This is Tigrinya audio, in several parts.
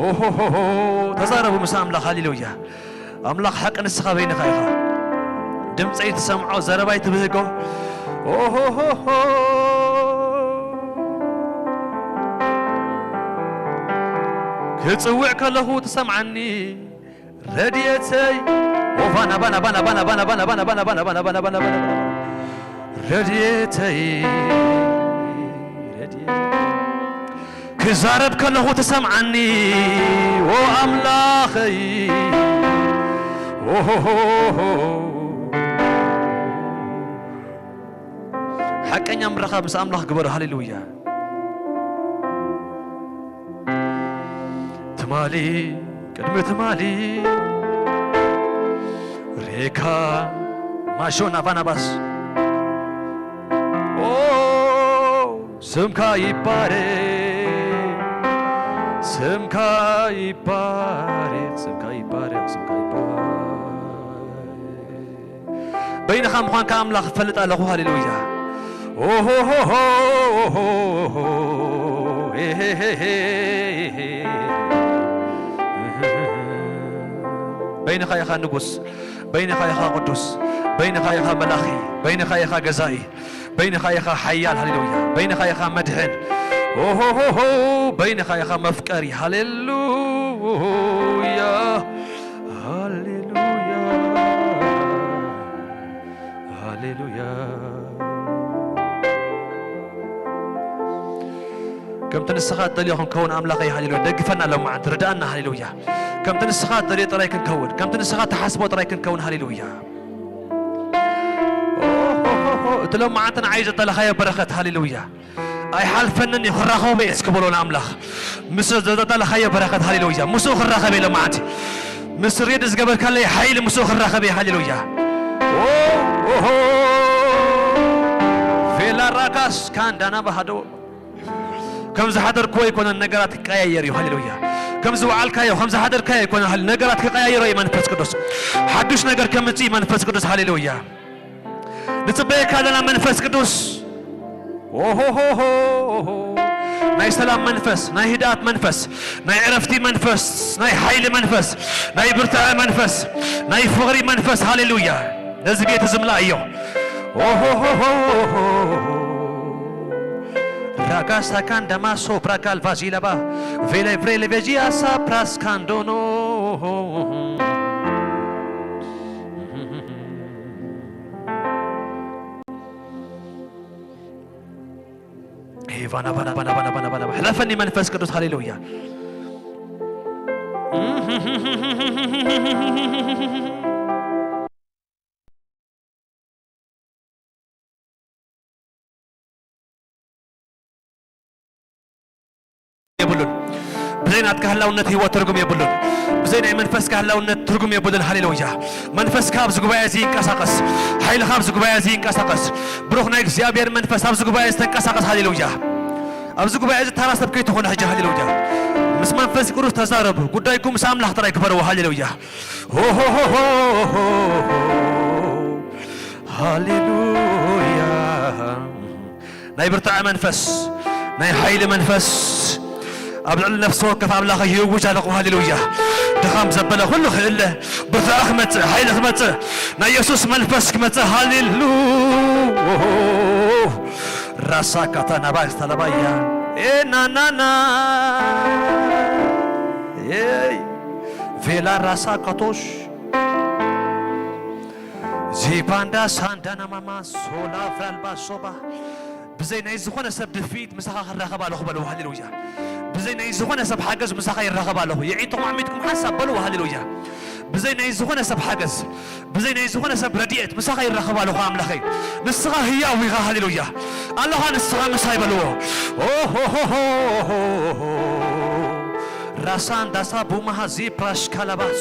ኦሆሆሆ፣ ተዛረቡ ምስ ኣምላኽ። ሃሌሉያ። ኣምላኽ ሓቂ፣ ንስኻ በይንኻ ኢኻ። ድምፀይ ትሰምዖ፣ ዘረባይ ትብህጎ። ኦሆሆሆ። ክጽውዕ ከለኹ ትሰምዓኒ ረድኤተይ። ኦፋና ባና ባና ባና ባና ባና ባና ባና ባና ባና ባና ባና ባና ባና ባና ባና ባና ረድኤተይ፣ ረድኤተይ። ክዛረብ ከለኹ ትሰምዓኒ፣ ኦ ኣምላኸይ። ኦሆሆሆ። ሓቀኛ ምርኻብ ምስ ኣምላኽ ግበሩ። ሃሌሉያ። ትማሊ፣ ቅድሚ ትማሊ፣ ሬካ ማሾ ናባናባስ። ኦ፣ ስምካ ይባረክ፣ ስምካ ይባረክ፣ ስምካ ይባረክ፣ ስምካ ይባረክ። በይንኻ ምዃንካ ኣምላኽ እፈልጥ ኣለኹ። ሃሌሉያ። ኦሆሆሆ። በይንኻ ኢኻ ንጉስ፣ በይንኻ ኢኻ ቅዱስ፣ በይንኻ ኢኻ መላኺ፣ በይንኻ ኢኻ ገዛኢ፣ በይንኻ ኢኻ ሓያል። ሃሌሉያ። በይንኻ ኢኻ መድሕን። ኦሆሆሆ። በይንኻ ኢኻ መፍቀሪ። ሃሌሉያ። ሃሌሉያ። ሃሌሉያ። ከምቲ ንስኻ እትደልዮ ክንከውን ኣምላኸይ፣ ሃሌሉያ። ደግፈና ሎማዓንቲ፣ ርድኣና፣ ሃሌሉያ። ከምቲ ንስኻ እትደልዮ ጥራይ ክንከውን፣ ከምቲ ንስኻ እትሓስቦ ጥራይ ክንከውን፣ ሃሌሉያ። ኦሆሆሆ፣ እቲ ሎማዓንቲ ንዓይ ዘዳለኻዮ በረኸት፣ ሃሌሉያ። ኣይሓልፈንን እዩ፣ ክራኸቦ እየ እስኪ በሎ ንኣምላኽ። ምስ ዘዳለኻዮ በረኸት፣ ሃሌሉያ። ምስኡ ክራኸብ እየ ሎማዓንቲ። ምስ ሬድ ዝገበርካለይ ሓይሊ ምስኡ ክራኸብ እየ፣ ሃሌሉያ። ኦ፣ ኦሆ። ቬላ ራካስ ካንዳና ባህዶ። ከም ዝሓደርክዎ ኣይኮነን፣ ነገራት ክቀያየር እዩ። ሃሌሉያ። ከም ዝወዓልካዮ፣ ከም ዝሓደርካዮ ኣይኮነን። ሃሌ-፣ ነገራት ክቀያየሮ እዩ መንፈስ ቅዱስ። ሓዱሽ ነገር ከምጽእ እዩ መንፈስ ቅዱስ። ሃሌሉያ። ንጽበየካ ዘለና መንፈስ ቅዱስ። ኦሆሆሆ። ናይ ሰላም መንፈስ፣ ናይ ህድኣት መንፈስ፣ ናይ ዕረፍቲ መንፈስ፣ ናይ ሓይሊ መንፈስ፣ ናይ ብርታዐ መንፈስ፣ ናይ ፍቕሪ መንፈስ። ሃሌሉያ። ነዚ ቤት እዚ ምላእዮ። ኦሆሆሆ። ራጋሳካን ደማሶ ብራጋል ቫዚለባ ቬለ ቭሬ ለቬጂ ኣሳ ፕራስካንዶኖ። ኤ፣ ቫና፣ ቫና፣ ቫና፣ ቫና፣ ቫና፣ ቫና። ሕለፈኒ መንፈስ ቅዱስ፣ ሃሌሉያ። የብሉን። ብዘይ ናትካ ህላውነት ህይወት ትርጉም የብሉን። ብዘይ ናይ መንፈስካ ህላውነት ትርጉም የብሉን። ሃሌሉያ። መንፈስካ ኣብዚ ጉባኤ እዚ ይንቀሳቐስ። ሓይልኻ ኣብዚ ጉባኤ እዚ ይንቀሳቐስ። ብሩኽ ናይ እግዚኣብሔር መንፈስ ኣብዚ ጉባኤ እዚ ተንቀሳቐስ። ሃሌሉያ። ኣብዚ ጉባኤ እዚ ተራ ሰብ ከይትኾኑ ሕጂ። ሃሌሉያ። ምስ መንፈስ ቅዱስ ተዛረቡ። ጉዳይኩም ምስ ኣምላኽ ጥራይ ግበርዎ። ሃሌሉያ። ሆ፣ ሆ፣ ሆ፣ ሆ፣ ሆ፣ ሆ። ሃሌሉያ። ናይ ብርታዐ መንፈስ፣ ናይ ሓይሊ መንፈስ ኣብ ልዕሊ ነፍሲ ወከፍ ኣምላኸ ይእውጅ ኣለኹ። ሃሌሉያ። ድኻም ዘበለ ኩሉ ክእለ፣ ብርታዐ ክመጽእ፣ ሓይሊ ክመጽእ፣ ናይ የሱስ መንፈስ ክመጽእ። ሃሌሉ። ራሳ ካታ ናባ ዝተለባያ። ኤ ና ና ና። ኤይ። ቬላ ራሳ ካቶሽ። ዚባንዳ ሳንዳና ማማ ሶላ ቭራልባ ሶባ። ብዘይ ናይ ዝኾነ ሰብ ድፍኢት ምሳኻ ክራኸብ ኣለኹ በልዎ። ሃሌሉያ። ብዘይ ናይ ዝኾነ ሰብ ሓገዝ ምሳኻ ይራኸብ ኣለኹ። የዒንትኹም ዓሚትኩም ሓሳብ በልዎ። ሃሌሉያ። ብዘይ ናይ ዝኾነ ሰብ ሓገዝ፣ ብዘይ ናይ ዝኾነ ሰብ ረድኤት ምሳኻ ይራኸብ ኣለኹ ኣምላኸይ። ንስኻ ህያው ኢኻ። ሃሌሉያ። ኣለኻ ንስኻ ምሳይ በልዎ። ኦ ሆ ሆ ሆ ሆ ሆ። ራሳን ዳሳ ቡማሃዚ ፕራሽ ካላባስ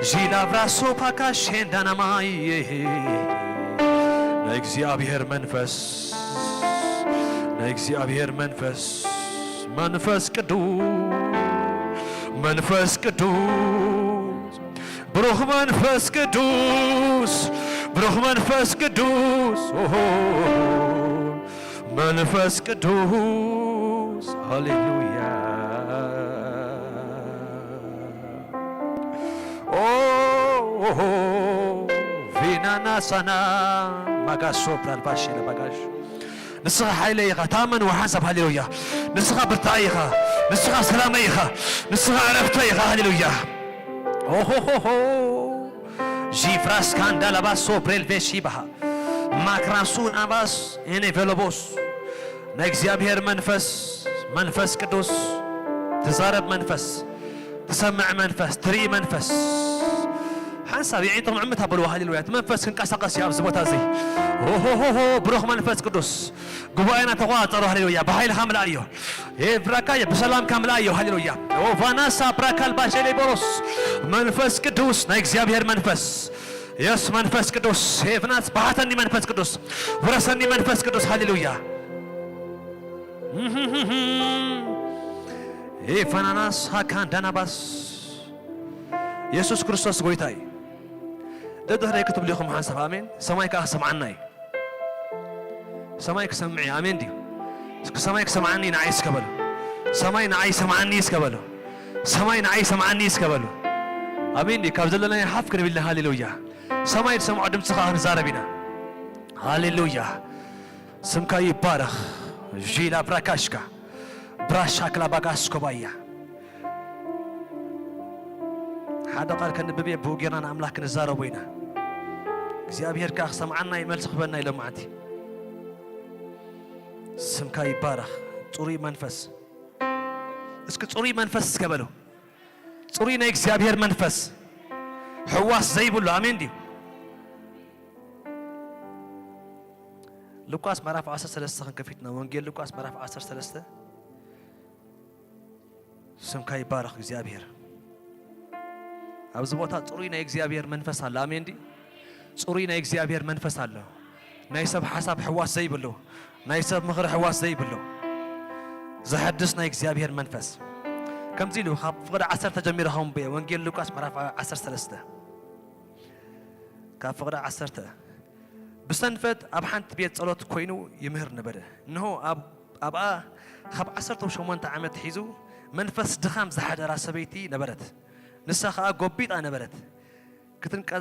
ዢላቭራ ሶፓካ ሼንዳናማይ። ናይ እግዚኣብሔር መንፈስ፣ ናይ እግዚኣብሔር መንፈስ፣ መንፈስ ቅዱስ፣ መንፈስ ቅዱስ፣ ብሩኽ መንፈስ ቅዱስ፣ ብሩኽ መንፈስ ቅዱስ፣ ኦሆ፣ መንፈስ ቅዱስ፣ ሃሌሉያ። ኦ ቬናና ሳና ማጋሶ ብራልባሽ ለባጋሽ። ንስኻ ሓይለይ ኢኻ፣ ተኣመን ወሓንሳብ። ሃሌሉያ። ንስኻ ብርታዐይ ኢኻ፣ ንስኻ ሰላመይ ኢኻ፣ ንስኻ ዕረፍተይ ኢኻ። ሃሌሉያ። ኦሆሆሆ ዢፍራስ ካንዳላባሶ ብሬልቬሺ ባሃ ማክራሱ ናባስ ኤኔ ቬሎቦስ። ናይ እግዚኣብሔር መንፈስ፣ መንፈስ ቅዱስ፣ ትዛረብ መንፈስ፣ ትሰምዕ መንፈስ፣ ትርኢ መንፈስ። ሓንሳብ የዒንትኹም ዕምት ኣበልዎ። ሃሌሉያ። እቲ መንፈስ ክንቀሳቐስ እዩ ኣብዚ ቦታ እዚ። ኦሆሆሆ ብሩኽ መንፈስ ቅዱስ ጉባኤና ተቖጻጸሮ። ሃሌሉያ። ብሓይልኻ ምልኣዮ። ኤቭራካ ብሰላምካ ምልኣዮ። ሃሌሉያ። ኦቫናሳ ብራካል ባሼሌ ቦሮስ መንፈስ ቅዱስ ናይ እግዚኣብሔር መንፈስ። የስ መንፈስ ቅዱስ ሄፍናስ ብሓተኒ መንፈስ ቅዱስ ውረሰኒ መንፈስ ቅዱስ። ሃሌሉያ። ኤፋናናስ ሃካን ዳናባስ። የሱስ ክርስቶስ ጎይታ እዩ። ደድሕረይ ክትብሉ ኢኹም ሓንሳብ ኣሜን። ሰማይ ከኣ ክሰምዓና እዩ። ሰማይ ክሰምዕ እዩ። ኣሜን ድዩ? እስኪ ሰማይ ክሰምዓኒ ንዓይ እስከ በሉ። ሰማይ ንዓይ ሰምዓኒ እስከ በሉ። ሰማይ ንዓይ ሰምዓኒ እስከ በሉ። ኣሜን ድዩ? ካብ ዘለናዮ ሓፍ ክንብል ኢና። ሃሌሉያ። ሰማይ ዝሰምዖ ድምፂ ከኣ ክንዛረብ ኢና። ሃሌሉያ። ስምካ ይባረኽ። ዢላ ብራካሽካ ብራሻክላ ባጋስ ኮባያ። ሓደ ቃል ከንብብ እየ፣ ብኡ ጌርና ንኣምላኽ ክንዛረቦ ኢና። እግዚኣብሔር ከኣ ክሰምዓና እዩ፣ መልሲ ክህበና እዩ ሎማዓንቲ። ስምካ ይባረኽ። ጽሩይ መንፈስ፣ እስኪ ጽሩይ መንፈስ እስከ በሉ። ጽሩይ ናይ እግዚኣብሔር መንፈስ፣ ሕዋስ ዘይብሉ። ኣሜን ድዩ? ሉቃስ ምዕራፍ ዓሰርተ ሰለስተ ክንከፊትና፣ ወንጌል ሉቃስ ምዕራፍ ዓሰርተ ሰለስተ። ስምካ ይባረኽ እግዚኣብሔር። ኣብዚ ቦታ ጽሩይ ናይ እግዚኣብሔር መንፈስ ኣሎ። ኣሜን ድዩ? ጽሩይ ናይ እግዚኣብሔር መንፈስ ኣሎ። ናይ ሰብ ሓሳብ ሕዋስ ዘይብሉ፣ ናይ ሰብ ምኽሪ ሕዋስ ዘይብሉ፣ ዘሐድስ ናይ እግዚኣብሔር መንፈስ። ከምዚ ኢሉ ካብ ፍቕዲ ዓሰርተ ጀሚረ ከንብቦ እየ። ወንጌል ሉቃስ ምዕራፍ ዓሰርተ ሰለስተ ካብ ፍቕዲ ዓሰርተ። ብሰንበት ኣብ ሓንቲ ቤት ጸሎት ኮይኑ ይምህር ነበረ። እንሆ ኣብ-፣ ኣብኣ ካብ ዓሰርተ ሸሞንተ ዓመት ሒዙ መንፈስ ድኻም ዝሓደራ ሰበይቲ ነበረት። ንሳ ኸኣ ጎቢጣ ነበረት። ክትንቀ-፣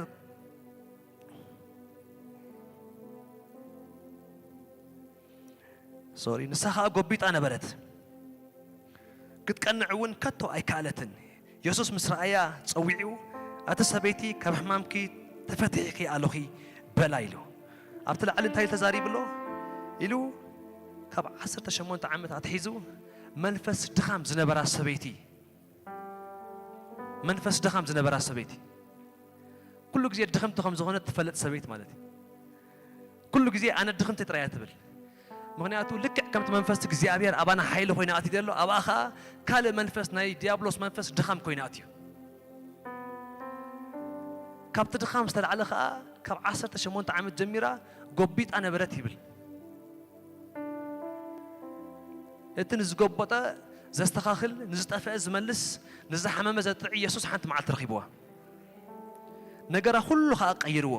ሶሪ፣ ንሳ ኸኣ ጎቢጣ ነበረት። ክትቀንዕ እውን ከቶ ኣይከኣለትን። የሱስ ምስ ረኣያ ጸዊዑ፣ "ኣቲ ሰበይቲ፣ ካብ ሕማምኪ ተፈቲሕኪ ኣሎኺ" በላ ኢሉ። ኣብቲ ላዕሊ እንታይ ኢሉ ተዛሪቡ ኣሎ? ኢሉ ካብ ዓሰርተ ሸሞንተ ዓመት ኣትሒዙ መንፈስ ድኻም ዝነበራ ሰበይቲ፣ መንፈስ ድኻም ዝነበራ ሰበይቲ፣ ኩሉ ግዜ ድኽምቲ ከም ዝኾነት ትፈልጥ ሰበይቲ ማለት እዩ። ኩሉ ግዜ ኣነ ድኽምቲ ጥራይ እያ ትብል። ምኽንያቱ ልክዕ ከምቲ መንፈስ እግዚኣብሔር ኣባና ሓይሊ ኮይኑ ኣትዩ ዘሎ፣ ኣብኣ ኸኣ ካልእ መንፈስ፣ ናይ ዲያብሎስ መንፈስ ድኻም ኮይኑ ኣትዩ። ካብቲ ድኻም ዝተላዕለ ኸኣ ካብ ዓሰርተ ሸሞንተ ዓመት ጀሚራ ጎቢጣ ነበረት ይብል። እቲ ንዝጎበጠ ዘስተኻኽል፣ ንዝጠፍአ ዝመልስ፣ ንዝሓመመ ዘጥዕይ የሱስ ሓንቲ መዓልቲ ረኺብዋ። ነገራ ኩሉ ኸኣ ቀይርዎ።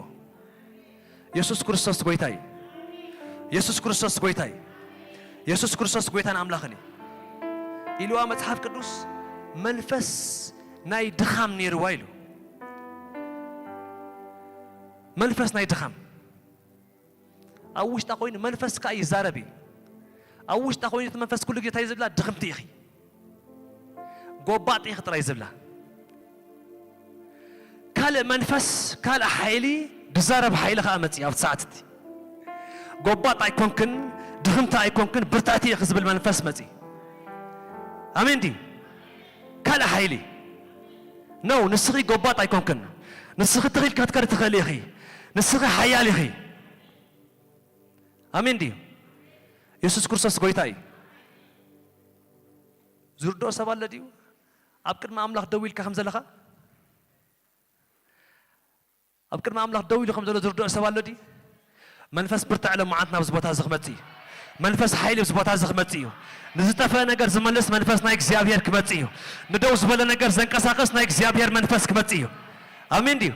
የሱስ ክርስቶስ ጎይታ እዩ። የሱስ ክርስቶስ ጎይታ እዩ። የሱስ ክርስቶስ ጎይታን ኣምላኽን እዩ። ኢልዋ መጽሓፍ ቅዱስ፣ መንፈስ ናይ ድኻም ነይርዋ ኢሉ። መንፈስ ናይ ድኻም። ኣብ ውሽጣ ኮይኑ መንፈስ ከኣ ይዛረብ እዩ። ኣብ ውሽጣ ኮይኑ እቲ መንፈስ ኩሉ ግዜ እንታይ ዝብላ? ድኽምቲ ኢኺ፣ ጎባጥ ኢኺ ጥራይ ዝብላ። ካልእ መንፈስ፣ ካልእ ሓይሊ፣ ዝዛረብ ሓይሊ ከኣ መጺ ኣብቲ ሰዓት እቲ። ጎባጥ ኣይኮንክን፣ ድኽምቲ ኣይኮንክን፣ ብርትዕቲ ኢኺ ዝብል መንፈስ መጺ። ኣሜን ድዩ? ካልእ ሓይሊ። ኖ፣ ንስኺ ጎባጥ ኣይኮንክን። ንስኺ ትኺል ክትከዲ ትኽእሊ ኢኺ። ንስኺ ሓያል ኢኺ። ኣሜን ድዩ? የሱስ ክርስቶስ ጎይታ እዩ። ዝርድኦ ሰብ ኣሎ ድዩ? ኣብ ቅድሚ ኣምላኽ ደው ኢልካ ከም ዘለኻ? ኣብ ቅድሚ ኣምላኽ ደው ኢሉ ከም ዘሎ ዝርድኦ ሰብ ኣሎ ድዩ? መንፈስ ብርትዕ ሎማዓንቲ ናብዚ ቦታ እዚ ክመጽእ እዩ። መንፈስ ሓይሊ ኣብዚ ቦታ እዚ ክመጽእ እዩ። ንዝጠፍአ ነገር ዝመልስ መንፈስ ናይ እግዚኣብሔር ክመጽእ እዩ። ንደው ዝበለ ነገር ዘንቀሳቕስ ናይ እግዚኣብሔር መንፈስ ክመጽእ እዩ። ኣሜን ድዩ?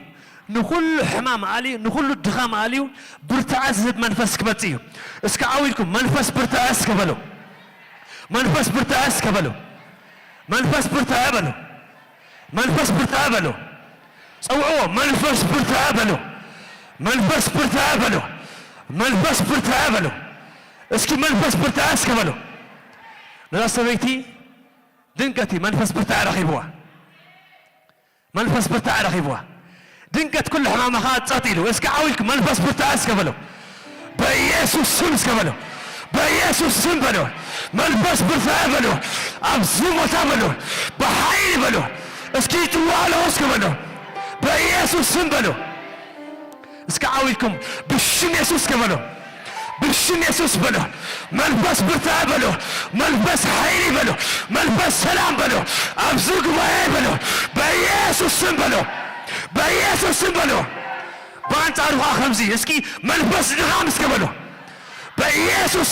ንኹሉ ሕማም ኣልዩ፣ ንኹሉ ድኻም ኣልዩ፣ ብርትዐት ዝህብ መንፈስ ክመጽእ እዩ። እስከ ዓው ኢልኩም መንፈስ ብርትዐ እስከ በሉ። መንፈስ ብርትዐ እስከ በሉ። መንፈስ ብርትዐ በሉ። መንፈስ ብርትዐ በሉ። ጸውዕዎ፣ "መንፈስ ብርትዐ" በሉ። "መንፈስ ብርትዐ" በሉ። "መንፈስ ብርትዐ" በሉ። እስኪ "መንፈስ ብርትዐ" እስከ በሉ። ነዛ ሰበይቲ ድንገት እዩ መንፈስ ብርትዐ ረኺብዋ። መንፈስ ብርትዐ ረኺብዋ። ድንገት ኩሉ ሕማማ ኸዓ ጸጥ ኢሉ። እስኪ ዓው ኢልኩም "መንፈስ ብርትዐ" እስከ በሉ። "በኢየሱስ ስም" እስከ በሉ። "በኢየሱስ ስም" በሉ። "መንፈስ ብርትዐ" በሉ። "ኣብዚ ቦታ" በሉ። "ብሓይሊ" በሉ። እስኪ "ይጽዋዕ ኣለኹ" እስከ በሉ። "በኢየሱስ ስም" በሉ። እስኪ ዓው ኢልኩም "ብሽም የሱስ" እስከ በሉ። "ብሽም የሱስ" በሉ። "መንፈስ ብርትዐ" በሉ። "መንፈስ ሓይሊ" በሉ። "መንፈስ ሰላም" በሉ። "ኣብዚ ጉባኤ" በሉ። "በኢየሱስ ስም" በሉ። "በኢየሱስ ስም" በሉ። ብኣንጻሩ ኸዓ ከምዚ፣ እስኪ "መንፈስ ድኻም" እስከ በሉ። በኢየሱስ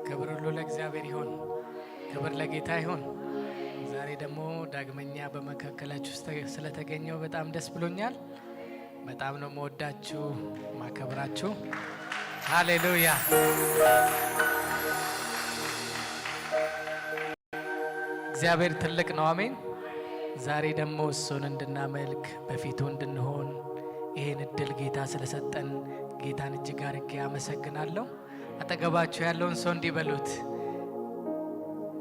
ክብር ሁሉ ለእግዚአብሔር ይሁን። ክብር ለጌታ ይሁን። ዛሬ ደግሞ ዳግመኛ በመካከላችሁ ስተ-፣ ስለተገኘው በጣም ደስ ብሎኛል። በጣም ነው የምወዳችሁ፣ ማከብራችሁ። ሃሌሉያ። እግዚአብሔር ትልቅ ነው። አሜን። ዛሬ ደግሞ እሱን እንድናመልክ፣ በፊቱ እንድንሆን ይሄን እድል ጌታ ስለሰጠን ጌታን እጅግ አርጌ አመሰግናለሁ። አጠገባችሁ ያለውን ሰው እንዲህ በሉት፣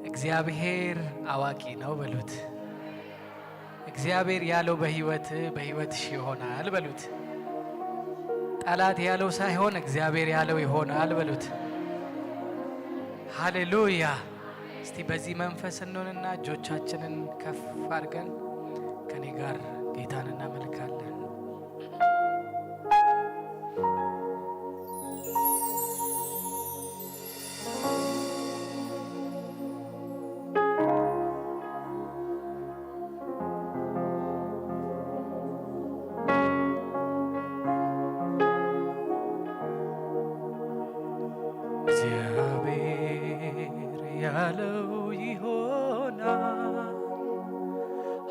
"እግዚአብሔር አዋቂ ነው" በሉት። "እግዚአብሔር ያለው በህይወት፣ በህይወትሽ ይሆናል" በሉት። "ጠላት ያለው ሳይሆን እግዚአብሔር ያለው ይሆናል" በሉት። ሃሌሉያ። እስቲ በዚህ መንፈስ እንሆንና እጆቻችንን ከፍ አድርገን ከኔ ጋር ጌታን እናመልካለን። እግዚአብሔር ያለው ይሆናል፣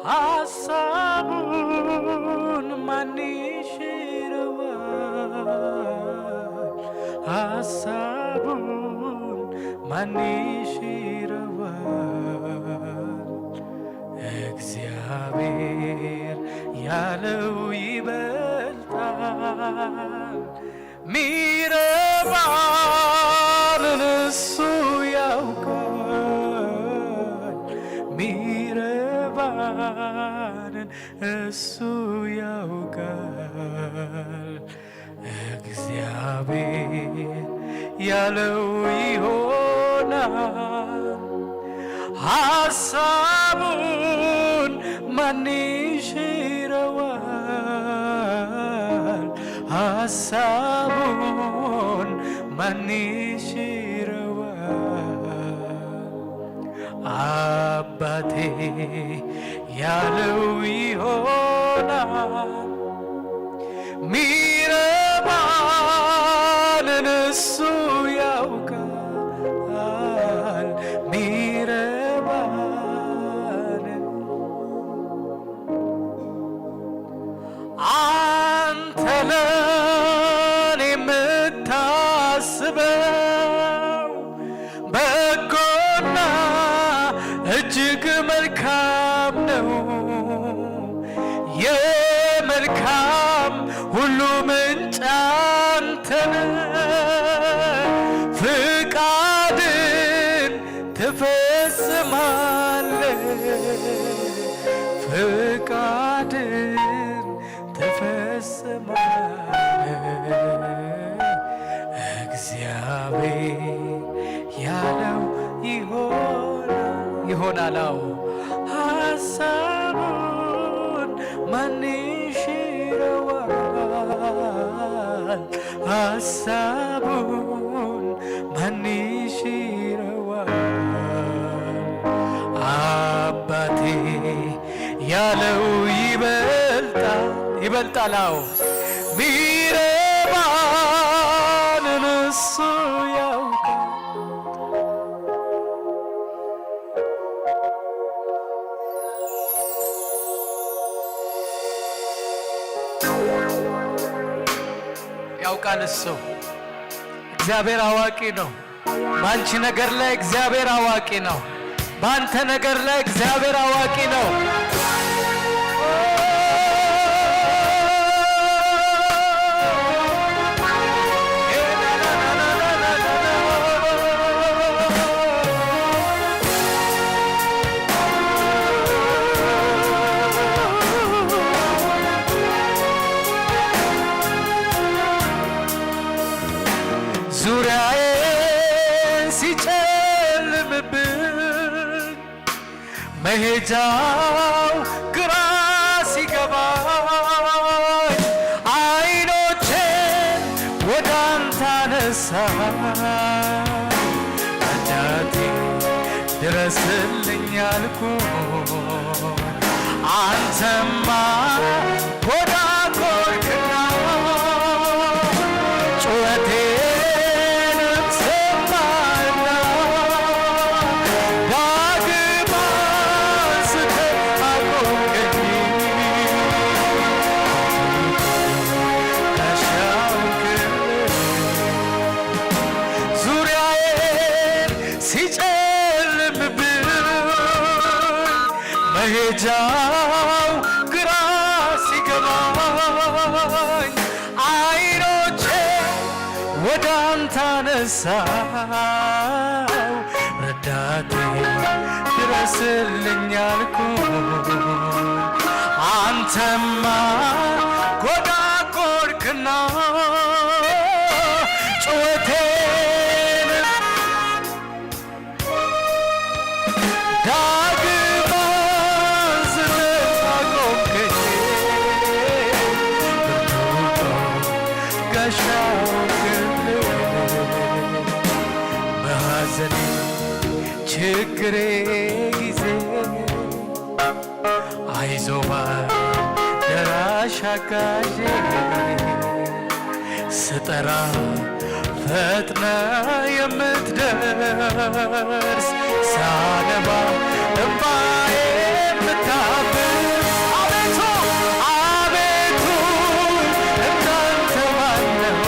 ሐሳቡን ማን ይሽረዋል? ሐሳቡን ማን ይሽረዋል? እግዚአብሔር ያለው ይበልጣል። ሚረባንን እሱ ያውቃል፣ ሚረባንን እሱ ያውቃል። እግዚአብሔር ያለው ይሆናል፣ ሐሳቡን ማን ይሽረዋል? ሐሳቡን ማን ይሽረዋል? አባቴ ያለው ይሆናል፣ ሚረባንን እሱ ያውቃል፣ ሚረባንን። አንተ ለኔ የምታስበው በጎና እጅግ መልካም ነው። የመልካም ሁሉ ምንጭ አንተ ነህ። ፍቃድን ትፈጽማለህ፣ ፍቃድን ትፈጽማለህ። እግዚአብሔር ያለው ይሆናል፣ ይሆናል። አዎ፣ ሐሳቡን ማን ይሽረዋል? ሐሳቡን ማን ይሽረዋል? አባቴ ያለው ይበልጣል፣ ይበልጣል። አዎ፣ ሚረባን ንሱ ያውቃል። ያውቃል እሱ። እግዚአብሔር አዋቂ ነው። በአንቺ ነገር ላይ እግዚአብሔር አዋቂ ነው። በአንተ ነገር ላይ እግዚአብሔር አዋቂ ነው። ዙሪያዬን ሲጨልምብኝ መሄጃው ግራ ሲገባኝ አይኖቼን ወደ አንተ አነሳሁ። ረዳቴ ድረስልኝ አልኩ። አንተማ ጎዳጎድክና ጩኸቴንም ሰማህና ዳግም አንስተህ አቆምከኝ። ተሻገርኩ። ዙሪያዬን ሲጨልምብኝ መሄጃው ግራ ሲገባኝ አይኖቼ ወደ አንተ አነሳው። ረዳቴ ድረስልኝ አልኩ። አንተማ ጎዳጎድክና ጩኸቴን ዳግም አንስተህ አቆምከኝ። ብርቱ ጋሻ ሆንክልኝ። በሐዘኔ ችግሬ ጊዜ አይዞህ ባይ ደራሽ አጋዤ ስጠራ ፈጥነህ የምትደርስ ሳነባ እንባዬ የምታብስ አቤቱ አቤቱ እንዳንተ ማን ነው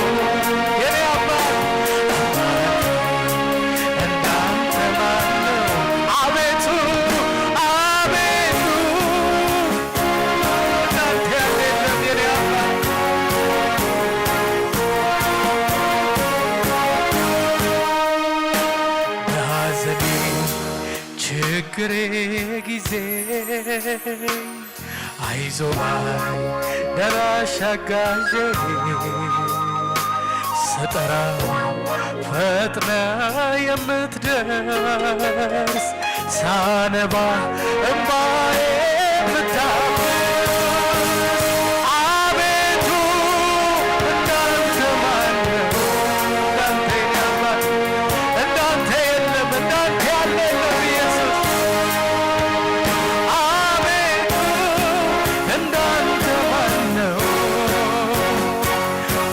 የኔ አባት እንዳንተ ማን ነው አቤቱ አቤቱ እንዳንተ ያለ የለም የኔ አባት። በሐዘኔ ችግሬ ጊዜ አይዞህ ባይ ደራሽ አጋዤ ስጠራ ፈጥነህ የምትደርስ ሳነባ እንባዬ የምታብስ አቤቱ እንዳንተ ማን ነው? እንዳንተ የኔ አባት እንዳንተ የለም፣ እንዳንተ ያለ የለም ኢየሱስ። አቤቱ እንዳንተ ማን ነው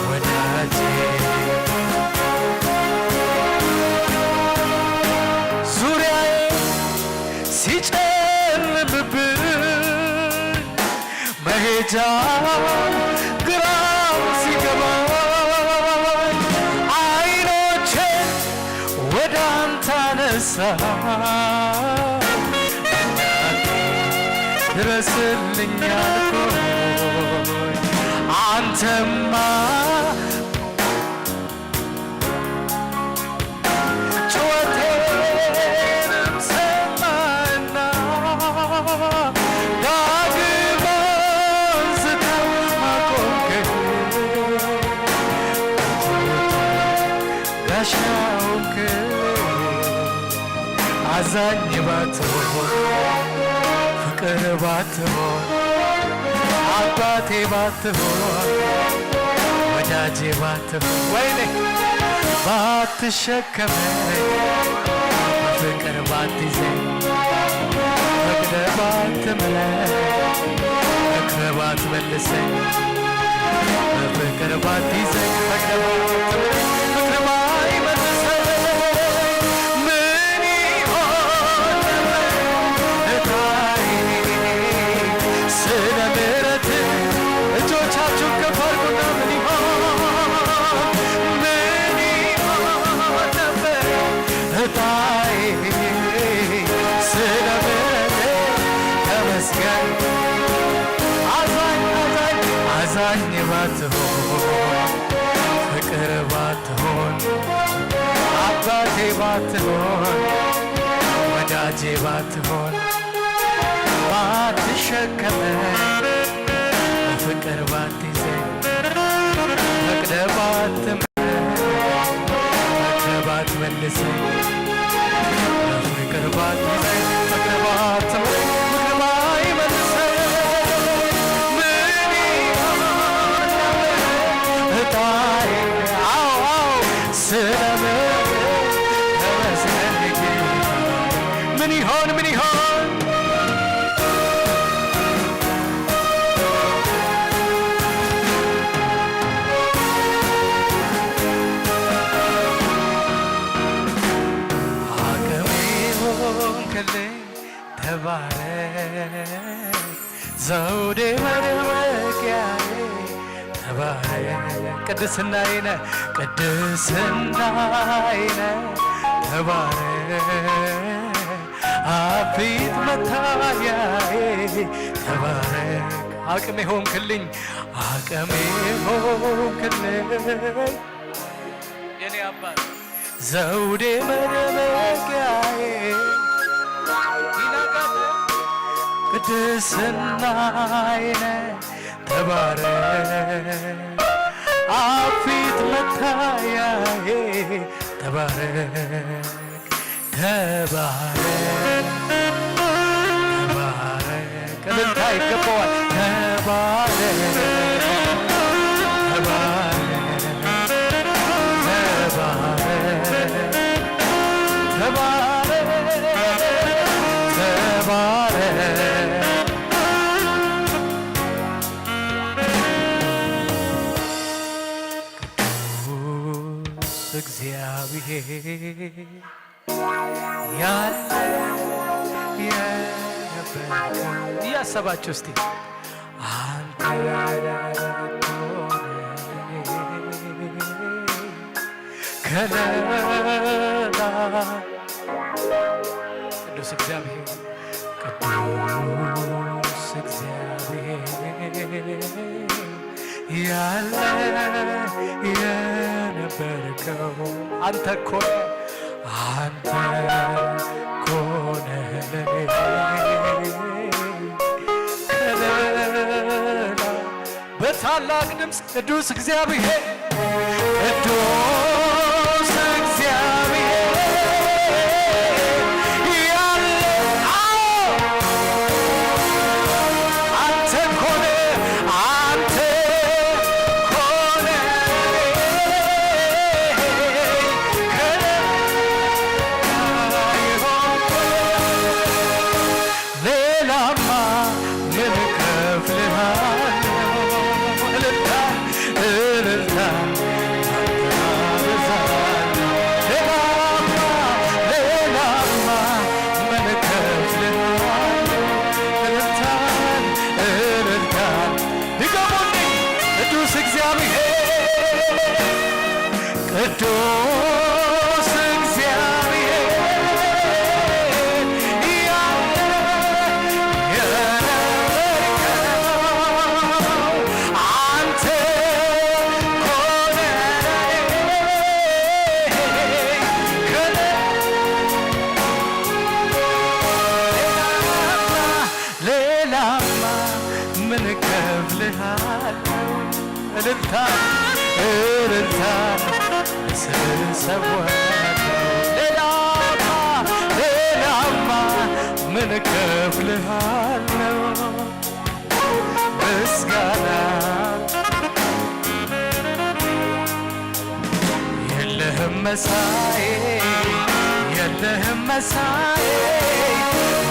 ወዳጄ? ዙሪያዬ ሲጨልምብኝ መሄጃ ግራ ሲገባኝ አይኖቼ ወደ አንተ አነሳሁ። ድረስልኝ አልኩኝ። አንተማ ጩኸቴንም ሰማህና ዳግም አንስተህ አቆምከኝ። ጋሻ ሆንክልኝ። አዛኝ ባትሆን፣ ፍቅር ባትሆን፣ አባቴ ባትሆን፣ ወዳጄ ባትሆን፣ ወይኔ ባትሸከመኝ፣ በፍቅር ባትይዘኝ፣ ፈቅደህ ባትምረኝ፣ ምክረባት መልሰኝ፣ በፍቅር ባትይዘኝ፣ ፈቅደህ ባትምረኝ፣ ምክር ባይመልሰኝ፣ ምን ይሆን ነበር ዕጣዬ? ስለ ምሕረትህ እጆቻችሁን ከፍ አድርጉና ምን ይሆን፣ ምን ይሆን ነበር ዕጣዬ? ስለ ምሕረትህ ተመስገን። አዛኝ፣ አዛኝ፣ አዛኝ ባትሆን፣ ፍቅር ባትሆን፣ አባቴ ባትሆን፣ ወዳጄ ባትሆን፣ ባትሸከመኝ፣ በፍቅር ባትይዘኝ፣ ፈቅደህ ባትምረኝ፣ ፈቅደህ ባትመልሰኝ፣ በፍቅር ባትይዘኝ፣ ፈቅደህ ባትምረኝ፣ ምክር ባይመልሰኝ፣ ምን ይሆን ነበር ዕጣዬ? አዎ፣ አዎ፣ ስለ ምሕረትህ ተመስገን ጌታ። ምን ይሆን፣ ምን ይሆን? አቅሜ ሆንክልኝ፣ ተባረክ፣ ዘውዴ መድመቂያዬ፣ ተባረክ። ቅድስናዬ ነህ፣ ቅድስናዬ ነህ፣ ተባረክ። አቤት መታያዬ፣ ተባረክ። አቅሜ ሆንክልኝ፣ አቅሜ ሆንክልኝ፣ የኔ አባት፣ ዘውዴ መደበቂያዬ፣ ይናጋደ ቅድስናዬ ነህ፣ ተባረክ። አፊት መታያዬ፣ ተባረክ፣ ተባረክ፣ ተባረክ። እልልታ ይገባዋል። ተባረክ፣ ተባረክ፣ ተባረክ፣ ተባረክ፣ ተባረክ። ቅዱስ እግዚአብሔር ያለ የነበርከው እያሰባችሁ እስቲ አንተ ከለላ ቅዱስ እግዚአብሔር ቅዱስ እግዚአብሔር ያለ የነበርከው አንተ እኮ ነህ፣ አንተ እኮ ነህ ለኔ ከለላ። በታላቅ ድምፅ ቅዱስ እግዚአብሔር፣ ቅዱስ እግዚአብሔር ያለ፣ አዎ፣ አንተ እኮ ነህ፣ አንተ እኮ ነህ ከላይ ሆንክ። ሌላማ ምን እከፍልሃለሁ? እልልታ፣ እልልታ አበዛለሁ። ሌላማ፣ ሌላማ ምን እከፍልሃለሁ? እልልታ፣ እልልታ ድገሙልኝ። ቅዱስ እግዚአብሔር ቅዱስ እግዚአብሔር ያለ የነበርከው አንተ እኮ ነህ ከለላ። ሌላማ ምን እከፍልሃለሁ? እልልታ፣ እልልታ ስሰዋለሁ። ሌላማ፣ ሌላማ ምን እከፍልሃለሁ? ምስጋና የለህም መሳይ፣ የለህም መሳይ፣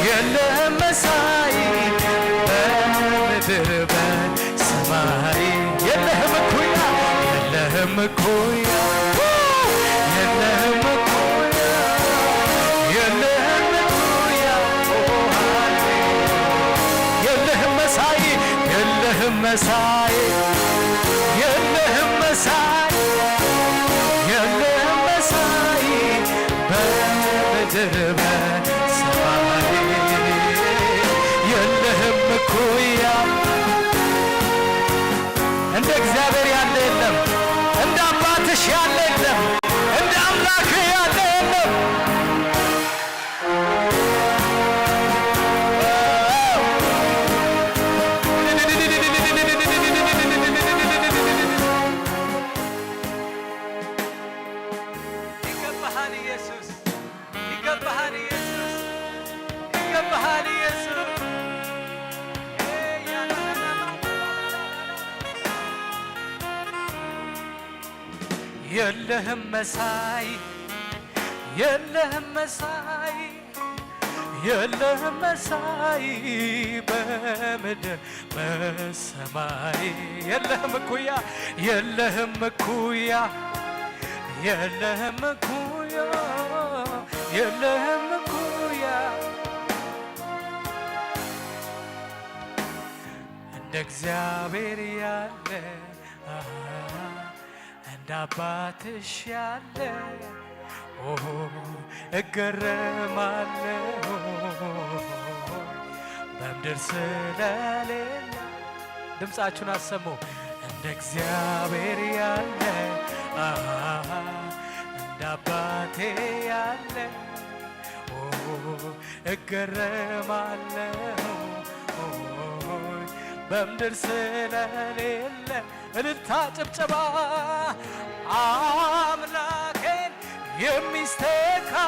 የለህም መሳይ በምድር በ መሳይ የለህም መሳይ የለህም መሳይ በምድር በሰማይ የለህም እኩያ። እንደ እግዚአብሔር ያለ የለም፣ እንደ አባትሽ ያለ የለም፣ እንደ አምላክ ያለ የለም። ይገባሃል ኢየሱስ፣ ይገባሃል ኢየሱስ፣ ይገባሃል ኢየሱስ። የለህም መሳይ፣ የለህም መሳይ፣ የለህም መሳይ በምድር በሰማይ። የለህም እኩያ፣ የለህም እኩያ፣ የለህም እኩያ፣ የለህም እኩያ። እንደ እግዚአብሔር ያለ፣ አሃ፣ እንደ አባትሽ ያለ፣ ኦ፣ እገረማለሁ በምድር ስለሌለ። ድምፃችሁን አሰሙ። እንደ እግዚአብሔር ያለ፣ አሃ፣ እንደ አባቴ ያለ፣ ኦ፣ እገረማለሁ በምድር ስለሌለ። እልልታ ጭብጨባ። አምላኬን የሚስተካከለው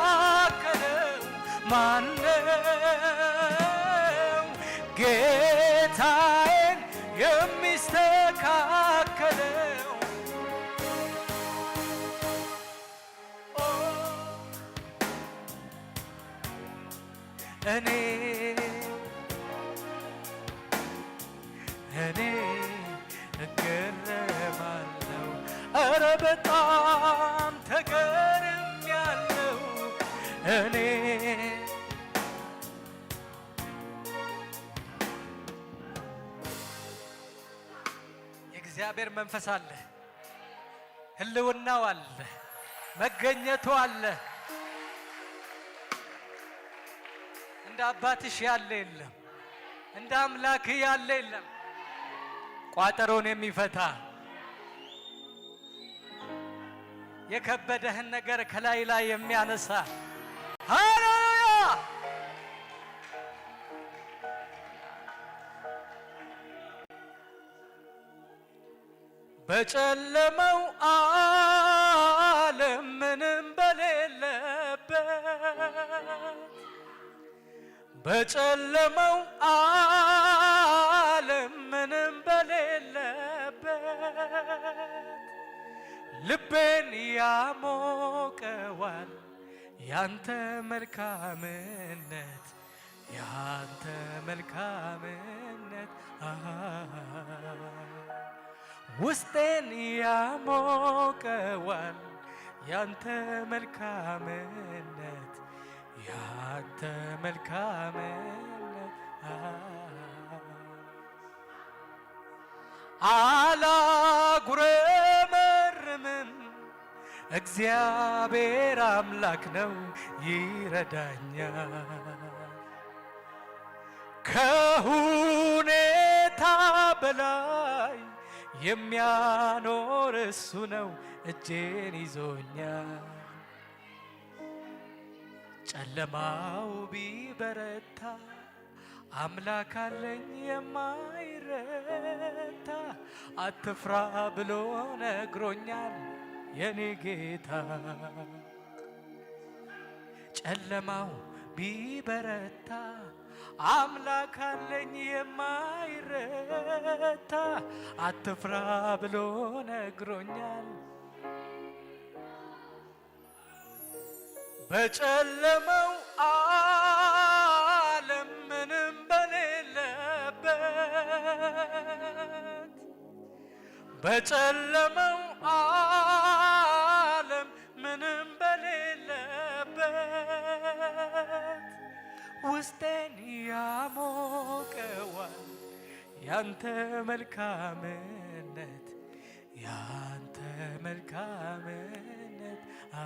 ማነው? ጌታዬን የሚስተካከለው እኔ እኔ እገረማለሁ፣ ኧረ በጣም ተገርሜያለሁ። እኔ የእግዚአብሔር መንፈስ አለ፣ ህልውናው አለ፣ መገኘቱ አለ። እንደ አባትሽ ያለ የለም፣ እንደ አምላክ ያለ የለም። ቋጠሮን የሚፈታ፣ የከበደህን ነገር ከላይ ላይ የሚያነሳ። ሃሌሉያ! በጨለመው ዓለም ምንም በሌለበት፣ በጨለመው ዓለም ምንም በሌለበት፣ ልቤን ያሞቀዋል ያንተ መልካምነት፣ ያንተ መልካምነት፣ አሃ፣ ውስጤን ያሞቀዋል ያንተ መልካምነት፣ ያንተ መልካምነት፣ አሃ። አላጉረመርምም፣ እግዚአብሔር አምላክ ነው ይረዳኛል። ከሁኔታ በላይ የሚያኖር እሱ ነው እጄን ይዞኛል። ጨለማው ቢበረታ አምላክ አለኝ የማይረታ፣ አትፍራ ብሎ ነግሮኛል የኔ ጌታ። ጨለማው ቢበረታ አምላክ አለኝ የማይረታ፣ አትፍራ ብሎ ነግሮኛል። በጨለመው ዓለም ምንም በሌለበት፣ በጨለመው ዓለም ምንም በሌለበት፣ ውስጤን ያሞቀዋል ያንተ መልካምነት፣ ያንተ መልካምነት፣ አ፣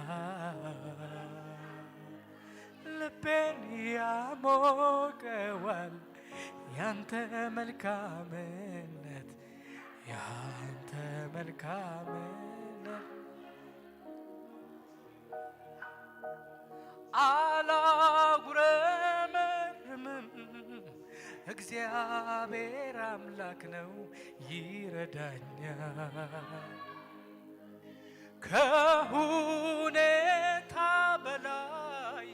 ልቤን ያሞቀዋል። ያንተ መልካምነት፣ ያንተ መልካምነት። አላጉረመርምም፣ እግዚአብሔር አምላክ ነው ይረዳኛል። ከሁኔታ በላይ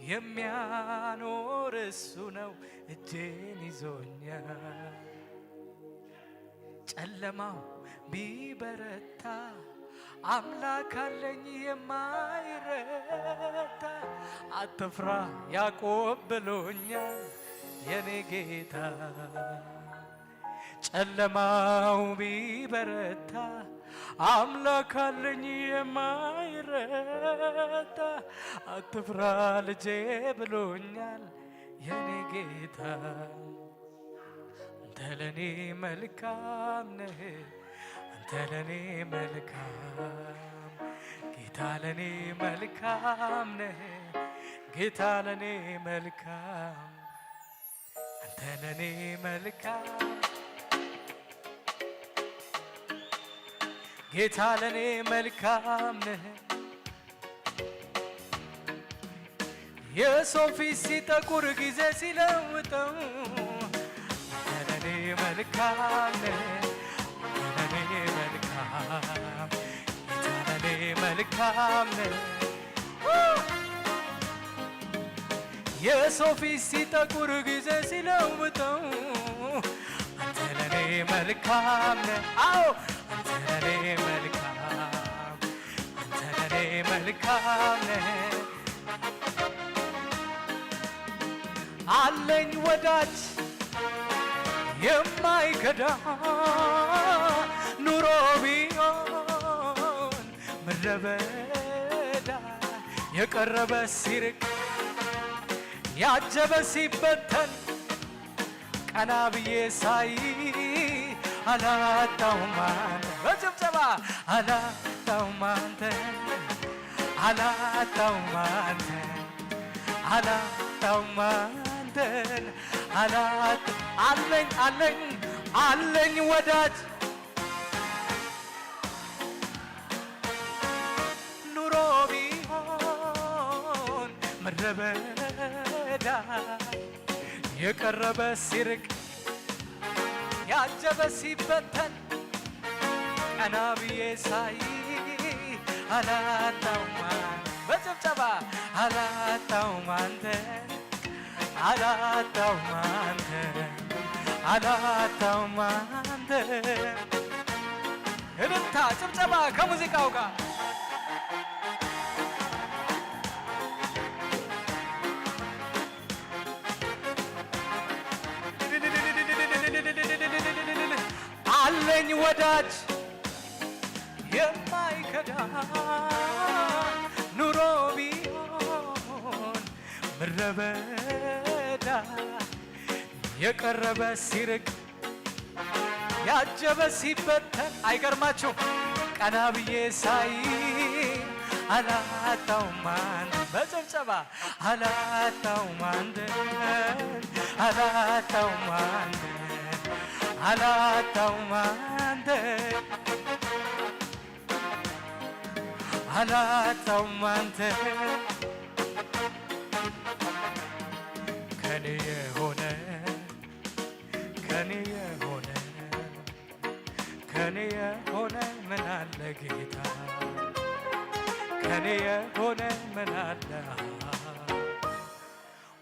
የሚያኖር እሱ ነው እጄን ይዞኛል። ጨለማው ቢበረታ አምላክ አለኝ የማይረታ። አትፍራ ያዕቆብ ብሎኛል የኔ ጌታ። ጨለማው ቢበረታ አምላክ አለኝ የማይረታ። አትፍራ ልጄ ብሎኛል የኔ ጌታ። አንተ ለኔ መልካም ነህ፣ አንተ ለኔ መልካም፣ ጌታ ለኔ መልካም ነህ፣ ጌታ ለኔ መልካም፣ አንተ ለኔ መልካም፣ ጌታ ለኔ መልካም ነህ። የሰው ፊት ሲጠቁር ጊዜ ሲለውጠው፣ አንተ ለኔ መልካም ነህ፣ አንተ ለኔ መልካም፣ ጌታ ለኔ መልካም ነህ። የሰው ፊት ሲጠቁር ጊዜ ሲለውጠው፣ አንተ ለኔ መልካም ነህ። አዎ፣ አንተ ለኔ መልካም፣ አንተ ለኔ መልካም ነህ። አለኝ ወዳጅ የማይከዳ፣ ኑሮ ቢሆን ምድረ በዳ፣ የቀረበ ሲርቅ፣ ያጀበ ሲበተን፣ ቀና ብዬ ሳይ አላጣውም አንተ። በጭብጨባ አላጣውም አንተ፣ አላጣውም አንተ፣ አላጣውም አንተ፣ አላጣ-፣ አለኝ፣ አለኝ፣ አለኝ ወዳጅ ኑሮ ቢሆን ምድረ በዳ፣ የቀረበ ሲርቅ፣ ያጀበ ሲበተን፣ ቀና ብዬ ሳይ አላጣውም አንተ። በጭብጨባ አላጣውም አንተ፣ አላጣውም አንተ፣ አላጣውም አንተ። እልልታ ጭብጨባ ከሙዚቃው ጋር። አለኝ ወዳጅ የማይከዳ፣ ኑሮ ቢሆን ምድረ በዳ፣ የቀረበ ሲርቅ፣ ያጀበ ሲበተን፣ አይገርማችሁ? ቀና ብዬ ሳይ አላጣውም አንተ። በጭብጨባ አላጣውም አንተ፣ አላጣውም አንተ፣ አላጣውም አንተ፣ አላጣውም አንተ። ከኔ የሆነ፣ ከኔ የሆነ፣ ከኔ የሆነ ምን አለ ጌታ? ከኔ የሆነ ምን አለ?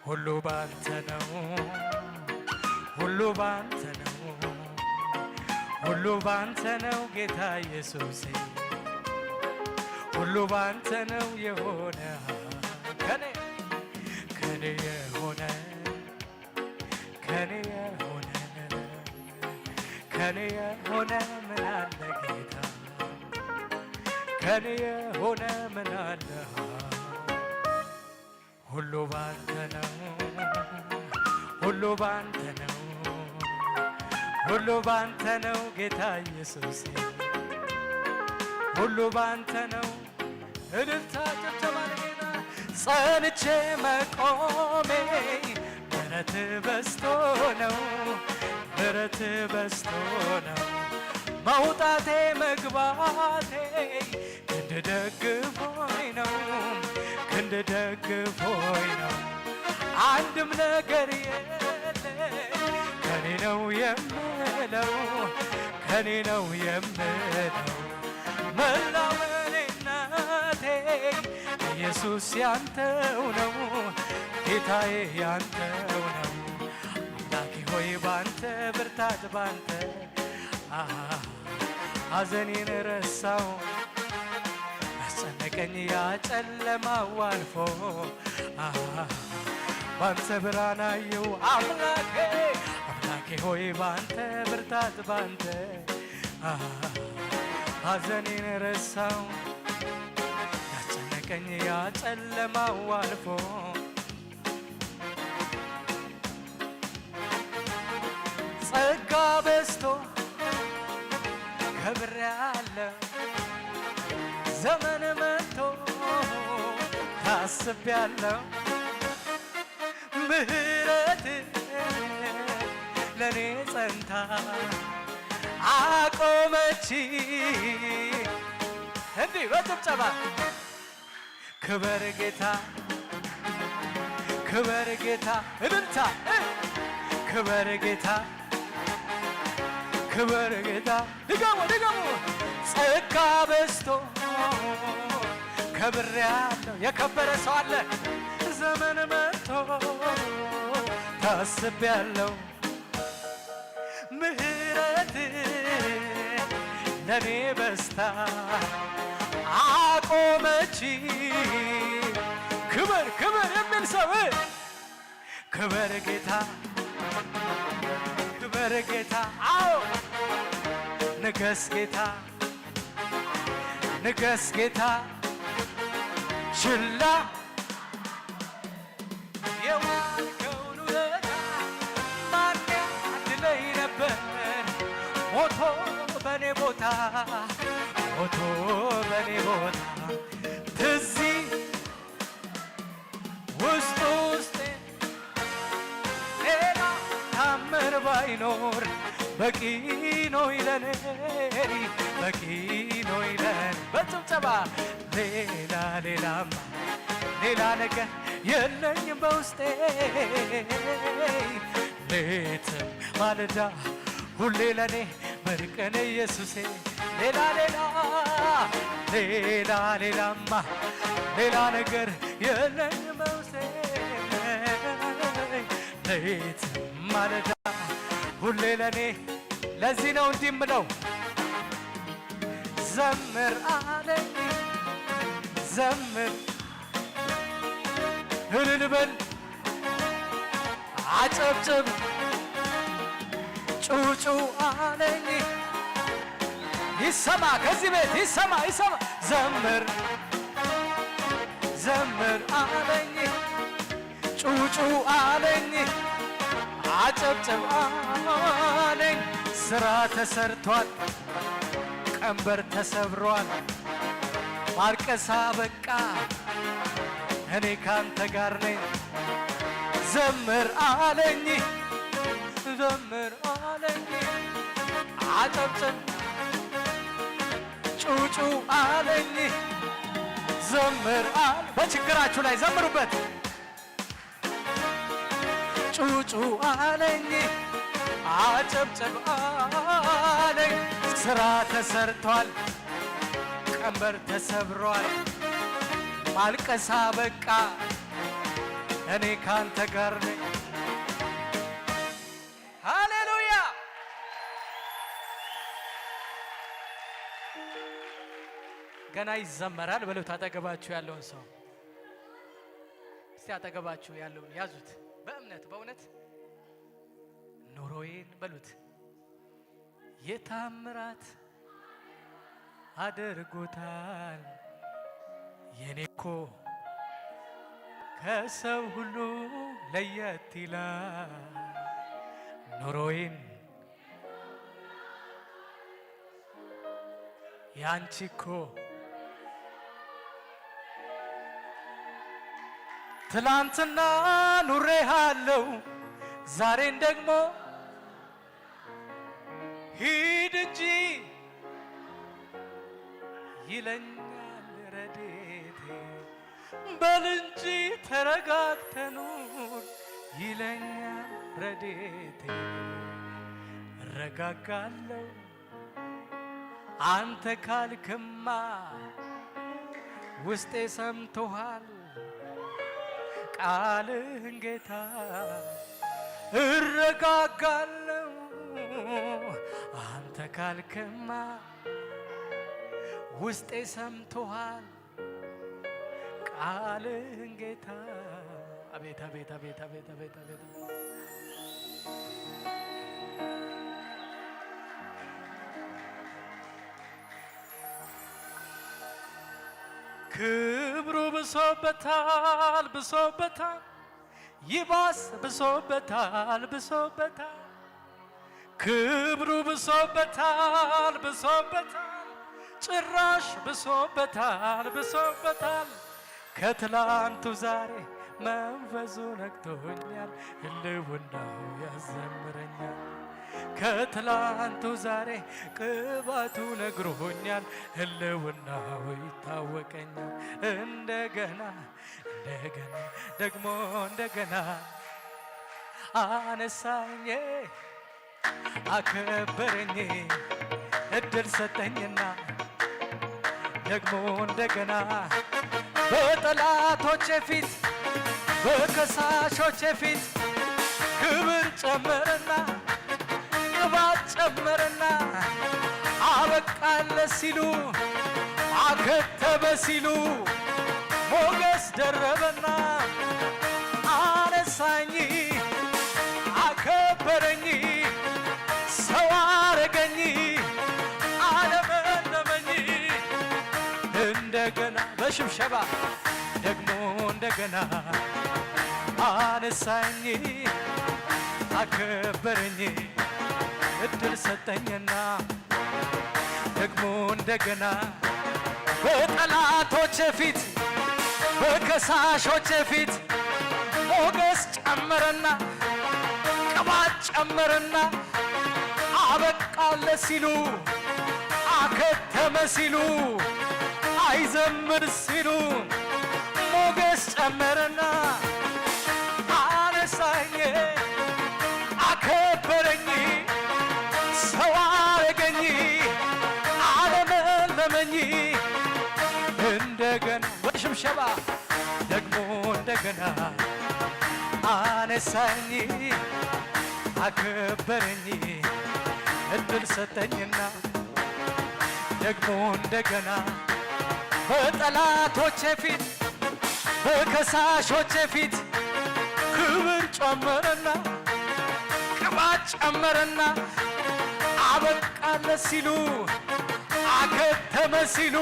ሁሉ ባንተ ነው፣ ሁሉ ባንተ ነው፣ ሁሉ ባንተ ነው ጌታ ኢየሱሴ፣ ሁሉ ባንተ ነው የሆነ። ከኔ፣ ከኔ የሆነ፣ ከኔ የሆነ፣ ከኔ የሆነ ምን አለ ጌታ? ከኔ የሆነ ምን አለ? ሁሉ ባንተ ነው፣ ሁሉ ባንተ ነው፣ ሁሉ ባንተ ነው ጌታ ኢየሱሴ፣ ሁሉ ባንተ ነው። እልልታ ጭብጨባ ለጌታ። ጸንቼ መቆሜ ምሕረት በዝቶ ነው፣ ምሕረት በዝቶ ነው። መውጣቴ መግባቴ ክንድ ደግፎኝ ነው፣ ክንድ ደግፎኝ ነው። አንድም ነገር የለኝ ከኔ ነው የምለው፣ ከኔ ነው የምለው። መላው እኔነቴ ኢየሱስ ያንተው ነው፣ ጌታዬ ያንተው ነው። አምላኬ ሆይ ባንተ ብርታት ባንተ፣ አሃ፣ ሐዘኔን ረሳው። ያስጨነቀኝ ያ ጨለማው አልፎ፣ አሃ፣ ባንተ ብርሃን አየው። አምላኬ፣ አምላኬ ሆይ ባንተ ብርታት ባንተ፣ አሃ፣ ሐዘኔን ረሳው። ያስጨነቀኝ ያ ጨለማው አልፎ ጸጋ በዝቶ ከብሬአለሁ። ዘመን መጥቶ ታስቤአለሁ። ምህረት ለኔ ጸንታ አቆመች። እንዲህ በጭብጨባ ክበር ጌታ፣ ክበር ጌታ፣ እልልታ፣ እ፣ ክበር ጌታ፣ ክበር ጌታ። ድገሙ፣ ድገሙ። ጸጋ በዝቶ ከብሬአለሁ። የከበረ ሰው አለ። ዘመን መጥቶ ታስቤአለሁ። ምህረት ለኔ በስታ አቆመች። ክብር ክብር የሚል ሰው ክብር ጌታ፣ ክብር ጌታ፣ አዎ ንገስ ጌታ፣ ንገስ ጌታ። ችላ የዋልከውን ውለታ ማን ያድለኝ ነበር? ሞቶ በኔ ቦታ፣ ሞቶ በኔ ቦታ። ትዝ ውስጥ ውስጤ ሌላ ታምር ባይኖር በቂ ነው ይለኔ፣ በቂ ነው ይለኔ። በጭብጨባ ሌላ፣ ሌላማ ሌላ ነገር የለኝም በውስጤ። ሌትም ማለዳ ሁሌ ለኔ ብርቅ ነህ ኢየሱሴ። ሌላ፣ ሌላ፣ ሌላ፣ ሌላማ ሌላ ነገር የለኝም በውስጤ። ሌትም ማለዳ ሁሌ ለኔ። ለዚህ ነው እንዲህ የምለው፣ ዘምር አለኝ፣ ዘምር፣ እልል በል፣ አጨብጭብ፣ ጩጩ አለኝ። ይሰማ፣ ከዚህ ቤት ይሰማ፣ ይሰማ። ዘምር፣ ዘምር አለኝ፣ ጩጩ አለኝ፣ አጨብጭብ አለኝ። ስራ ተሰርቷል፣ ቀንበር ተሰብሯል፣ ማልቀስ አበቃ፣ እኔ ካንተ ጋር ነኝ። ዘምር አለኝ፣ ዘምር አለኝ፣ አጨብጭብ፣ ጩጩ አለኝ፣ ዘምር አለ። በችግራችሁ ላይ ዘምሩበት። ጩጩ አለኝ፣ አጨብጭብ አለኝ። ስራ ተሰርቷል፣ ቀንበር ተሰብሯል፣ ማልቀስ አበቃ፣ እኔ ካንተ ጋር ነኝ። ሃሌሉያ! ገና ይዘመራል በሉት አጠገባችሁ ያለውን ሰው። እስቲ አጠገባችሁ ያለውን ያዙት። በእምነት፣ በእውነት ኑሮዬን በሉት የታምራት አድርጎታል። የኔ እኮ ከሰው ሁሉ ለየት ይላል። ኑሮዬን ያንቺ እኮ ትላንትና ኑሬሃለው ዛሬን ደግሞ ሂድ እንጂ ይለኛል ረዴቴ። በል እንጂ ተረጋግተህ ኑር ይለኛል ረዴቴ። እረጋጋለሁ አንተ ካልክማ ውስጤ ሰምቶሃል ቃልህን ጌታ። እረጋጋለሁ አንተ ካልክማ ውስጤ ሰምቶሃል ቃልህን ጌታ። አቤት አቤት አቤት አቤት አቤት አቤት። ክብሩ ብሶበታል ብሶበታል ይባስ ብሶበታል ብሶበታል ክብሩ ብሶበታል ብሶበታል ጭራሽ ብሶበታል ብሶበታል። ከትላንቱ ዛሬ መንፈሱ ነክቶኛል፣ ህልውናው ያዘምረኛል። ከትላንቱ ዛሬ ቅባቱ ነግሮኛል፣ ህልውናው ይታወቀኛል። እንደገና እንደገና ደግሞ እንደገና አነሳኝ አከበረኝ እድል ሰጠኝና ደግሞ እንደገና በጠላቶቼ ፊት በከሳሾቼ ፊት ክብር ጨመረና ቅባት ጨመረና አበቃለ ሲሉ አከተመ ሲሉ ሞገስ ደረበና አነሳኝ አከበረኝ ሰው አረገኝ አለመለመኝ እንደገና በሽብሸባ ደግሞ እንደገና አነሳኝ አከበረኝ እድል ሰጠኝና ደግሞ እንደገና በጠላቶቼ ፊት በከሳሾቼ ፊት ሞገስ ጨመረና ቅባት ጨመረና አበቃለ ሲሉ አከተመ ሲሉ አይዘምር ሲሉ ሞገስ ጨመረና አነሳኝ አከበረኝ ሰው አረገኝ አለመለመኝ እንደገና በሽብሸባ ደግሞ እንደገና አነሳኝ አከበረኝ እድል ሰጠኝና ደግሞ እንደገና በጠላቶቼ ፊት በከሳሾቼ ፊት ክብር ጨመረና ቅባት ጨመረና አበቃለ ሲሉ አከተመ ሲሉ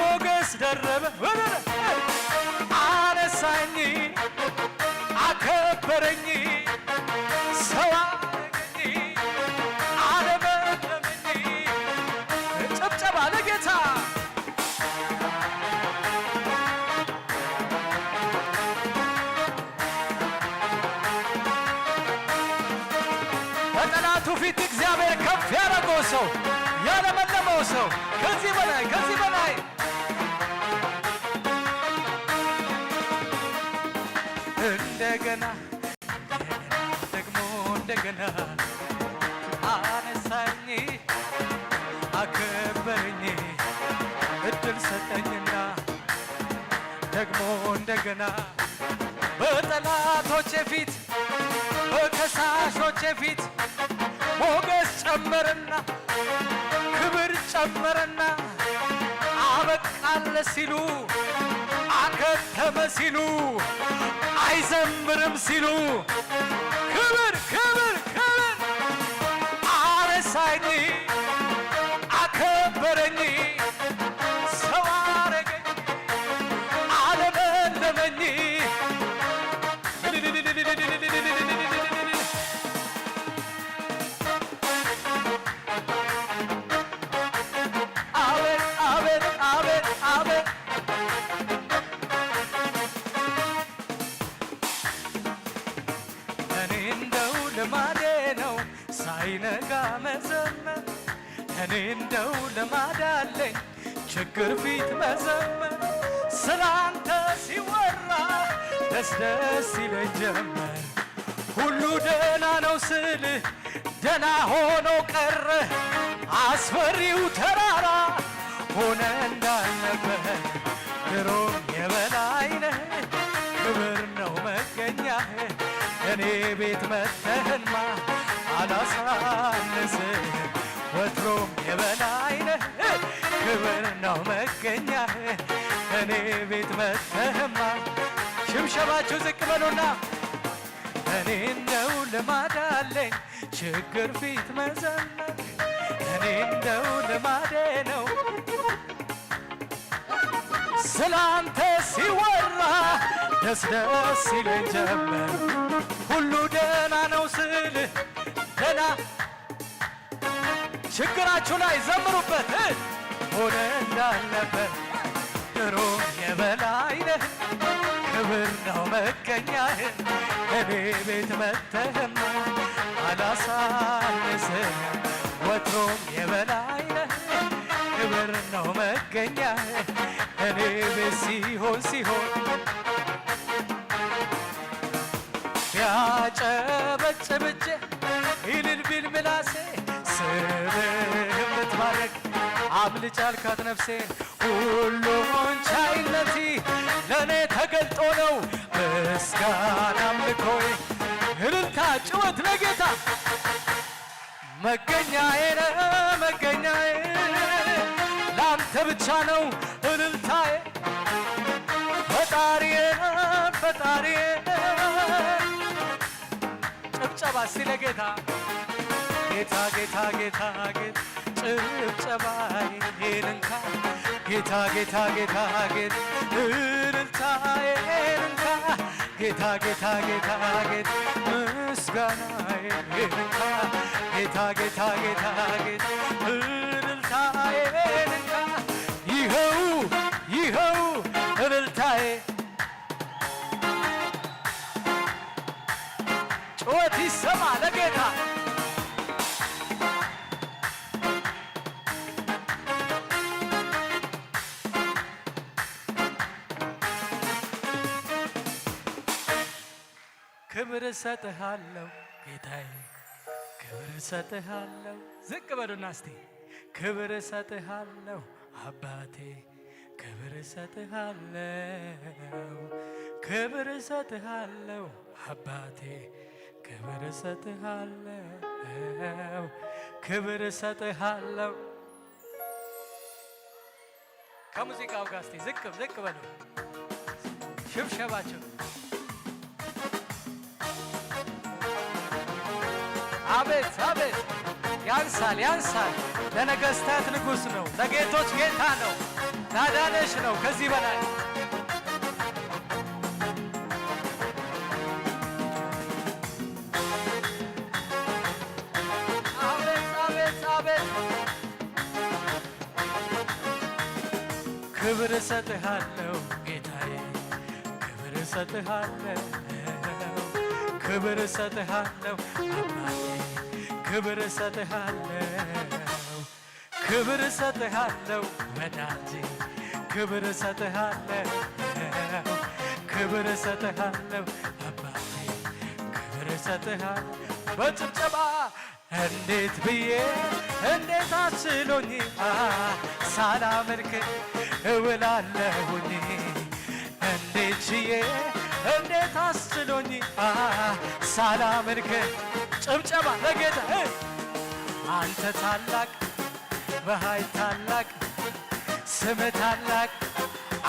ሞገስ ደረበ አነሳኝ አከበረኝ ሰው አረገኝ አለመለመኝ ጭብጨባ ለጌታ በጠላቱ ፊት እግዚአብሔር ከፍ ያደረገው ሰው ያለመለመው ሰው ከዚህ በላይ ከዚህ በላይ እንደገና እንደገና ደግሞ እንደገና አነሳኝ አከበረኝ እድል ሰጠኝና ደግሞ እንደገና በጠላቶቼ ፊት በከሳሾቼ ፊት ሞገስ ጨመረና ክብር ጨመረና አበቃለ ሲሉ አከተመ ሲሉ አይዘምርም ሲሉ ክብር ክብር ክብር አነሳኝ አከበረኝ ሰው አረገኝ አለመለመኝ ልማዴ ነው ሳይነጋ መዘመር። እኔ እንደው ልማድ አለኝ ችግር ፊት መዘመር። ስላንተ ሲወራ ደስ ደስ ይለኝ ጀመር። ሁሉ ደህና ነው ስል ደህና ሆኖ ቀረ። አስፈሪው ተራራ ሆነ እንዳልነበር። ድሮም የበላይ ነህ፣ ክብር ነው መገኛህ። እኔ ቤት መተህማ አላሳንስህ። ወትሮም የበላይ ነህ፣ ክብር ነው መገኛህ። እኔ ቤት መተህማ ሽብሸባችሁ ዝቅ በሉና። እኔ እንደው ልማድ አለኝ ችግር ፊት መዘመር። እኔ እንደው ልማዴ ነው ስላንተ ሲወራ ደስ ደስ ይለኝ ጀመር። ሁሉ ደህና ነው ስል ደህና ችግራችሁ ላይ ዘምሩበት። ሆነ እንዳልነበር ድሮ የበላይ ነህ፣ ክብር ነው መገኛህ። እኔ ቤት መተህማ አላሳንስህ። ወትሮም የበላይ ነህ፣ ክብር ነው መገኛህ። እኔ ቤት ሲሆን ሲሆን ቢያጨበጭብጭ እልል ቢል ምላሴ ስምህን ብትባረክ አምልጭ አልካት ነፍሴ። ሁሉን ቻይነቲ ለእኔ ተገልጦ ነው ምስጋና አምልኮዬ። እልልታ ጭወት ለጌታ። መገኛዬ ነህ መገኛዬ፣ ላንተ ብቻ ነው እልልታዬ። ፈጣሪዬ ነህ ፈጣሪዬ ነህ። ጭብጨባ እስቲ ለጌታ። ጌታ ጌታ ጌታ ጌታ ጭብጨባዬን እንካ። ጌታ ጌታ ጌታ ጌታ እልልታዬን እንካ። ጌታ ጌታ ጌታ ጌታ ምስጋናዬን እንካ። ጌታ ጌታ ጌታ ጌታ እልልታዬን እንካ። ይኸው ይኸው እልልታዬ። ጩኸት ይሰማ ለጌታ። ክብር እሰጥሃለሁ ጌታዬ፣ ክብር እሰጥሃለሁ። ዝቅ በሉና እስቲ። ክብር እሰጥሃለሁ አባቴ፣ ክብር እሰጥሃለሁ፣ ክብር እሰጥሃለሁ አባቴ፣ ክብር እሰጥሃለሁ፣ ክብር እሰጥሃለሁ። ከሙዚቃው ጋር እስቲ ዝቅ ዝቅ በሉ ሽብሸባችሁ። አቤት አቤት፣ ያንሳል ያንሳል። ለነገስታት ንጉስ ነው፣ ለጌቶች ጌታ ነው፣ ላዳነሽ ነው። ከዚህ በላይ አቤት አቤት አቤት። ክብር እሰጥሃለሁ ጌታዬ፣ ክብር እሰጥሃለሁ፣ ክብር እሰጥሃለሁ አባቴ፣ ክብር እሰጥሃለሁ፣ ክብር እሰጥሃለሁ ወዳጄ፣ ክብር እሰጥሃለሁ፣ ክብር እሰጥሃለሁ አባቴ፣ ክብር እሰጥሃለሁ። በጭብጨባ እንዴት ብዬ እንዴት አስችሎኝ ሳላመልክ እውላለሁኝ? እንዴት ችዬ እንዴት አስችሎኝ ሳላመልክ? ጭብጨባ ለጌታ። አንተ ታላቅ፣ በኃይል ታላቅ፣ ስም ታላቅ።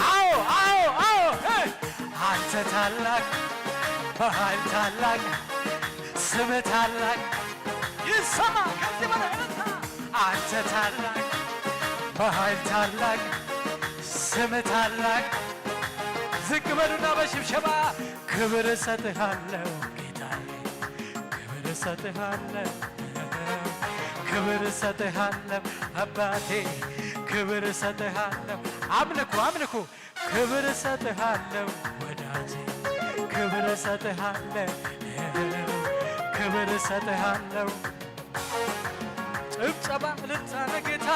አዎ አዎ አዎ። አንተ ታላቅ፣ በኃይል ታላቅ፣ ስም ታላቅ። ይሰማ ከዚህ በላይ እልልታ። አንተ ታላቅ፣ በኃይል ታላቅ፣ ስም ታላቅ። ዝቅ በሉና በሽብሸባ ክብር እሰጥሃለሁ ጌታዬ፣ ክብር እሰጥሃለሁ፣ ክብር እሰጥሃለሁ አባቴ፣ ክብር እሰጥሃለሁ። አምልኩ አምልኩ። ክብር እሰጥሃለሁ ወዳጄ፣ ክብር እሰጥሃለሁ፣ ክብር እሰጥሃለሁ። ጭብጨባ እልልታ ለጌታ።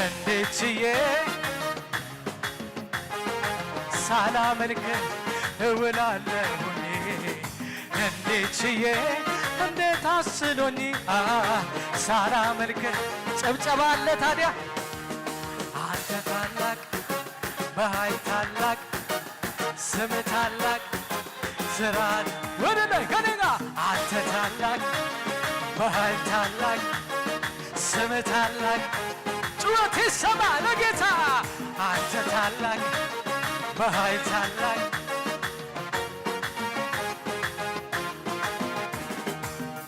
እንዴት ችዬ ሳላመልክ እውላለሁኝ? እንዴት ችዬ እንዴት አስሎኝ ሳላመልክ? ጭብጨባ አለ ታዲያ። አንተ ታላቅ፣ በኃይል ታላቅ፣ ስም ታላቅ፣ ስራ ወደ ላይ ከኔ ጋር። አንተ ታላቅ፣ በኃይል ታላቅ፣ ስም ታላቅ፣ ጩኸት ይሰማ ለጌታ። አንተ ታላቅ፣ በኃይል ታላቅ፣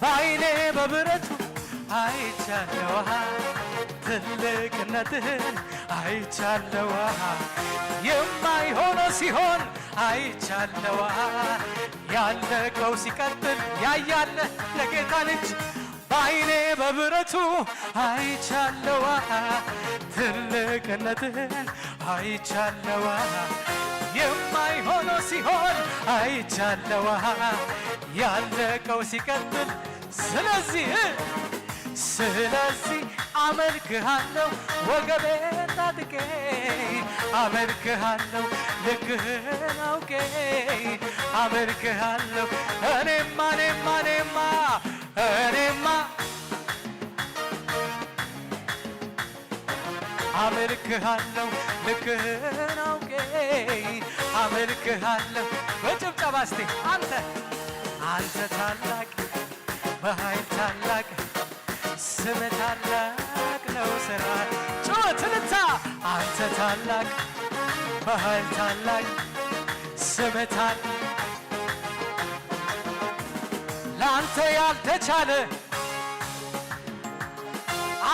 በዓይኔ በብረቱ አይቻለዋ ትልቅነትህን አይቻለዋ። የማይሆነው ሲሆን አይቻለዋ። ያለቀው ሲቀጥል ያያለ ለጌታ ልጅ በዓይኔ በብረቱ አይቻለዋ ትልቅነትህን አይቻለዋ። የማይሆነው ሲሆን አይቻለዋ። ያለቀው ሲቀጥል ስለዚህ ስለዚህ አመልክሃለሁ ወገቤን ታጥቄ አመልክሃለሁ ልክህን አውቄ አመልክሃለሁ። እኔማ እኔማ እኔማ እኔማ አመልክሃለሁ ልክህን አውቄ አመልክሃለሁ። በጭብጨባ እስቲ አንተ አንተ ታላቅ በኃይል ታላቅ ስም ታላቅ ነው ስራ ጩኸት እልልታ አንተ ታላቅ በኃይል ታላቅ ስም ታላቅ ለአንተ ያልተቻለ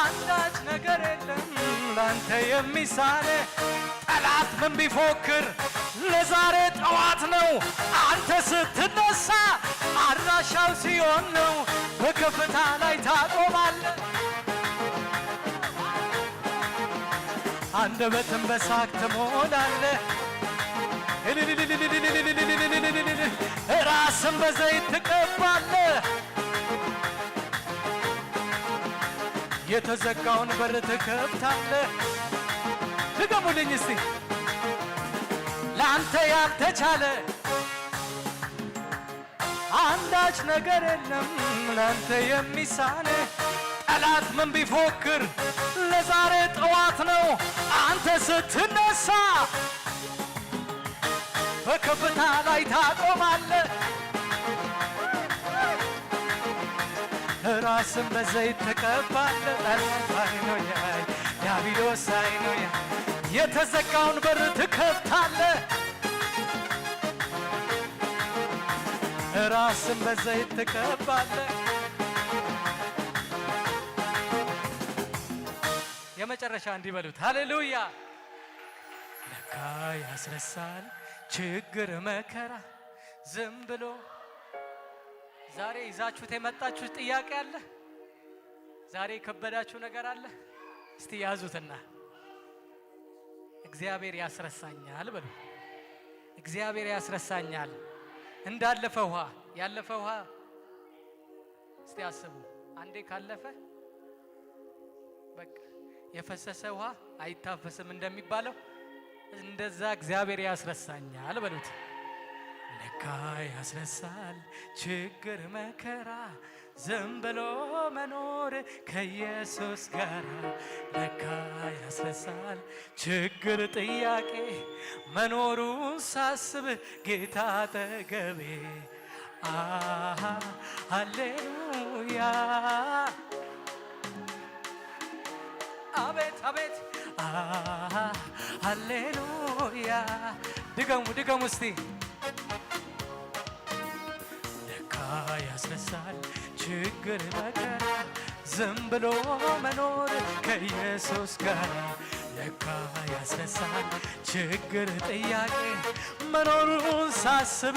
አንዳች ነገር የለም ላንተ የሚሳነ። ጠላት ምን ቢፎክር ለዛሬ ጠዋት ነው። አንተ ስትነሳ አድራሻው ሲኦል ነው። በከፍታ ላይ ታቆማለህ። አንደበትን በሳቅ ትሞላለህ። ራስን በዘይት ትቀባለህ። የተዘጋውን በር ትከፍታለህ። ድገሙልኝ እስቲ። ላንተ ያልተቻለ አንዳች ነገር የለም ላንተ የሚሳነ። ጠላት ምን ቢፎክር ለዛሬ ጠዋት ነው። አንተ ስትነሳ በከፍታ ላይ ታቆማለህ። ራስን በዘይት ትቀባለህ። ጠላት አይኖ ያይ ዲያብሎስ አይኖ ያይ የተዘጋውን በር ትከፍታለህ። ራስን በዘይት ትቀባለህ። የመጨረሻ እንዲህ በሉት ሃሌሉያ። ለካ ያስረሳል ችግር መከራ ዝም ብሎ። ዛሬ ይዛችሁት የመጣችሁት ጥያቄ አለ? ዛሬ የከበዳችሁ ነገር አለ? እስቲ ያዙትና እግዚአብሔር ያስረሳኛል በሉ። እግዚአብሔር ያስረሳኛል። እንዳለፈ ውሃ ያለፈ ውሃ እስቲ አስቡ። አንዴ ካለፈ በቃ የፈሰሰ ውሃ አይታፈስም እንደሚባለው እንደዛ እግዚአብሔር ያስረሳኛል በሉት። ለካ ያስረሳል ችግር መከራ ዝም ብሎ መኖር ከኢየሱስ ጋር። ለካ ያስረሳል ችግር ጥያቄ መኖሩን ሳስብ ጌታ አጠገቤ። አሃ ሃሌሉያ አቤት አቤት አሃ ሃሌሉያ። ድገሙ ድገሙ እስቲ። ለካ ያስረሳል ችግር መከራ ዝም ብሎ መኖር ከኢየሱስ ጋር። ለካ ያስረሳል ችግር ጥያቄ መኖሩን ሳስብ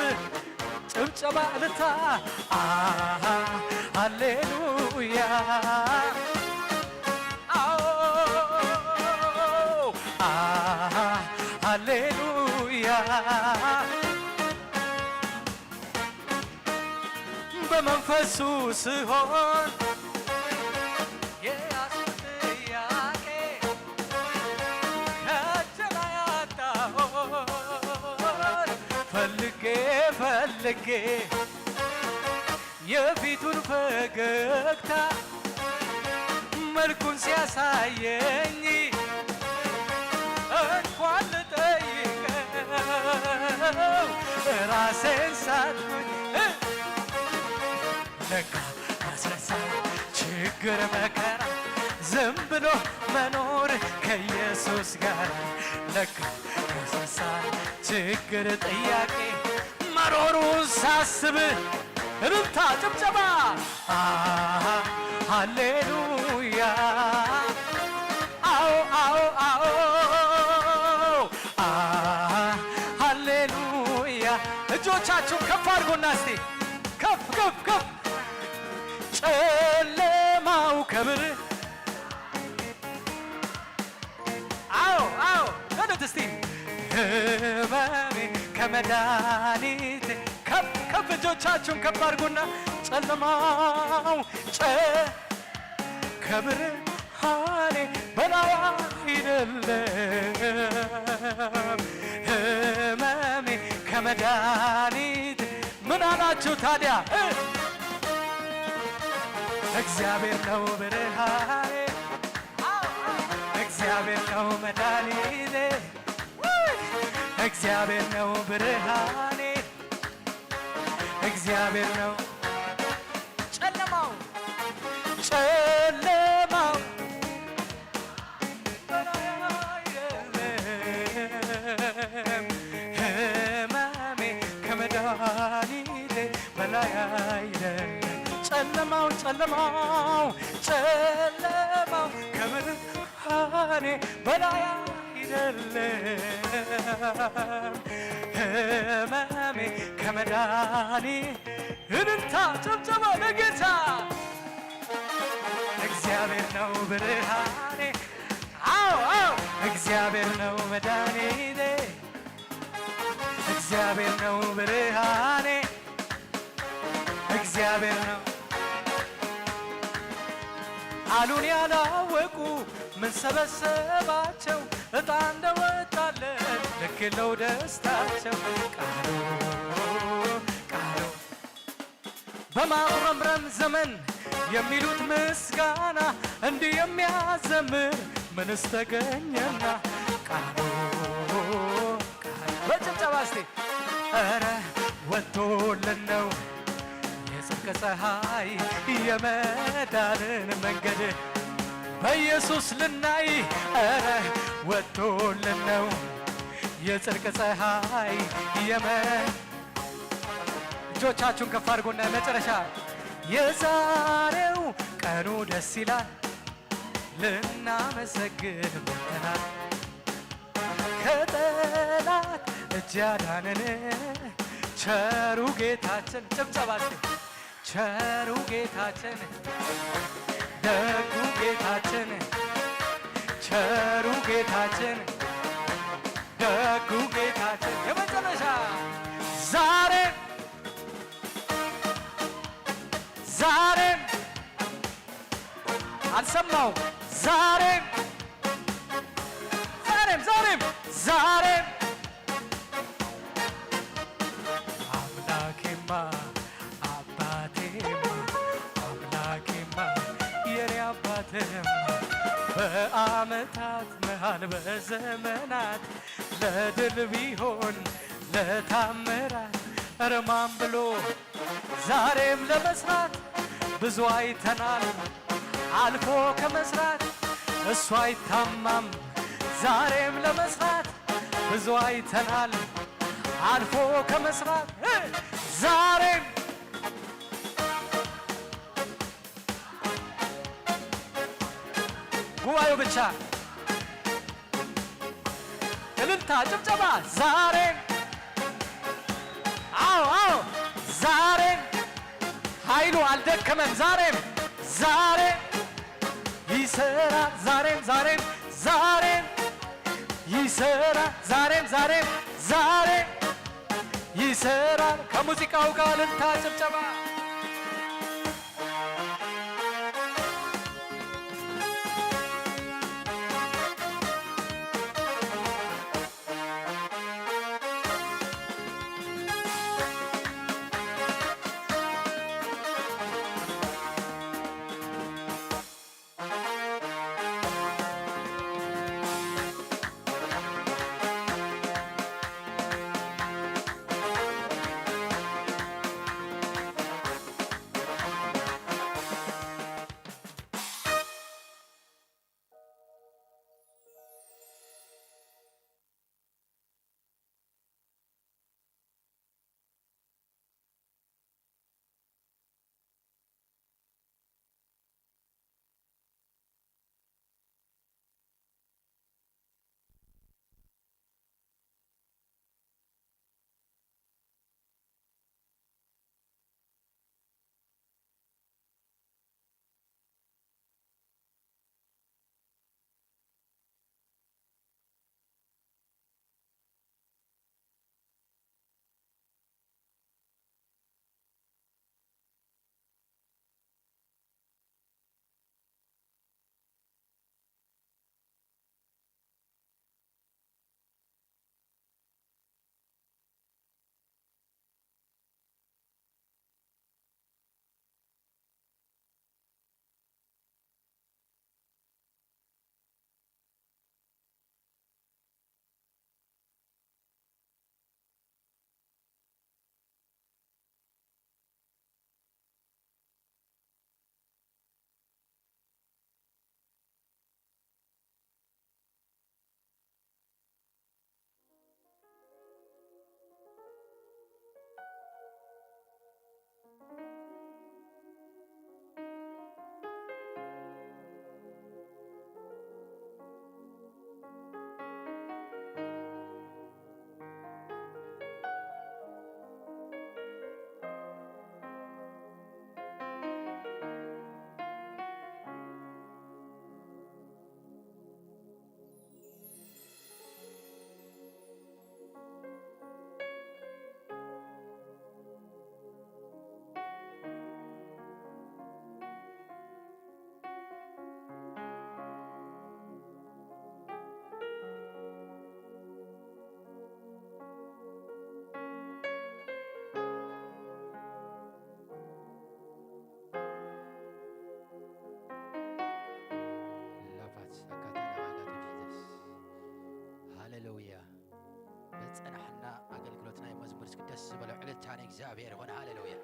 ጭብጨባ እልልታ አሃ ሃሌሉያ አዎ አሃ ሃሌሉያ በመንፈሱ ስሆን የያዝኩት ጥያቄ ከእጅ ላይ አጣሁት። ፈልጌ ፈልጌ የፊቱን ፈገግታ መልኩን ሲያሳየኝ እንኳን ልጠይቀው ራሴን ሳትኩኝ። ለካ ያስረሳል ችግር መከራ ዝም ብሎ መኖር ከኢየሱስ ጋር። ለካ ያስረሳል ችግር ጥያቄ መኖሩን ሳስብ እልልታ ጭብጨባ። አሃ ሃሌሉያ። አዎ አዎ አዎ። አሃ ሃሌሉያ። እጆቻችሁን ከፍ አድርጉና እስቲ ከፍ ከፍ ከፍ። ጨለማው ከብር አዎ አዎ በሉት እስቲ። ህመሜ ከመድኃኒቴ ከፍ ከፍ እጆቻችሁን ከፍ አድርጉና ጨለማው ጨ ከብርሃኔ በላይ አይደለም ህመሜ ከመድኃኒቴ ምን አላችሁ ታዲያ? እግዚአብሔር ነው ብርሃኔ፣ እግዚአብሔር ነው መድኃኒቴ፣ እግዚአብሔር ነው ብርሃኔ፣ እግዚአብሔር ነው ጨለማው ጨለማው በላይ አይደለም ህመሜ ከመድኃኒቴ በላይ አይደለም ጨለማው ጨለማው ጨለማው ከብርሃኔ በላይ አይደለም ህመሜ ከመድኃኒ እልልታ ጭብጨባ ለጌታ። እግዚአብሔር ነው ብርሃኔ፣ አዎ አዎ፣ እግዚአብሔር ነው መድኃኒቴ፣ እግዚአብሔር ነው ብርሃኔ፣ እግዚአብሔር ነው። ቃሉን ያላወቁ ምን ሰበሰባቸው? ዕጣ እንደወጣለት ልክ የለው ደስታቸው። ቃሉ ቃሉ በማጉረምረም ዘመን የሚሉት ምስጋና እንዲህ የሚያዘምር ምንስ ተገኘና? ቃሉ ቃሉ በጭብጨባ እስቲ ኧረ ወጥቶልን ነው የጽድቅ ፀሐይ የመዳንን መንገድ በኢየሱስ ልናይ ኧረ ወጥቶልን ነው የጽድቅ ፀሐይ የመ እጆቻችሁን ከፍ አድርጎና የመጨረሻ የዛሬው ቀኑ ደስ ይላል ልናመሰግን መጥተናል። ከጠላት እጅ ያዳነን ቸሩ ጌታችን ጭብጨባ እስቲ። ቸሩ ጌታችን ደጉ ጌታችን ቸሩ ጌታችን ደጉ ጌታችን የመጨረሻ ዛሬ ዛሬም አልሰማው ዛሬም ዛሬም ዛሬም ዛሬም አምላኬማ አባቴማ አምላኬማ የኔ አባቴማ በዓመታት መሃል በዘመናት ለድል ቢሆን ለታምራት እርማን ብሎ ዛሬም ለመስራት ብዙ አይተናል። አልፎ ከመስራት እሱ አይታማም። ዛሬም ለመስራት ብዙ አይተናል። አልፎ ከመስራት እ፣ ዛሬም ጉባኤው ብቻ እልልታ፣ ጭብጨባ። ዛሬም፣ አዎ፣ አዎ፣ ዛሬም ኃይሉ አልደከመም። ዛሬም፣ ዛሬም ይሰራል። ዛሬም፣ ዛሬም፣ ዛሬም ይሰራል። ዛሬም፣ ዛሬም፣ ዛሬም ይሰራል። ከሙዚቃው ጋር እልልታ፣ ጭብጨባ። ደስ በሎ። ዕልልታ ንእግዚኣብሔር ይኹን። ሃሌሉያ።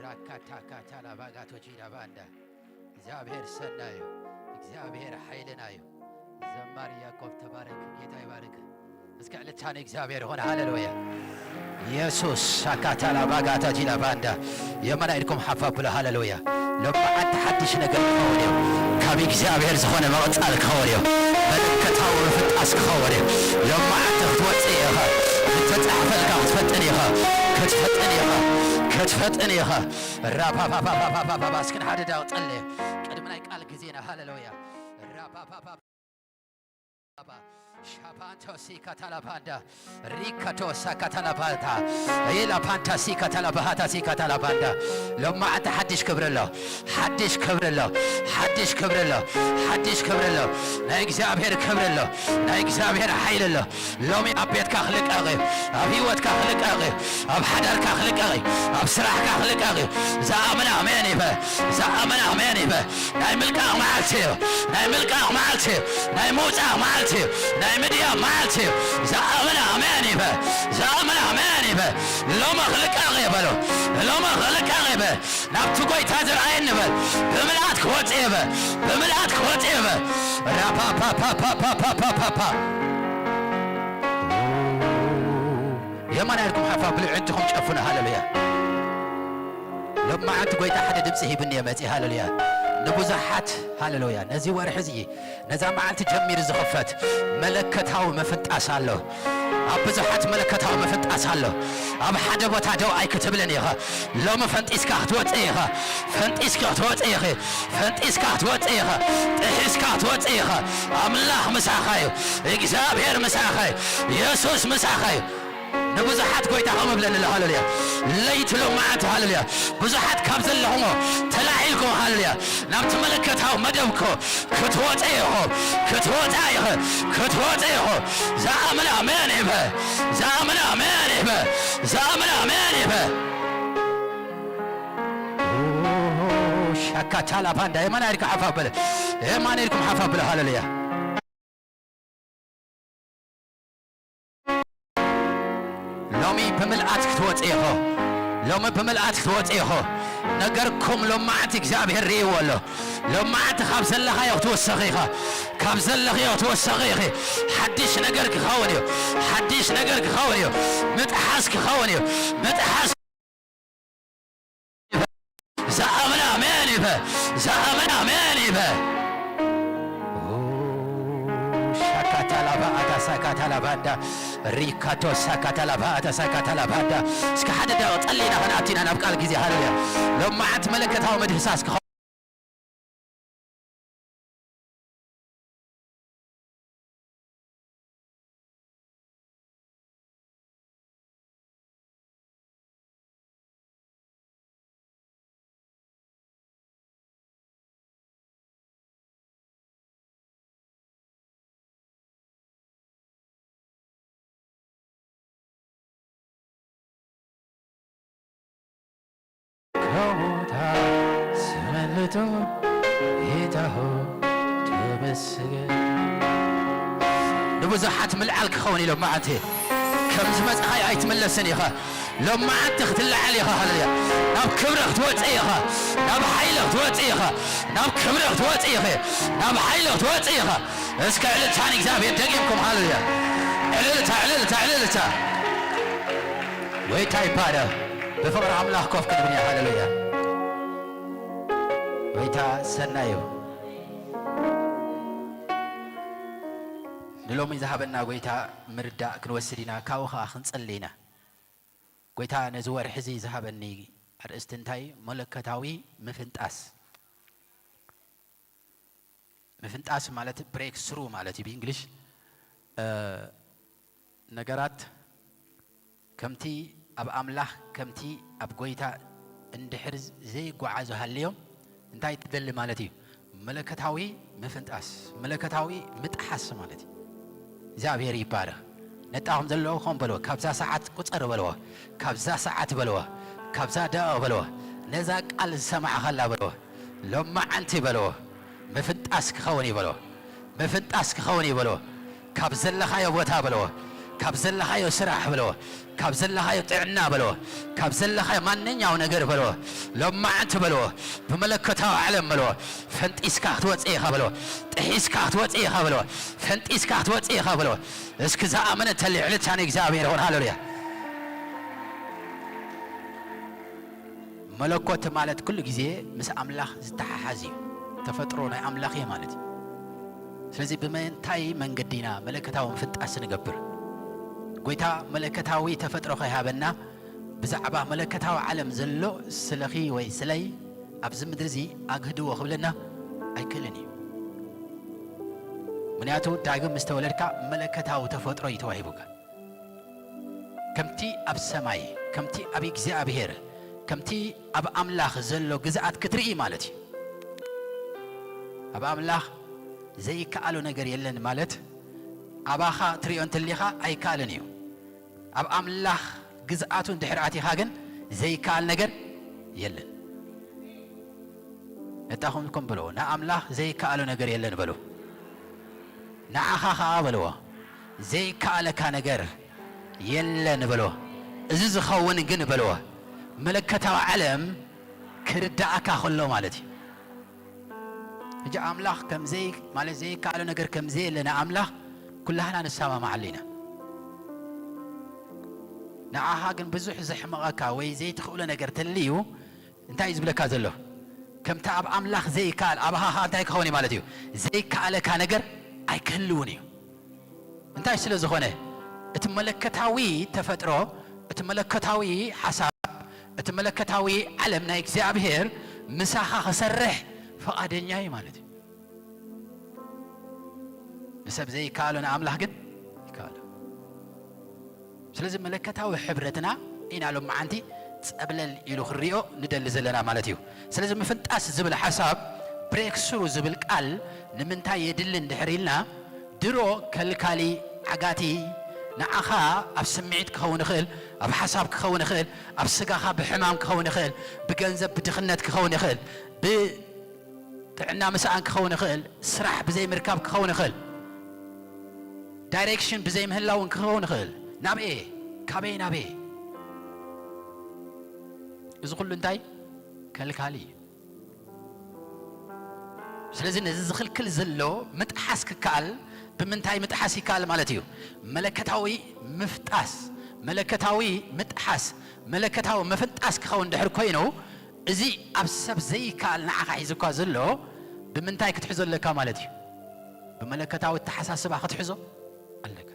ራካታካታ ላባጋቶጂ ላባንዳ። እግዚኣብሔር ሰናይ እዩ። እግዚኣብሔር ሓይልና እዩ። ዘማሪ ያዕቆብ ተባረክ። ጌታ ይባርክ። እስከ ዕልልታ ንእግዚኣብሔር ይኹን። ሃሌሉያ። ኢየሱስ ሳካታ ላባጋቶጂ ላባንዳ። የመና ኢድኩም ሓፍ ኣብሉ። ሃሌሉያ። ሎማዓንቲ ሓድሽ ነገር ክኸውን እዩ። ካብ እግዚኣብሔር ዝኾነ መቕጻል ክኸውን እዩ። መለከታዊ ምፍጣስ ክኸውን እዩ። ሎማዓንቲ ክትወጽእ ኢኻ። ዝተጻሕፈልካ ክትፈጥን ኢኻ። ክትፈጥን ኢኻ። ክትፈጥን ኢኻ። ራፓፓፓፓፓፓፓ። እስኪ ንሓደ ደቂቕ ጸልየ። ቅድሚ ናይ ቃል ግዜና። ሃሌሉያ። ራፓፓፓ ሻፓንቶ ሲካታላባንዳ ሪካቶ ሳካታላባታ ኢላ ፓንታ ሲካታላባሃታ ሲካታላባንዳ። ሎማዓንቲ ሓድሽ ክብሪ ኣሎ፣ ሓድሽ ክብሪ ኣሎ፣ ሓድሽ ክብሪ ኣሎ፣ ሓድሽ ክብሪ ኣሎ። ናይ እግዚኣብሔር ክብሪ ኣሎ፣ ናይ እግዚኣብሔር ሓይሊ ኣሎ። ሎሚ ኣብ ቤትካ ክልቀቕ እዩ፣ ኣብ ህይወትካ ክልቀቕ እዩ፣ ኣብ ሓዳርካ ክልቀቕ እዩ፣ ኣብ ስራሕካ ክልቀቕ እዩ። ዝኣምን ኣሜን ይበል፣ ዝኣምን ኣሜን ይበል። ናይ ምልቃቕ መዓልቲ እዩ። ናይ ምልቃቕ መዓልቲ እዩ። ናይ ምውጻእ መዓልቲ እዩ። ናይ ምድያብ መዓልቲ እዩ። ዝኣምን ኣሜን ይበል። ዝኣምን ኣሜን ይበል። ሎሚ ክልቀቕ እየ በሎ። ሎሚ ክልቀቕ እየ በል። ናብቲ ጐይታ ዝረኣየኒ በል። ብምልኣት ክወጽእ እየ በል። ብምልኣት ክወጽእ እየ በል። ራፓፓፓፓፓፓፓፓ። የማናይ ኢድኩም ሓፍ ኣብሉ፣ ኣዒንትኹም ጨፍኑ። ሃሌሉያ። ሎማዓንቲ ጐይታ ሓደ ድምፂ ሂብኒ እየ መፂእ። ሃሌሉያ። ንብዙሓት፣ ሃሌሉያ፣ ነዚ ወርሒ እዚ፣ ነዛ መዓልቲ ጀሚሩ ዝኽፈት መለከታዊ ምፍንጣስ ኣሎ። ኣብ ብዙሓት መለከታዊ ምፍንጣስ ኣሎ። ኣብ ሓደ ቦታ ደው ኣይክትብልን ኢኻ። ሎሚ ፈንጢስካ ክትወፅእ ኢኻ። ፈንጢስካ ክትወፅእ ኢኺ። ፈንጢስካ ክትወፅእ ኢኻ። ጥሒስካ ክትወፅእ ኢኻ። ኣምላኽ ምሳኻ እዩ። እግዚኣብሔር ምሳኻ እዩ። የሱስ ምሳኻ እዩ። ንብዙሓት ጐይታ ከም እብለኒ ኣሎ። ሃሌሉያ። ለይቲ ሎማዓንቲ፣ ሃሌሉያ፣ ብዙሓት ካብ ዘለኹሞ ተላዒልኩም፣ ሃሌሉያ፣ ናብቲ መለከታዊ መደብኮ ክትወፀ ኢኹ፣ ክትወፀ ኢኹ፣ ክትወፀ ኢኹ። ዝኣምን ኣሜን ይበል። ዝኣምን ኣሜን ይበል። ዝኣምን ኣሜን ይበል። ሻካታላ ባንዳ። የማን ኢድካ ሓፍ ኣብለ። የማን ኢድኩም ሓፍ ኣብለ። ሃሌሉያ። ሎሚ ብምልኣት ክትወጽእ ኢኹ። ሎሚ ብምልኣት ክትወጽእ ኢኹ። ነገርኩም ሎማዓንቲ እግዚኣብሔር ርእይዎ ኣሎ። ሎማዓንቲ ካብ ዘለኻዮ ክትወሰኺ ኢኻ። ካብ ዘለኽዮ ክትወሰኺ ኢኺ። ሓድሽ ነገር ክኸውን እዩ። ሓድሽ ነገር ክኸውን እዩ። ምጥሓስ ክኸውን እዩ። ምጥሓስ። ዝኣምን ኣሜን ይበል። ዝኣምን ኣሜን ይበል። ሻካታላባ ኣታ ሳካታላባ እንዳ ሪካቶ ሳካታላባ ኣታ ሳካታላባ እንዳ። እስከ ሓደ ደቂቕ ጸሊና ክንኣቲና ናብ ቃል ግዜ። ሃሌሉያ። ሎማዓንቲ መለከታዊ ምድህሳስ ክኸ ከሞት ስመልጦ ጌታ ሆይ ተመስገን። ንብዙሓት ምልዓል ክኸውን ኢሎም መዓልቲ ከም ዝመጽኻ ኣይትምለስን ኢኻ። ሎማዓንቲ ክትለዓል ኢኻ። ሃሌሉያ። ናብ ክብሪ ክትወጽእ ኢኻ። ናብ ሓይሊ ክትወጽእ ኢኻ። ናብ ክብሪ ክትወጽእ ኢኺ። ናብ ሓይሊ ክትወጽእ ኢኻ። እስከ ዕልልታ ንእግዚኣብሔር ደጊምኩም። ሃሌሉያ። ዕልልታ፣ ዕልልታ፣ ዕልልታ። ጐይታ ይባረኽ። ብፍቕሪ ኣምላኽ ኮፍ ክንብል ኢና። ሃሌሉያ። ጐይታ ሰናይ እዩ። ንሎሚ ዝሃበና ጐይታ ምርዳእ ክንወስድ ኢና፣ ካብኡ ኸዓ ክንጽሊ ኢና። ጐይታ ነዚ ወርሒ እዚ ዝሃበኒ ኣርእስቲ እንታይ? መለኮታዊ ምፍንጣስ። ምፍንጣስ ማለት ብሬክ ስሩ ማለት እዩ ብእንግሊሽ። እ፣ ነገራት ከምቲ ኣብ ኣምላኽ፣ ከምቲ ኣብ ጐይታ እንድሕር ዘይጓዓዙ ሃልዮም፣ እንታይ ትደሊ ማለት እዩ? መለኮታዊ ምፍንጣስ፣ መለኮታዊ ምጥሓስ ማለት እዩ። እግዚኣብሔር ይባረኽ። ነጣኹም ዘለዉ ኾን በልዎ፣ ካብዛ ሰዓት ቁጸር በልዎ፣ ካብዛ ሰዓት በልዎ፣ ካብዛ ደቂቕ በልዎ፣ ነዛ ቃል ዝሰማዕኻላ በልዎ፣ ሎማዓንቲ በልዎ፣ ምፍንጣስ ክኸውን እዩ በልዎ፣ ምፍንጣስ ክኸውን እዩ በልዎ፣ ካብ ዘለኻዮ ቦታ በልዎ፣ ካብ ዘለኻዮ ስራሕ በልዎ፣ ካብ ዘለኻዮ ጥዕና በልዎ፣ ካብ ዘለኻዮ ማንኛው ነገር በልዎ፣ ሎማዕንቲ በልዎ፣ ብመለኮታዊ ዓለም በልዎ፣ ፈንጢስካ ክትወፅእ ኢኻ በልዎ፣ ጥሒስካ ክትወፅእ ኢኻ በልዎ፣ ፈንጢስካ ክትወፅእ ኢኻ በልዎ። እስኪ ዝኣመነ እንተልዩ ዕልልታ ንእግዚኣብሔር ይኹን። ሃሌሉያ። መለኮት ማለት ኩሉ ግዜ ምስ ኣምላኽ ዝተሓሓዝ እዩ። ተፈጥሮ ናይ ኣምላኽ እዩ ማለት እዩ። ስለዚ ብምንታይ መንገዲ ኢና መለኮታዊ ምፍንጣስ ንገብር? ጎይታ መለኮታዊ ተፈጥሮ ከይሃበና ብዛዕባ መለኮታዊ ዓለም ዘሎ ስለኺ ወይ ስለይ ኣብዚ ምድሪ እዚ ኣግህድዎ ክብለና ኣይክእልን እዩ። ምክንያቱ ዳግም ምስ ተወለድካ መለኮታዊ ተፈጥሮ እዩ ተዋሂቡካ። ከምቲ ኣብ ሰማይ፣ ከምቲ ኣብ እግዚኣብሔር፣ ከምቲ ኣብ ኣምላኽ ዘሎ ግዝኣት ክትርኢ ማለት እዩ። ኣብ ኣምላኽ ዘይከኣሎ ነገር የለን ማለት ኣባኻ ትሪኦ እንተሊኻ ኣይከኣልን እዩ። ኣብ ኣምላኽ ግዝኣቱ እንድሕር ኣቲኻ ግን ዘይከኣል ነገር የለን። ነታኹም ከም በልዎ፣ ንኣምላኽ ዘይከኣሎ ነገር የለን በሉ። ንዓኻ ኸኣ በልዎ፣ ዘይከኣለካ ነገር የለን በልዎ። እዚ ዝኸውን ግን በልዎ፣ መለኮታዊ ዓለም ክርዳእካ ከሎ ማለት እዩ። ሕጂ ኣምላኽ ከም ዘይ-፣ ማለት ዘይከኣሎ ነገር ከም ዘየለ ንኣምላኽ ኩላህና ንሰማማዓሉ ኢና። ንዓኻ ግን ብዙሕ ዘሕምቐካ ወይ ዘይትኽእሎ ነገር ተልዩ እንታይ እዩ ዝብለካ ዘሎ? ከምቲ ኣብ ኣምላኽ ዘይከኣል ኣባኻ ኸኣ እንታይ ክኸውን እዩ ማለት እዩ? ዘይከኣለካ ነገር ኣይክህልውን እዩ። እንታይ ስለ ዝኾነ? እቲ መለኮታዊ ተፈጥሮ፣ እቲ መለኮታዊ ሓሳብ፣ እቲ መለኮታዊ ዓለም ናይ እግዚኣብሔር ምሳኻ ክሰርሕ ፍቓደኛ እዩ ማለት እዩ። ንሰብ ዘይከኣሎ ንኣምላኽ ግን ይከኣሎ። ስለዚ መለኮታዊ ሕብረትና ኢና ሎማዓንቲ ጸብለል ኢሉ ክሪኦ ንደሊ ዘለና ማለት እዩ። ስለዚ ምፍንጣስ ዝብል ሓሳብ፣ ብሬክ ስሩ ዝብል ቃል ንምንታይ የድሊ እንድሕር ኢልና፣ ድሮ ከልካሊ፣ ዓጋቲ፣ ንዓኻ ኣብ ስምዒት ክኸውን ይኽእል፣ ኣብ ሓሳብ ክኸውን ይኽእል፣ ኣብ ስጋኻ ብሕማም ክኸውን ይኽእል፣ ብገንዘብ ብድኽነት ክኸውን ይኽእል፣ ብጥዕና ምስኣን ክኸውን ይኽእል፣ ስራሕ ብዘይምርካብ ክኸውን ይኽእል፣ ዳይሬክሽን ብዘይምህላውን ክኸውን ይኽእል። ናብኤ? ካበይ ናበይ? እዚ ኩሉ እንታይ? ከልካሊ እዩ። ስለዚ ነዚ ዝኽልክል ዘሎ ምጥሓስ ክከኣል፣ ብምንታይ ምጥሓስ ይከኣል ማለት እዩ? መለኮታዊ ምፍጣስ፣ መለኮታዊ ምጥሓስ፣ መለኮታዊ ምፍንጣስ ክኸውን ድሕር ኮይኑ፣ እዚ ኣብ ሰብ ዘይከኣል ንዓኻ ሒዙካ ዘሎ ብምንታይ ክትሕዞ ኣለካ ማለት እዩ? ብመለኮታዊ ኣተሓሳስባ ክትሕዞ ኣለካ።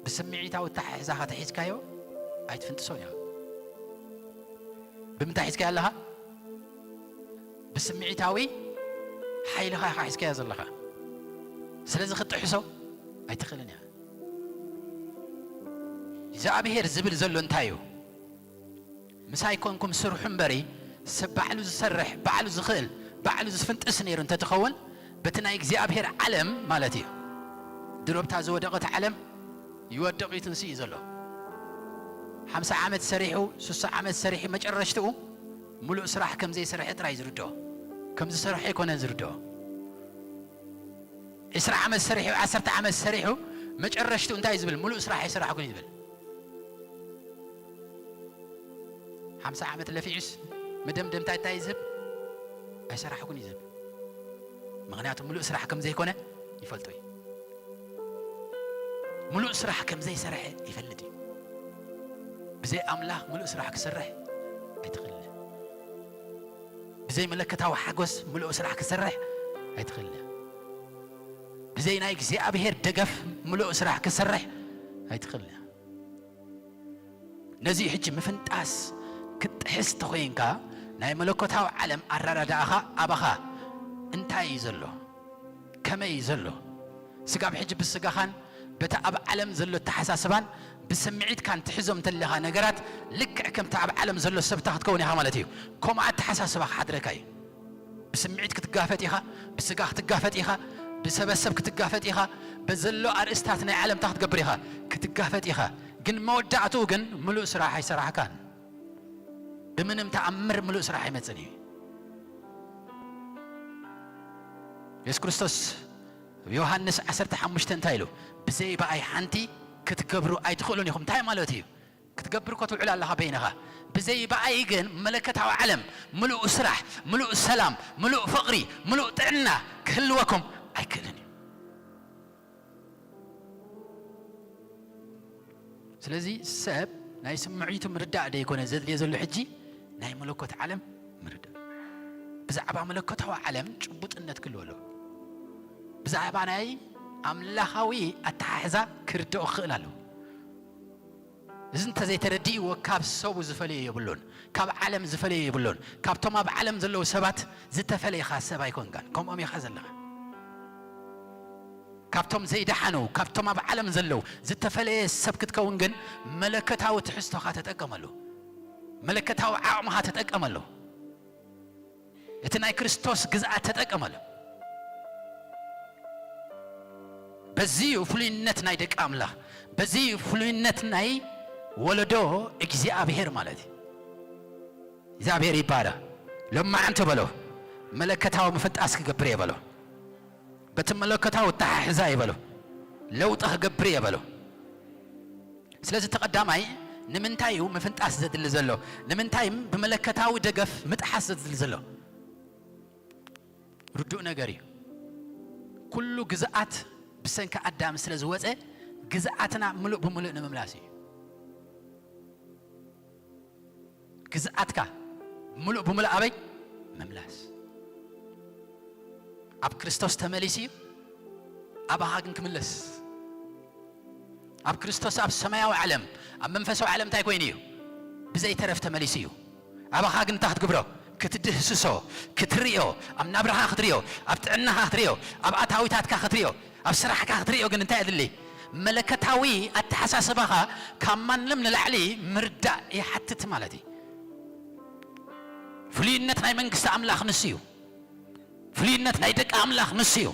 ብስምዒታዊ ኣተሓሕዛኻ ተሒዝካዮ ኣይትፍንጥሶን ኢኻ። ብምንታይ ሒዝካዮ ኣለኻ? ብስምዒታዊ ሓይልኻ ኢኻ ሒዝካዮ ዘለኻ። ስለዚ ክትጥሕሶ ኣይትኽእልን ኢኻ። እግዚኣብሄር ዝብል ዘሎ እንታይ እዩ? ምሳይ ኮንኩም ስርሑ እምበሪ፣ ሰብ ባዕሉ ዝሰርሕ፣ ባዕሉ ዝኽእል፣ ባዕሉ ዝፍንጥስ ነይሩ እንተትኸውን፣ በቲ ናይ እግዚኣብሄር ዓለም ማለት እዩ። ድሮ ብታ ዝወደቐት ዓለም ይወድቕ እዩ ትንስእ እዩ ዘሎ። ሓምሳ ዓመት ሰሪሑ፣ ስሳ ዓመት ሰሪሑ፣ መጨረሽትኡ ምሉእ ስራሕ ከም ዘይሰርሐ ጥራይ ዝርድኦ። ከም ዝሰርሐ ኣይኮነን ዝርድኦ። ዕስራ ዓመት ሰሪሑ፣ ዓሰርተ ዓመት ሰሪሑ፣ መጨረሽትኡ እንታይ እዩ ዝብል? ምሉእ ስራሕ ኣይሰራሕኩን እዩ ዝብል። ሓምሳ ዓመት ለፊዑስ መደምደምታ እንታይ እዩ ዝህብ? ኣይሰራሕኩን እዩ ዝህብ። ምኽንያቱ ምሉእ ስራሕ ከም ዘይኮነ ይፈልጦ እዩ። ምሉእ ስራሕ ከም ዘይሰርሐ ይፈልጥ እዩ። ብዘይ ኣምላኽ ምሉእ ስራሕ ክሰርሕ ኣይትኽእልን። ብዘይ መለኮታዊ ሓጎስ ምሉእ ስራሕ ክሰርሕ ኣይትኽእልን። ብዘይ ናይ እግዚኣብሄር ደገፍ ምሉእ ስራሕ ክሰርሕ ኣይትኽእልን። ነዚ ሕጂ ምፍንጣስ ክትጥሕስ ተኾይንካ፣ ናይ መለኮታዊ ዓለም ኣረዳድኣኻ ኣባኻ እንታይ እዩ ዘሎ? ከመይ እዩ ዘሎ? ስጋብ ሕጂ ብስጋኻን በቲ ኣብ ዓለም ዘሎ ኣተሓሳስባን ብስምዒትካን ትሕዞም እንተለኻ ነገራት፣ ልክዕ ከምቲ ኣብ ዓለም ዘሎ ሰብታ ክትከውን ኢኻ ማለት እዩ። ከምኡ ኣተሓሳስባ ክሓድረካ እዩ። ብስምዒት ክትጋፈጥ ኢኻ፣ ብስጋ ክትጋፈጥ ኢኻ፣ ብሰበሰብ ክትጋፈጥ ኢኻ፣ በዘሎ ኣርእስታት ናይ ዓለምታ ክትገብር ኢኻ፣ ክትጋፈጥ ኢኻ። ግን መወዳእትኡ ግን ምሉእ ስራሕ ኣይሰራሕካን። ብምንም ተኣምር ምሉእ ስራሕ ኣይመጽን እዩ። የሱስ ክርስቶስ ዮሃንስ ዓሰርተ ሓሙሽተ እንታይ ኢሉ? ብዘይ ብኣይ ሓንቲ ክትገብሩ ኣይትኽእሉን ኢኹም። እንታይ ማለት እዩ? ክትገብር እኮ ትውዕል ኣለኻ በይንኻ። ብዘይ ብኣይ ግን መለከታዊ ዓለም፣ ምሉእ ስራሕ፣ ምሉእ ሰላም፣ ምሉእ ፍቕሪ፣ ምሉእ ጥዕና ክህልወኩም ኣይክእልን እዩ። ስለዚ ሰብ ናይ ስምዒቱ ምርዳእ ደይኮነ ዘድልዮ ዘሎ ሕጂ ናይ መለኮት ዓለም ምርዳእ። ብዛዕባ መለኮታዊ ዓለም ጭቡጥነት ክህልዎ ኣለዎ። ብዛዕባ ናይ ኣምላኻዊ ኣተሓሕዛ ክርድኦ ክኽእል ኣለዎ። እዚ እንተዘይተረዲእዎ ካብ ሰቡ ዝፈልዮ የብሉን፣ ካብ ዓለም ዝፈልዮ የብሉን። ካብቶም ኣብ ዓለም ዘለዉ ሰባት ዝተፈለየኻ ሰብ ኣይኮንካን፣ ከምኦም ኢኻ ዘለኻ። ካብቶም ዘይደሓኑ፣ ካብቶም ኣብ ዓለም ዘለዉ ዝተፈለየ ሰብ ክትከውን ግን መለከታዊ ትሕዝቶኻ ተጠቀመሉ፣ መለከታዊ ዓቕምኻ ተጠቀመሉ፣ እቲ ናይ ክርስቶስ ግዝኣት ተጠቀመሉ። በዚ እዩ ፍሉይነት ናይ ደቂ ኣምላኽ፣ በዚ እዩ ፍሉይነት ናይ ወለዶ እግዚኣብሔር ማለት እዩ። እግዚኣብሔር ይባረኽ። ሎማዓንቲ በሎ፣ መለከታዊ ምፍንጣስ ክገብር እየ በሎ። በቲ መለኮታዊ ኣተሓሕዛ ይበሎ፣ ለውጢ ክገብር እየ በሎ። ስለዚ እቲ ቀዳማይ ንምንታይ እዩ ምፍንጣስ ዘድሊ ዘሎ? ንምንታይ ብመለከታዊ ደገፍ ምጥሓስ ዘድሊ ዘሎ? ርዱእ ነገር እዩ። ኩሉ ግዝኣት ብሰንኪ ኣዳም ስለ ዝወፀ፣ ግዝኣትና ምሉእ ብምሉእ ንምምላስ እዩ። ግዝኣትካ ምሉእ ብምሉእ ኣበይ ምምላስ? ኣብ ክርስቶስ ተመሊሱ እዩ። ኣባኻ ግን ክምለስ፣ ኣብ ክርስቶስ ኣብ ሰማያዊ ዓለም፣ ኣብ መንፈሳዊ ዓለም እንታይ ኮይኑ እዩ? ብዘይተረፍ ተመሊሱ እዩ። ኣባኻ ግን እንታይ ክትግብሮ? ክትድህስሶ፣ ክትርእዮ፣ ኣብ ናብራኻ ክትርእዮ፣ ኣብ ጥዕናኻ ክትርእዮ፣ ኣብ ኣታዊታትካ ክትርእዮ፣ ኣብ ስራሕካ ክትርእዮ ግን እንታይ የድሊ? መለከታዊ ኣተሓሳስባኻ ካብ ማንም ንላዕሊ ምርዳእ ይሓትት ማለት እዩ። ፍሉይነት ናይ መንግስቲ ኣምላኽ ንሱ እዩ። ፍሉይነት ናይ ደቂ ኣምላኽ ንሱ እዩ።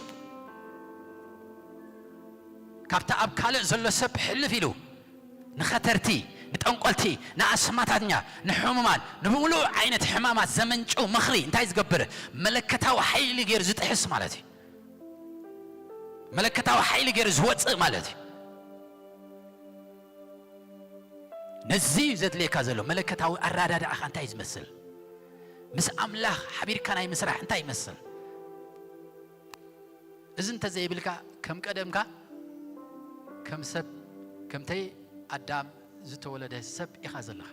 ካብቲ ኣብ ካልእ ዘሎ ሰብ ሕልፍ ኢሉ ንኸተርቲ፣ ንጠንቆልቲ፣ ንኣስማታኛ፣ ንሕሙማን፣ ንብምሉእ ዓይነት ሕማማት ዘመንጭው ምኽሪ እንታይ ዝገብር? መለከታዊ ሓይሊ ገይሩ ዝጥሕስ ማለት እዩ። መለከታዊ ሓይሊ ገይሩ ዝወፅእ ማለት እዩ። ነዚ እዩ ዘድልየካ ዘሎ። መለከታዊ ኣረዳድኣኻ እንታይ ዝመስል? ምስ ኣምላኽ ሓቢርካ ናይ ምስራሕ እንታይ ይመስል? እዚ እንተዘይብልካ ከም ቀደምካ ከም ሰብ፣ ከምተይ ኣዳም ዝተወለደ ሰብ ኢኻ ዘለኻ።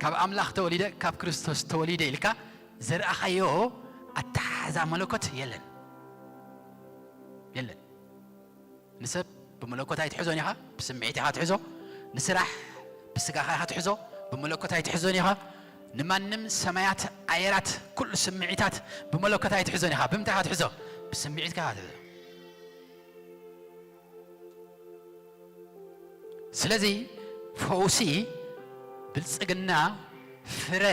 ካብ ኣምላኽ ተወሊደ፣ ካብ ክርስቶስ ተወሊደ ኢልካ ዘርኣኻዮ ኣተሓሕዛ መለኮት የለን። የለን። ንሰብ ብመለኮት ኣይትሕዞን ኢኻ፣ ብስምዒት ኢኻ ትሕዞ። ንስራሕ ብስጋኻ ኢኻ ትሕዞ፣ ብመለኮት ኣይትሕዞን ኢኻ። ንማንም ሰማያት፣ ኣየራት፣ ኩሉ ስምዒታት ብመለኮት ኣይትሕዞን ኢኻ። ብምንታይ ኢኻ ትሕዞ? ብስምዒትካ ኢኻ ትሕዞ። ስለዚ ፈውሲ፣ ብልጽግና፣ ፍረ፣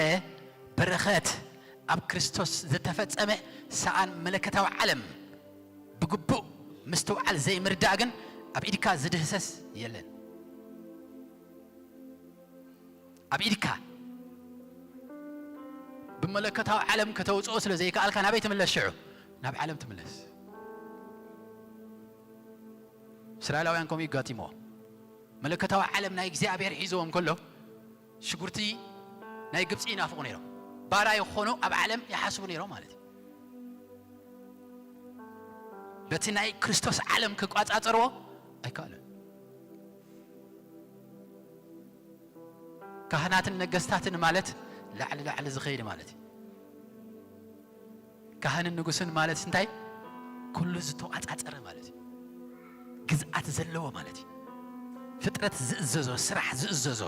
በረኸት ኣብ ክርስቶስ ዝተፈጸመ ሰኣን መለከታዊ ዓለም ብግቡእ ምስትውዓል ዘይምርዳእ ግን ኣብ ኢድካ ዝድህሰስ የለን። ኣብ ኢድካ ብመለከታዊ ዓለም ከተውፅኦ ስለ ዘይከኣልካ ናበይ ትምለስ ሽዑ? ናብ ዓለም ትምለስ። እስራኤላውያን ከምኡ ይጋጢምዎ። መለከታዊ ዓለም ናይ እግዚኣብሔር ሒዝዎም ከሎ ሽጉርቲ ናይ ግብፂ ይናፍቑ ነይሮም። ባራይ ክኾኑ ኣብ ዓለም ይሓስቡ ነይሮም ማለት እዩ። በቲ ናይ ክርስቶስ ዓለም ክቋፃፀርዎ ኣይከኣሉን። ካህናትን ነገስታትን ማለት ላዕሊ ላዕሊ ዝኸይድ ማለት እዩ። ካህንን ንጉስን ማለት እንታይ? ኩሉ ዝተቋጻጸረ ማለት እዩ። ግዝኣት ዘለዎ ማለት እዩ። ፍጥረት ዝእዘዞ፣ ስራሕ ዝእዘዞ፣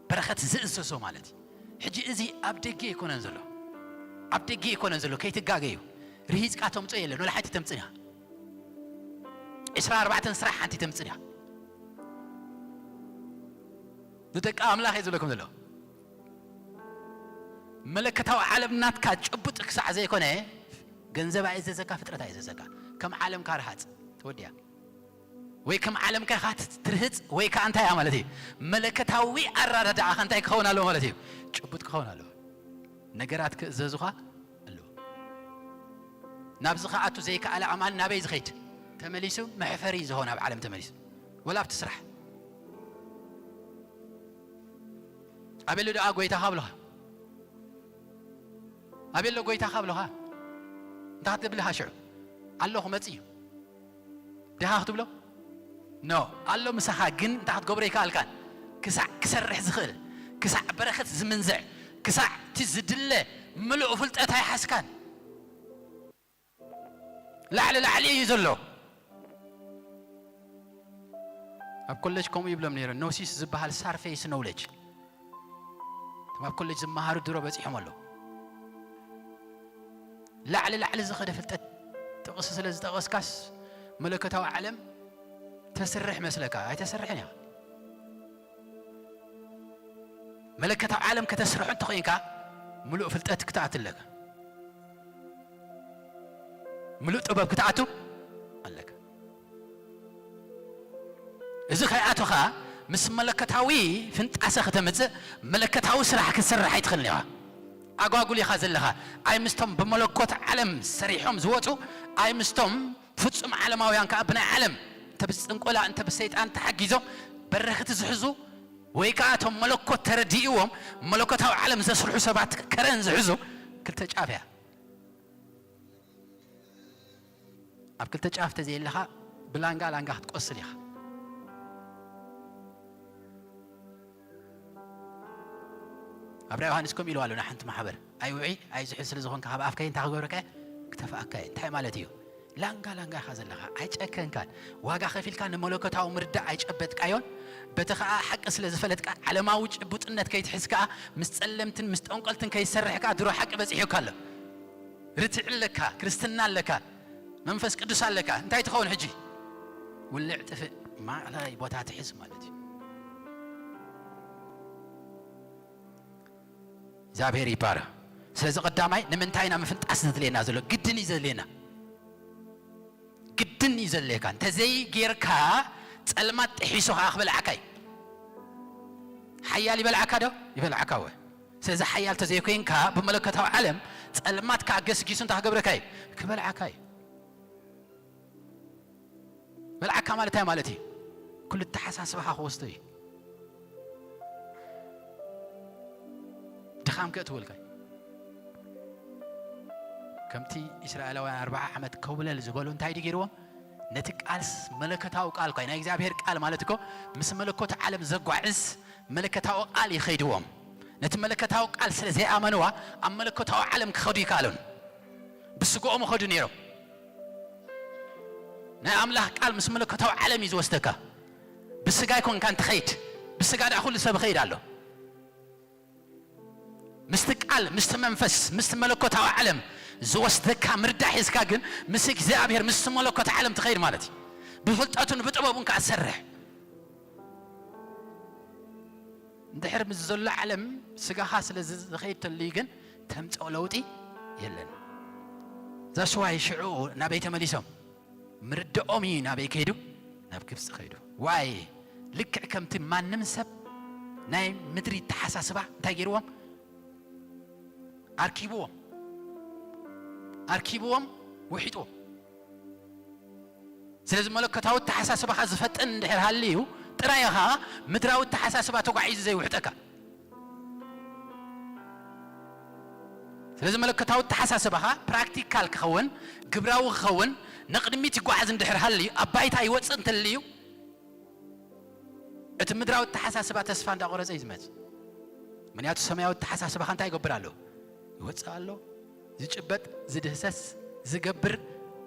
በረኸት ዝእዘዞ ማለት እዩ። ሕጂ እዚ ኣብ ደገ ኣይኮነን ዘሎ። ኣብ ደገ ኣይኮነን ዘሎ፣ ከይትጋገዩ። ርሂጽካ ተምጽኦ የለን፣ ወላ ሓንቲ ተምጽን ኢኻ። ዕስራ ኣርባዕተን ስራሕ ሓንቲ ተምጽን ኢኻ። ንደቂ ኣምላኽ እየ ዝብለኩም ዘለኹ። መለከታዊ ዓለም ናትካ ጭቡጥ ክሳዕ ዘይኮነ፣ ገንዘብ ኣየዘዘካ፣ ፍጥረት ኣየዘዘካ። ከም ዓለምካ ርሃጽ፣ ተወዲኣ። ወይ ከም ዓለምካ ኢኻ ትርህጽ፣ ወይ ከኣ እንታይ እያ ማለት እዩ? መለከታዊ ኣረዳድኣኻ እንታይ ክኸውን ኣለዎ ማለት እዩ? ጭቡጥ ክኸውን ኣለዎ። ነገራት ክእዘዙኻ ኣለዎ። ናብዚ ክኣቱ ዘይከኣለ ኣማኒ ናበይ ዝኸይድ? ተመሊሱ መሕፈሪ ዝኸውን ኣብ ዓለም ተመሊሱ። ወላ ኣብቲ ስራሕ። ኣበሎ ደኣ ጎይታኻ ብለኻ? ኣበሎ ጎይታኻ ብለኻ? እንታይ ክትብልኻ ሽዑ? ኣለኹ መጽእ እዩ። ድኻ ክትብሎ? ኖ፣ ኣሎ ምሳኻ፣ ግን እንታይ ክትገብሮ ይከኣልካን? ክሳዕ ክሰርሕ ዝኽእል፣ ክሳዕ በረኸት ዝምንዝዕ፣ ክሳዕ እቲ ዝድለ ምሉእ ፍልጠት ኣይሓዝካን። ላዕሊ ላዕሊ እዩ ዘሎ። ኣብ ኮሌጅ ከምኡ ይብሎም ነይሩ፣ ኖሲስ ዝበሃል ሳርፌስ ኖውሌጅ። እቶም ኣብ ኮሌጅ ዝመሃሩ ድሮ በጺሖም ኣለዉ። ላዕሊ ላዕሊ ዝኸደ ፍልጠት ጥቕሲ ስለ ዝጠቐስካስ መለኮታዊ ዓለም ተስርሕ መስለካ? ኣይተስርሕን ኢኻ። መለኮታዊ ዓለም ከተስርሖ እንተኾይንካ ምሉእ ፍልጠት ክትኣቱ ኣለካ። ምሉእ ጥበብ ክትኣቱ ኣለካ። እዚ ከይኣቶኻ ምስ መለኮታዊ ፍንጣሰ ከተምጽእ መለኮታዊ ስራሕ ክትሰርሕ ኣይትኽእልን ኢኻ። ኣጓጉል ኢኻ ዘለኻ። ኣይ ምስቶም ብመለኮት ዓለም ሰሪሖም ዝወጹ፣ ኣይ ምስቶም ፍጹም ዓለማውያን ከኣ ብናይ ዓለም እንተ ብጽንቆላ እንተ ብሰይጣን ተሓጊዞም በረኽቲ ዝሕዙ ወይ ከኣ እቶም መለኮት ተረዲእዎም መለኮታዊ ዓለም ዘስርሑ ሰባት ከረን ዝሕዙ ክልተ ጫፍ እያ። ኣብ ክልተ ጫፍ ተዘየለኻ ብላንጋ ላንጋ ክትቆስል ኢኻ። ኣብራ ዮሃንስ ከምኡ ኢሉ ኣሎ ንሓንቲ ማሕበር፣ "ኣይውዒ ኣይዝሑ ስለ ዝኾንካ ካብ ኣፍካይ እንታይ ክገብረካ እየ? ክተፍኣካ እየ።" እንታይ ማለት እዩ? ላንጋ ላንጋ ኢኻ ዘለኻ፣ ኣይጨከንካን። ዋጋ ከፊልካ ንመለኮታዊ ምርዳእ ኣይጨበጥካዮን። በቲ ኸኣ ሓቂ ስለ ዝፈለጥካ ዓለማዊ ጭቡጥነት ከይትሕዝ ከኣ ምስ ጸለምትን ምስ ጠንቆልትን ከይትሰርሕ ከኣ ድሮ ሓቂ በጺሑካ ኣሎ። ርትዒ ኣለካ፣ ክርስትና ኣለካ፣ መንፈስ ቅዱስ ኣለካ። እንታይ ትኸውን ሕጂ? ውልዕ ጥፍእ፣ ማእኸላይ ቦታ ትሕዝ ማለት እዩ። እግዚኣብሔር ይባረኽ። ስለዚ ቀዳማይ ንምንታይ ኢና ምፍንጣስ ዘድልየና ዘሎ? ግድን እዩ ዘድልየና። ግድን እዩ ዘድልየካ። እንተዘይ ጌርካ ጸልማት ጥሒሱ ከኣ ክበልዓካ እዩ። ሓያል ይበልዓካ ዶ? ይበልዓካ ወ። ስለዚ ሓያል ተዘይኮይንካ ብመለኮታዊ ዓለም ጸልማት ከኣ ገስጊሱ እንታይ ክገብረካ እዩ? ክበልዓካ እዩ። በልዓካ ማለት እንታይ ማለት እዩ? ኩሉ ኣተሓሳስባኻ ክወስዶ እዩ። ድኻም ከእትወልካ እዩ። ከምቲ እስራኤላውያን ኣርብዓ ዓመት ኮብለል ዝበሉ እንታይ ድዩ ገይርዎም? ነቲ ቃልስ መለኮታዊ ቃል እኳ እዩ፣ ናይ እግዚኣብሔር ቃል ማለት እኮ ምስ መለኮት ዓለም ዘጓዕዝ መለኮታዊ ቃል ይኸይድዎም። ነቲ መለኮታዊ ቃል ስለ ዘይኣመንዋ ኣብ መለኮታዊ ዓለም ክኸዱ ይከኣሉን። ብስግኦም ይኸዱ ነይሮም። ናይ ኣምላኽ ቃል ምስ መለኮታዊ ዓለም እዩ ዝወስደካ። ብስጋ ኣይኮንካን ትኸይድ። ብስጋ ደኣ ኩሉ ሰብ ይኸይድ ኣሎ። ምስቲ ቃል፣ ምስቲ መንፈስ፣ ምስቲ መለኮታዊ ዓለም ዝወስደካ ምርዳእ ሒዝካ ግን ምስ እግዚኣብሔር፣ ምስቲ መለኮት ዓለም ትኸይድ ማለት እዩ። ብፍልጠቱን ብጥበቡን ከኣ ትሰርሕ። እንድሕር ምስ ዘሎ ዓለም ስጋኻ ስለ ዝ-፣ ዝኸይድ ተልዩ ግን ተምጽኦ ለውጢ የለን። That's why ሽዑ ናበይ ተመሊሶም? ምርድኦም እዩ ናበይ ከይዱ? ናብ ግብጺ ከይዱ። Why? ልክዕ ከምቲ ማንም ሰብ ናይ ምድሪ ተሓሳስባ እንታይ ገይርዎም? ኣርኪብዎም። ኣርኪብዎም፣ ውሒጥዎም። ስለዚ መለኮታዊ ኣተሓሳስባኻ ዝፈጥን እንድሕር ሃልዩ ጥራይ ኢኻ ምድራዊ ኣተሓሳስባ ተጓዒዙ ዘይውሕጠካ። ስለዚ መለኮታዊ ኣተሓሳስባኻ ፕራክቲካል ክኸውን፣ ግብራዊ ክኸውን፣ ንቕድሚት ይጓዓዝ እንድሕር ሃልዩ፣ ኣብ ባይታ ይወጽእ እንተልዩ፣ እቲ ምድራዊ ኣተሓሳስባ ተስፋ እንዳቆረጸ እዩ ዝመጽእ። ምክንያቱ ሰማያዊ ኣተሓሳስባኻ እንታይ ይገብር ኣሎ? ይወጽእ ኣሎ። ዝጭበጥ፣ ዝድህሰስ፣ ዝገብር፣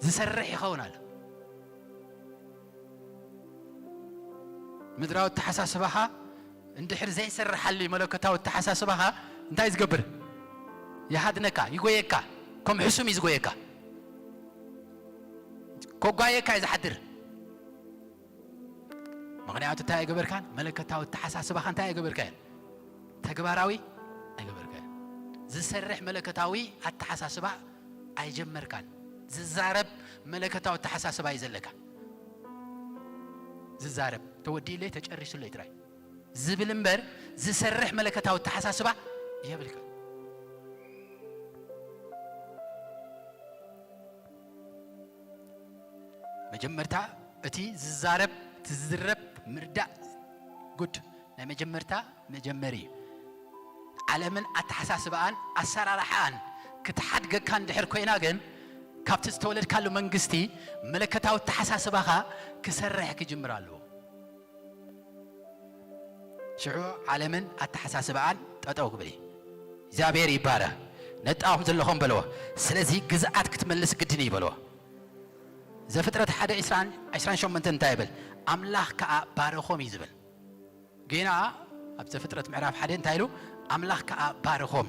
ዝሰርሕ ይኸውን ኣሎ። ምድራዊ ኣተሓሳስባኻ እንድሕር ዘይሰርሓሉ መለኮታዊ ኣተሓሳስባኻ እንታይ ዝገብር? ይሃድነካ፣ ይጎየካ፣ ከም ሕሱም እዩ ዝጎየካ። ኮጓየካ እዩ ዝሓድር። ምኽንያቱ እንታይ ኣይገበርካን? መለኮታዊ ኣተሓሳስባኻ እንታይ ኣይገበርካን? ተግባራዊ ኣይገበርካን። ዝሰርሕ መለኮታዊ ኣተሓሳስባ ኣይጀመርካን። ዝዛረብ መለኮታዊ ኣተሓሳስባ እዩ ዘለካ። ዝዛረብ፣ "ተወዲኡለይ፣ ተጨሪሱለይ" ጥራይ ዝብል እምበር ዝሰርሕ መለኮታዊ ኣተሓሳስባ የብልካ። መጀመርታ እቲ ዝዛረብ፣ እቲ ዝዝረብ ምርዳእ ጉድ ናይ መጀመርታ መጀመሪ እዩ። ዓለምን ኣተሓሳስባኣን ኣሰራርሓኣን ክትሓድገካ እንድሕር ኮይና ግን፣ ካብቲ ዝተወለድካሉ መንግስቲ መለከታዊ ኣተሓሳስባኻ ክሰርሕ ክጅምር ኣለዎ። ሽዑ ዓለምን ኣተሓሳስባኣን ጠጠው ክብል እዩ። እግዚኣብሔር ይባረኽ። ነጣኹም ዘለኹም በልዎ። ስለዚ ግዝኣት ክትመልስ ግድን እዩ በልዎ። ዘፍጥረት ሓደ ዕስራን ዕስራን ሸሞንተን እንታይ ይብል? ኣምላኽ ከኣ ባረኾም እዩ ዝብል። ጌና ኣብ ዘፍጥረት ምዕራፍ ሓደ እንታይ ኢሉ? ኣምላኽ ከኣ ባረኾም።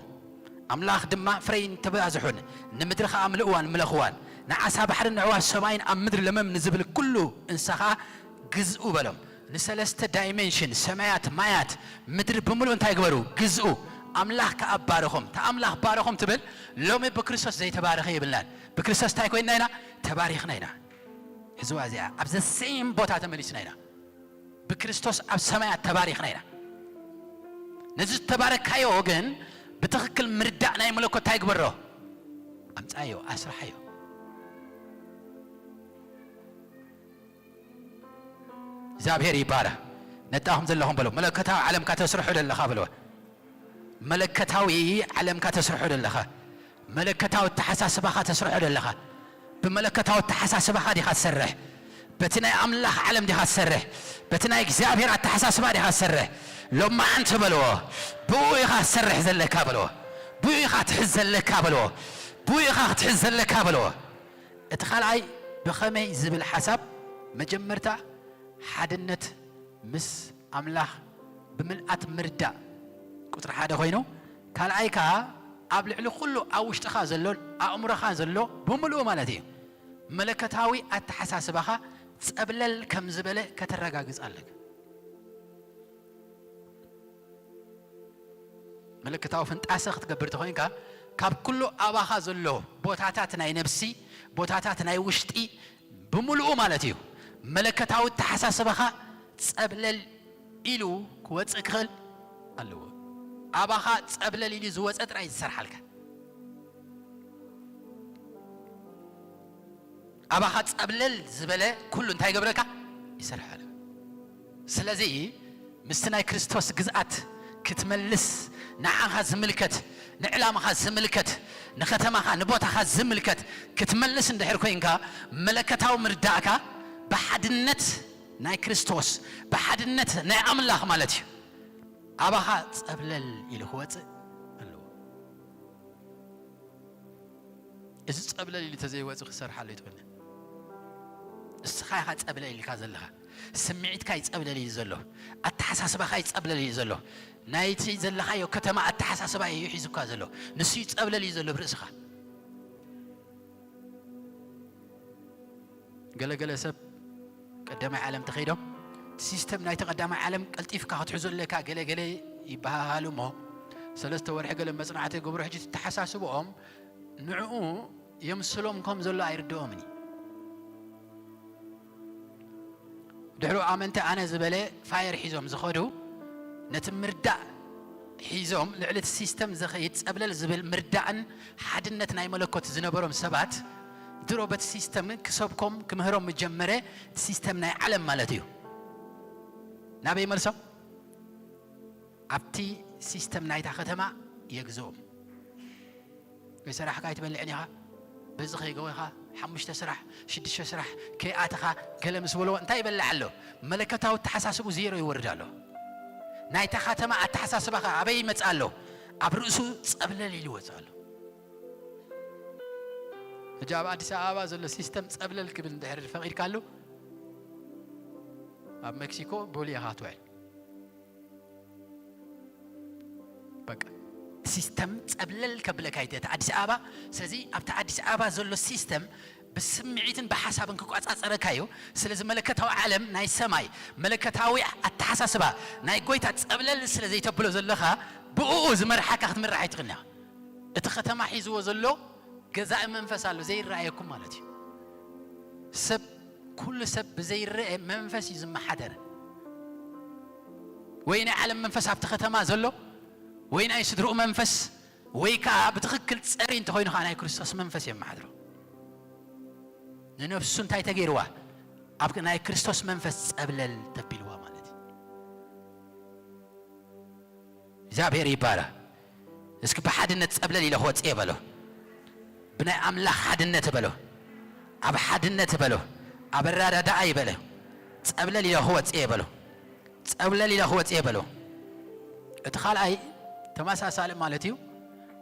ኣምላኽ ድማ ፍረይን ተባዝሑን፣ ንምድሪ ከኣ ምልእዋን ምለኽዋን፣ ንዓሳ ባሕርን ንዕዋፍ ሰማይን ኣብ ምድሪ ለመም ንዝብል ኩሉ እንስሳ ከኣ ግዝኡ በሎም። ንሰለስተ ዳይሜንሽን ሰማያት ማያት ምድሪ ብምሉእ እንታይ ግበሩ? ግዝኡ። ኣምላኽ ከኣ ባረኾም። እታ ኣምላኽ ባረኾም ትብል ሎሚ ብክርስቶስ ዘይተባረኸ የብልናን። ብክርስቶስ እንታይ ኮይንና ኢና? ተባሪኽና ኢና። ሕዝዋ እዚኣ ኣብ ዘ ሴም ቦታ ተመሊስና ኢና። ብክርስቶስ ኣብ ሰማያት ተባሪኽና ኢና። ነዚ ዝተባረካዮ ግን ብትኽክል ምርዳእ ናይ መለኮት እንታይ ግበሮ? ኣምጻዮ፣ ኣስርሓዮ። እግዚኣብሔር ይባረኽ። ነጣኹም ዘለኹም በሎ፣ መለኮታዊ ዓለምካ ተስርሖ ደለኻ በሎ። መለከታዊ ዓለምካ ተስርሖ ደለኻ፣ መለከታዊ ኣተሓሳስባኻ ተስርሖ ደለኻ። ብመለከታዊ ኣተሓሳስባኻ ዲኻ ትሰርሕ? በቲ ናይ ኣምላኽ ዓለም ዲኻ ትሰርሕ? በቲ ናይ እግዚኣብሔር ኣተሓሳስባ ዲኻ ትሰርሕ? ሎማዓንቲ በልዎ፣ ብኡ ኢኻ ትሰርሕ ዘለካ በልዎ፣ ብኡ ኢኻ ትሕዝ ዘለካ በልዎ፣ ብኡ ኢኻ ክትሕዝ ዘለካ በልዎ። እቲ ካልኣይ ብኸመይ ዝብል ሓሳብ መጀመርታ ሓድነት ምስ ኣምላኽ ብምልኣት ምርዳእ ቁጽሪ ሓደ ኮይኑ፣ ካልኣይ ከኣ ኣብ ልዕሊ ኩሉ ኣብ ውሽጥኻ ዘሎ ኣእምሮኻ ዘሎ ብምሉኡ ማለት እዩ መለከታዊ ኣተሓሳስባኻ ጸብለል ከም ዝበለ ከተረጋግጽ ኣለካ። መለከታዊ ፍንጣሰ ክትገብር ተኾይንካ ካብ ኩሉ ኣባኻ ዘሎ ቦታታት ናይ ነብሲ ቦታታት ናይ ውሽጢ ብምሉኡ ማለት እዩ መለከታዊ ኣተሓሳስባኻ ጸብለል ኢሉ ክወጽእ ክኽእል ኣለዎ። ኣባኻ ጸብለል ኢሉ ዝወጸ ጥራይ ዝሰርሓልካ። ኣባኻ ጸብለል ዝበለ ኩሉ እንታይ ይገብረካ? ይሰርሓል። ስለዚ ምስቲ ናይ ክርስቶስ ግዝኣት ክትመልስ ንዓኻ ዝምልከት ንዕላማኻ ዝምልከት ንኸተማኻ ንቦታኻ ዝምልከት ክትመልስ እንድሕር ኮይንካ መለከታዊ ምርዳእካ ብሓድነት ናይ ክርስቶስ ብሓድነት ናይ ኣምላኽ ማለት እዩ ኣባኻ ጸብለል ኢሉ ክወፅእ ኣለዎ። እዚ ጸብለል ኢሉ ተዘይወጽእ ክሰርሓሉ ይትኽእል። እስኻ ኢኻ ጸብለል ኢልካ ዘለኻ። ስምዒትካ ይጸብለል እዩ ዘሎ። ኣተሓሳስባኻ ይጸብለል እዩ ዘሎ። ናይቲ ዘለኻዮ ከተማ ኣተሓሳስባ እዩ ሒዙካ ዘሎ። ንሱ ይጸብለል እዩ ዘሎ ብርእስኻ። ገለገለ ሰብ ቀዳማይ ዓለም ተኸይዶም እቲ ሲስተም ናይቲ ቀዳማይ ዓለም ቀልጢፍካ ክትሕዞ ኣለካ ገለገለ ይበሃሃሉ እሞ ሰለስተ ወርሒ ገለ መጽናዕቲ ገብሩ ሕጂ ትተሓሳስብኦም ንዕኡ የምስሎም ከም ዘሎ ኣይርድኦምን እዩ። ድሕሩ ኣመንቲ ኣነ ዝበለ ፋየር ሒዞም ዝኸዱ ነቲ ምርዳእ ሒዞም ልዕሊ እቲ ሲስተም ዘኸይድ ጸብለል ዝብል ምርዳእን ሓድነት ናይ መለኮት ዝነበሮም ሰባት ድሮ በቲ ሲስተም ክሰብኮም ክምህሮም ምጀመረ። እቲ ሲስተም ናይ ዓለም ማለት እዩ። ናበይ መልሶም? ኣብቲ ሲስተም ናይታ ከተማ የግዝኦም። ወይ ሰራሕካ ኣይትበልዕን ኢኻ፣ በዚ ከይገወኻ ሓሙሽተ ስራሕ ሽዱሽተ ስራሕ ከይኣተኻ ገለ ምስ በልዎ እንታይ ይበልዕ ኣሎ? መለከታዊ ኣተሓሳስቡ ዜሮ ይወርድ ኣሎ። ናይታ ከተማ ኣተሓሳስባ ኸ ኣበይ ይመጽእ ኣሎ? ኣብ ርእሱ ጸብለል ኢሉ ይወጽእ ኣሎ። ሕጂ ኣብ ኣዲስ ኣበባ ዘሎ ሲስተም ጸብለል ክብል እንድሕር ፈቒድካሉ ኣብ ሜክሲኮ ቦሊ ኢኻ ትውዕል። በቃ ሲስተም ጸብለል ከብለካ ይደት ኣዲስ ኣበባ። ስለዚ ኣብቲ ኣዲስ ኣበባ ዘሎ ሲስተም ብስምዒትን ብሓሳብን ክቋጻጸረካ እዩ። ስለዚ መለከታዊ ዓለም ናይ ሰማይ መለከታዊ ኣተሓሳስባ ናይ ጎይታ ጸብለል ስለ ዘይተብሎ ዘለኻ ብእኡ ዝመርሓካ ክትምራሕ ኣይትኽእልን ኢኻ። እቲ ከተማ ሒዝዎ ዘሎ ገዛኢ መንፈስ ኣሎ ዘይረኣየኩም ማለት እዩ። ሰብ ኩሉ ሰብ ብዘይረአ መንፈስ እዩ ዝመሓደር። ወይ ናይ ዓለም መንፈስ ኣብቲ ከተማ ዘሎ ወይ ናይ ስድርኡ መንፈስ ወይ ከዓ ብትኽክል ጸሪ እንተኾይኑ ከዓ ናይ ክርስቶስ መንፈስ የመሓድሮ። ንነፍሱ እንታይ ተገይርዋ? ኣብ ናይ ክርስቶስ መንፈስ ጸብለል ተቢልዋ ማለት እዩ። እግዚኣብሔር ይባረክ። እስኪ ብሓድነት ጸብለል ኢለ ክወፅእ በሎ። ብናይ ኣምላኽ ሓድነት በሎ። ኣብ ሓድነት በሎ። ኣብ ኣረዳዳኣ ይበለ። ጸብለል ኢለ ክወፅእ በሎ። ጸብለል ኢለ ክወፅእ በሎ። እቲ ካልኣይ ተመሳሳሊ ማለት እዩ።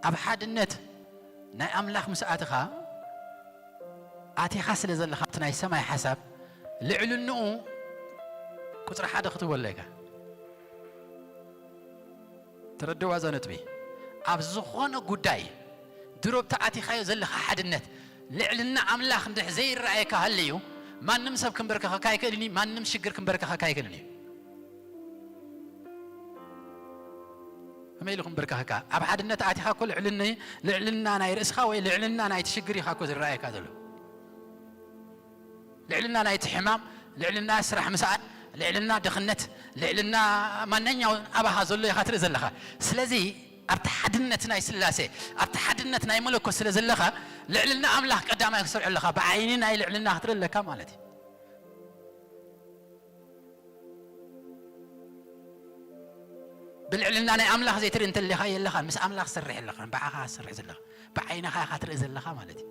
ኣብ ሓድነት ናይ ኣምላኽ ምስ ኣትኻ፣ ኣቲኻ ስለ ዘለኻ እቲ ናይ ሰማይ ሓሳብ ልዕልንኡ ቁጽሪ ሓደ ክትህቦ ኣለካ። ተረድዋ እዛ ነጥቢ። ኣብ ዝኾነ ጉዳይ ድሮ ብቲ ኣቲኻዮ ዘለኻ ሓድነት ልዕልና ኣምላኽ እንድሕ ዘይረኣየካ ሃልዩ፣ ማንም ሰብ ክንበርከኸካ ኣይክእልን እዩ፣ ማንም ሽግር ክንበርከኸካ ኣይክእልን እዩ። ከመይ ኢሉ ክንበርከኸካ? ኣብ ሓድነት ኣቲኻ እኮ ልዕልን-፣ ልዕልና ናይ ርእስኻ ወይ ልዕልና ናይቲ ሽግር ኢኻ እኮ ዝረኣየካ ዘሎ። ልዕልና ናይቲ ሕማም፣ ልዕልና ስራሕ ምስኣን፣ ልዕልና ድኽነት፣ ልዕልና ማንኛው ኣባኻ ዘሎ ኢኻ ትርኢ ዘለኻ። ስለዚ ኣብቲ ሓድነት ናይ ስላሴ፣ ኣብቲ ሓድነት ናይ መለኮት ስለ ዘለኻ፣ ልዕልና ኣምላኽ ቀዳማይ ክትሰርዖ ኣለኻ። ብዓይኒ ናይ ልዕልና ክትርኢ ኣለካ ማለት እዩ። ብልዕልና ናይ ኣምላኽ ዘይትርኢ እንተሊኻ የለኻን። ምስ ኣምላኽ ትሰርሕ የለኻን። ብዓኻ ትሰርሕ ዘለኻ፣ ብዓይንኻ ኢኻ ትርኢ ዘለኻ ማለት እዩ።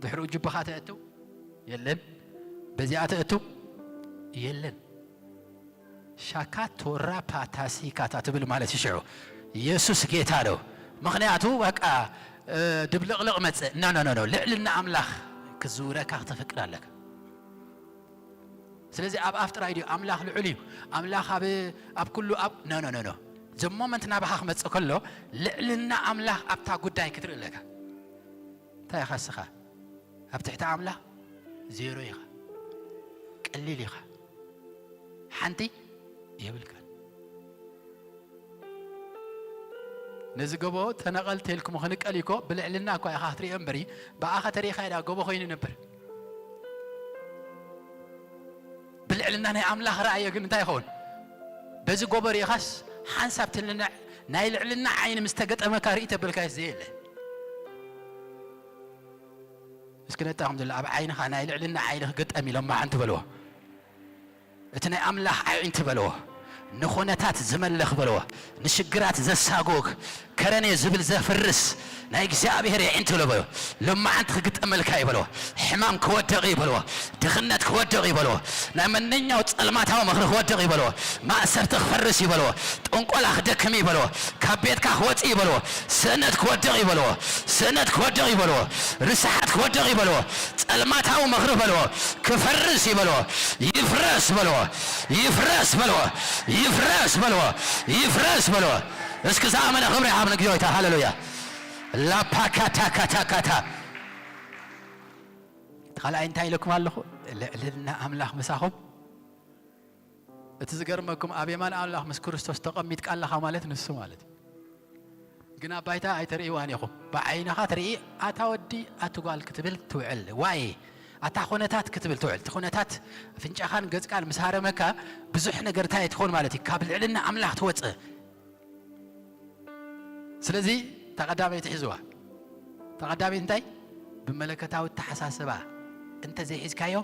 ድሕሪኡ ጅብኻ ተእቱ የለን። በዚኣ ተእቱ የለን። ሻካ ቶራ ፓታሲካታ ትብል ማለት እዩ። ሽዑ ኢየሱስ ጌታ ነው። ምኽንያቱ በቃ፣ እ፣ ድብልቕልቕ መጽእ። ኖ፣ ኖ፣ ኖ፣ ኖ። ልዕልና ኣምላኽ ክዝውረካ ክተፈቅድ ኣለካ። ስለዚ ኣብ ኣፍ ጥራይ ድዩ ኣምላኽ ልዑል እዩ? ኣምላኽ ኣብ፣ ኣብ ኩሉ ኣብ፣ ኖ፣ ኖ፣ ኖ፣ ኖ። ዘ ሞመንት ናባኻ ክመጽእ ከሎ ልዕልና ኣምላኽ ኣብታ ጉዳይ ክትርኢ ኣለካ። እንታይ ኢኻ እስኻ? ኣብ ትሕቲ ኣምላኽ ዜሮ ኢኻ። ቀሊል ኢኻ። ሓንቲ የብልካን። ነዚ ጎቦ ተነቐል ተልኩሞ ክንቀል እኮ ብልዕልና እኳ ኢኻ ክትሪኦ እምበሪ፣ ብኣኻ ተሪኢኻ ኢዳ ጎቦ ኮይኑ ይነብር። ብልዕልና ናይ ኣምላኽ ራእዮ ግን እንታይ ይኸውን? በዚ ጎቦ ሪኢኻስ ሓንሳብ ትልንዕ ናይ ልዕልና ዓይኒ ምስ ተገጠመካ ርኢ ተበልካዮስ ዘየለ። እስኪ ነጣኹም ዘሎ ኣብ ዓይንኻ ናይ ልዕልና ዓይኒ ክግጠም ኢሎም መዓንቲ በልዎ። እቲ ናይ ኣምላኽ ኣዒንቲ በልዎ። ንኹነታት ዝመልኽ በልዎ። ንሽግራት ዘሳጎግ፣ ከረኔ ዝብል ዘፍርስ ናይ እግዚኣብሔር የዒንቲ በልዎ። ሎማዓንቲ ክግጠመልካ እዩ በልዎ። ሕማም ክወደቕ እዩ በልዎ። ድኽነት ክወደቕ እዩ በልዎ። ናይ መነኛው ጸልማታዊ ምኽሪ ክወደቕ እዩ በልዎ። ማእሰርቲ ክፈርስ እዩ በልዎ። ጥንቆላ ክደክም እዩ በልዎ። ካብ ቤትካ ክወጽእ እዩ በልዎ። ስእነት ክወድቕ እዩ በልዎ። ስእነት ክወድቕ እዩ በልዎ። ርስሓት ክወድቕ እዩ በልዎ። ጸልማታዊ ምኽሪ በልዎ። ክፈርስ እዩ በልዎ። ይፍረስ በልዎ። ይፍረስ በልዎ። ይፍረስ በልዎ። ይፍረስ በልዎ። እስኪ ዝኣመነ ክብሪ ይሃብ ንግዮይታ። ሃሌሉያ። ላፓካታካታካታ። እቲ ካልኣይ እንታይ ኢለኩም ኣለኹ? ልዕልና ኣምላኽ ምሳኹም። እቲ ዝገርመኩም ኣብ የማን ኣምላኽ ምስ ክርስቶስ ተቐሚጥካ ኣለኻ ማለት ንሱ ማለት እዩ። ግን ኣብ ባይታ ኣይተርእይዋን ኢኹም። ብዓይንኻ ትርኢ፣ ኣታ ወዲ፣ ኣቲ ጓል ክትብል ትውዕል። ዋይ፣ ኣታ ኹነታት ክትብል ትውዕል። እቲ ኹነታት ኣፍንጫኻን ገጽካን ምስ ሃረመካ ብዙሕ ነገር እንታይ ትኸውን ማለት እዩ? ካብ ልዕልና ኣምላኽ ትወጽእ። ስለዚ ተቐዳመይቲ ሒዝዋ። ተቐዳመይቲ እንታይ? ብመለከታዊ ኣተሓሳስባ እንተ ዘይሒዝካዮ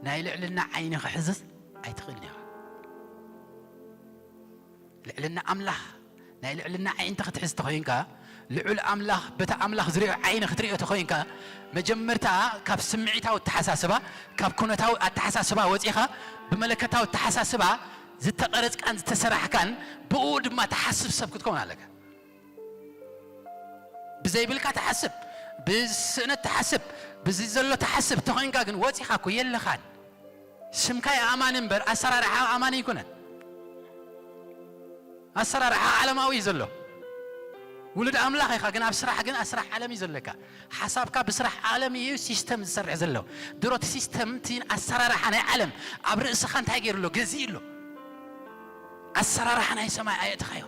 ናይ ልዕልና ዓይኒ ክሕዝዝ ኣይትኽእልን ኢኻ። ልዕልና ኣምላኽ ናይ ልዕልና ዓይንቲ ክትሕዝ ተኾይንካ፣ ልዑል ኣምላኽ በቲ ኣምላኽ ዝሪኦ ዓይኒ ክትሪኦ ተኾይንካ፣ መጀመርታ ካብ ስምዒታዊ ኣተሓሳስባ፣ ካብ ኩነታዊ ኣተሓሳስባ ወፂኻ ብመለከታዊ ኣተሓሳስባ ዝተቐረጽካን ዝተሰራሕካን ብኡ ድማ ትሓስብ ሰብ ክትከውን ኣለካ። ብዘይብልካ ትሓስብ፣ ብስእነት ትሓስብ፣ ብዚ ዘሎ ትሓስብ ተኾይንካ ግን ወፂኻ እኮ የለኻን። ስምካ ኣማኒ እምበር ኣሰራርሓ ኣማኒ ኣይኮነን። ኣሰራርሓ ዓለማዊ እዩ ዘሎ። ውሉድ ኣምላኽ ኢኻ ግን ኣብ ስራሕ ግን ኣብ ስራሕ ዓለም እዩ ዘለካ። ሓሳብካ ብስራሕ ዓለም እዩ ሲስተም ዝሰርሕ ዘሎ። ድሮ እቲ ሲስተም እቲ ኣሰራርሓ ናይ ዓለም ኣብ ርእስኻ እንታይ ገይሩ ኣሎ? ገዚኡ ኣሎ። ኣሰራርሓ ናይ ሰማይ ኣየእትኻዮ።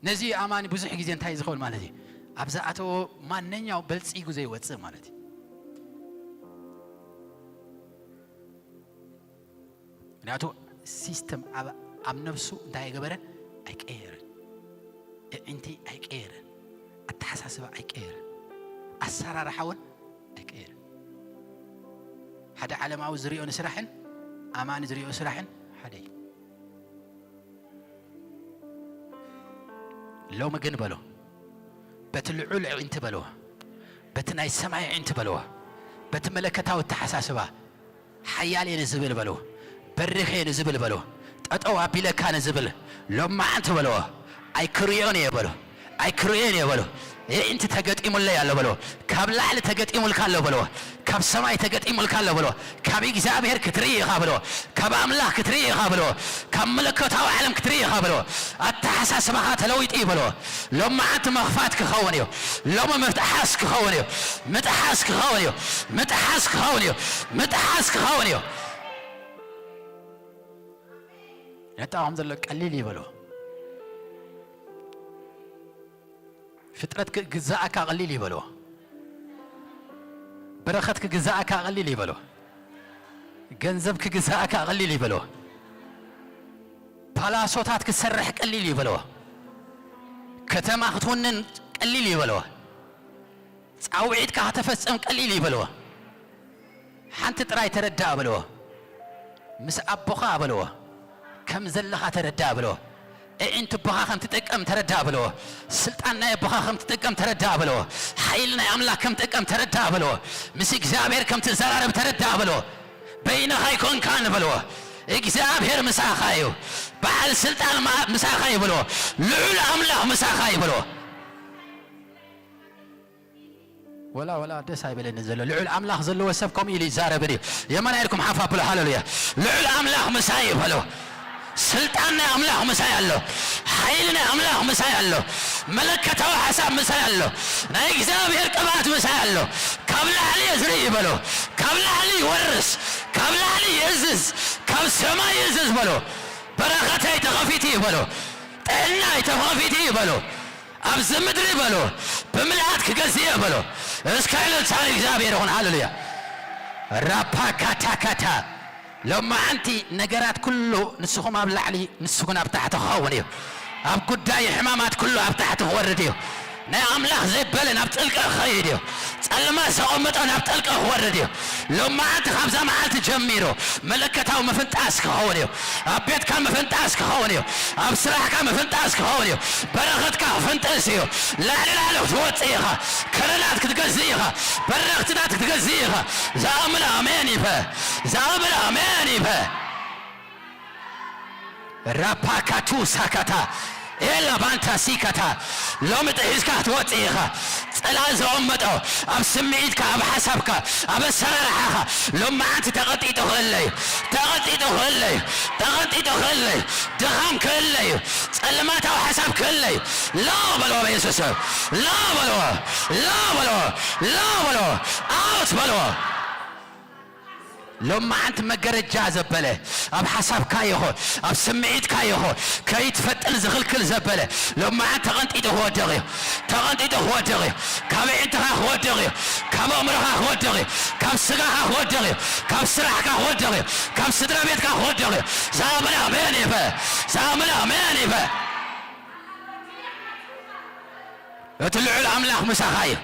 ነዚ ኣማኒ ብዙሕ ግዜ እንታይ ዝኸውን ማለት እዩ? ኣብ ዝኣተዎ ማንኛው በልጺጉ ዘይወጽእ ማለት እዩ። ምክንያቱ ሲስተም ኣብ፣ ኣብ ነብሱ እንታይ ገበረ? ኣይቀየረን። እዕንቲ ኣይቀየረን። ኣተሓሳ ኣተሓሳስባ ኣይቀየርን፣ ኣሰራርሓ እውን ኣይቀየርን። ሓደ ዓለማዊ ዝሪኦ ንስራሕን ኣማኒ ዝሪኦ ስራሕን ሓደ እዩ። ሎሚ ግን በሎ፣ በቲ ልዑል ኣዒንቲ በልዎ፣ በቲ ናይ ሰማይ ኣዒንቲ በልዎ፣ በቲ መለከታዊ ኣተሓሳስባ ሓያል እየ ንዝብል በልዎ፣ በሪኽ እየ ንዝብል በልዎ፣ ጠጠው ኣቢለካ ንዝብል ሎማዓንቲ በልዎ፣ ኣይክርእዮን እየ በሎ፣ ኣይክርእዮን እየ በሎ። ኣዒንቲ ተገጢሙለይ ኣሎ በልዎ፣ ካብ ላዕሊ ተገጢሙልካ ኣሎ በልዎ፣ ካብ ሰማይ ተገጢሙልካ ኣሎ በልዎ፣ ካብ እግዚኣብሔር ክትርኢ ኢኻ በልዎ፣ ካብ ኣምላኽ ክትርኢ ኢኻ በልዎ፣ ካብ መለኮታዊ ዓለም ክትርኢ ኢኻ በልዎ። ኣተሓሳስባኻ ተለዊጡ እዩ በልዎ። ሎማዓንቲ መኽፋት ክኸውን እዩ። ሎሚ ምጥሓስ ክኸውን እዩ። ምጥሓስ ክኸውን እዩ። ምጥሓስ ክኸውን እዩ። ምጥሓስ ክኸውን እዩ። ነጣ ከም ዘሎ ቀሊል እዩ በልዎ። ፍጥረት ክግዛእካ ቀሊል እዩ በልዎ። በረኸት ክግዛእካ ቀሊል እዩ በልዎ። ገንዘብ ክግዛእካ ቀሊል እዩ በልዎ። ፓላሶታት ክሰርሕ ቀሊል እዩ በልዎ። ከተማ ክትውንን ቀሊል እዩ በልዎ። ጻውዒትካ ከተፈጽም ቀሊል እዩ በልዎ። ሓንቲ ጥራይ ተረዳእ በልዎ። ምስ ኣቦኻ በልዎ። ከም ዘለኻ ተረዳእ በልዎ። ኣዒንቲ ኣቦኻ ከም ትጥቀም ተረዳእ በልዎ። ስልጣን ናይ ኣቦኻ ከም ትጥቀም ተረዳእ በልዎ። ሓይሊ ናይ ኣምላኽ ከም ትጥቀም ተረዳእ በልዎ። ምስ እግዚኣብሔር ከም ትዘራረብ ተረዳእ በልዎ። በይንኻ ኣይኮንካን በልዎ። እግዚኣብሔር ምሳኻ እዩ። በዓል ስልጣን ማ-፣ ምሳኻ እዩ በልዎ። ልዑል ኣምላኽ ምሳኻ እዩ በልዎ። ወላ፣ ወላ ደስ ኣይበለኒ ዘሎ። ልዑል ኣምላኽ ዘለዎ ሰብ ከምኡ ኢሉ ይዛረብን እዩ። የመን ኢልኩም ሓፍ ኣብሎ። ሃሌሉያ። ልዑል ኣምላኽ ምሳይ እዩ በሎ። ስልጣን ናይ ኣምላኽ ምሳይ ኣሎ። ሓይሊ ናይ ኣምላኽ ምሳይ ኣሎ። መለከታዊ ሓሳብ ምሳይ ኣሎ። ናይ እግዚኣብሔር ቅብኣት ምሳይ ኣሎ። ካብ ላዕሊ እየ ዝርኢ በሎ። ካብ ላዕሊ ይወርስ። ካብ ላዕሊ ይእዝዝ። ካብ ሰማይ ይእዝዝ በሎ። በረኸተይ ተኸፊቱ እዩ በሎ። ጥዕናይ ተኸፊቱ እዩ በሎ። ኣብዚ ምድሪ በሎ፣ ብምልኣት ክገዝእ እየ በሎ። እስከ እልልታ ንእግዚኣብሔር ይኹን። ሃሌሉያ። ራፓካታካታ። ሎማዓንቲ ነገራት ኩሉ ንስኹም ኣብ ላዕሊ፣ ንሱ ግን ኣብ ታሕቲ ክኸውን እዩ። ኣብ ጉዳይ ሕማማት ኩሉ ኣብ ታሕቲ ክወርድ እዩ። ናይ ኣምላኽ ዘይበለ ናብ ጥልቂ ክኸይድ እዩ። ጸልማት ዘቐመጦ ናብ ጥልቂ ክወርድ እዩ። ሎማዓንቲ ካብዛ መዓልቲ ጀሚሩ መለከታዊ ምፍንጣስ ክኸውን እዩ። ኣብ ቤትካ ምፍንጣስ ክኸውን እዩ። ኣብ ስራሕካ ምፍንጣስ ክኸውን እዩ። በረኸትካ ክፍንጥስ እዩ። ላዕሊ ላዕሊ ክትወጽእ ኢኻ። ከረናት ክትገዝእ ኢኻ። በረኽትታት ክትገዝእ ኢኻ። ዝኣምን ኣሜን ይበ። ዝኣምን ኣሜን ይበ። ራፓካቱ ሳካታ ኤላ ባንታ ሲካታ። ሎሚ ጥሒስካ ክትወጽእ ኢኻ። ጸላእ ዘቐመጦ ኣብ ስምዒትካ፣ ኣብ ሓሳብካ፣ ኣብ ኣሰራርሓኻ ሎማዓንቲ ተቐንጢጡ ክእለ እዩ። ተቐንጢጡ ክእለ እዩ። ተቐንጢጡ ክእለ እዩ። ድኻም ክእለ እዩ። ጸልማታዊ ሓሳብ ክእለ እዩ። ሎ በልዎ በየሱስ ስም። ሎ በልዎ። ሎ በልዎ። ሎ በልዎ። ኣውት በልዎ። ሎማዓንቲ መገረጃ ዘበለ፣ ኣብ ሓሳብካ ይኹን ኣብ ስምዒትካ ይኹን ከይትፈጥን ዝኽልክል ዘበለ፣ ሎማዓንቲ ተቐንጢጡ ክወድቕ እዩ። ተቐንጢጡ ክወድቕ እዩ። ካብ ኣዒንትኻ ክወድቕ እዩ። ካብ ኣእምሮኻ ክወድቕ እዩ። ካብ ስጋኻ ክወድቕ እዩ። ካብ ስራሕካ ክወድቕ እዩ። ካብ ስድራ ቤትካ ክወድቕ እዩ። ዝኣምን ኣሜን ይበ። ዝኣምን ኣሜን ይበ። እቲ ልዑል ኣምላኽ ምሳኻ እዩ።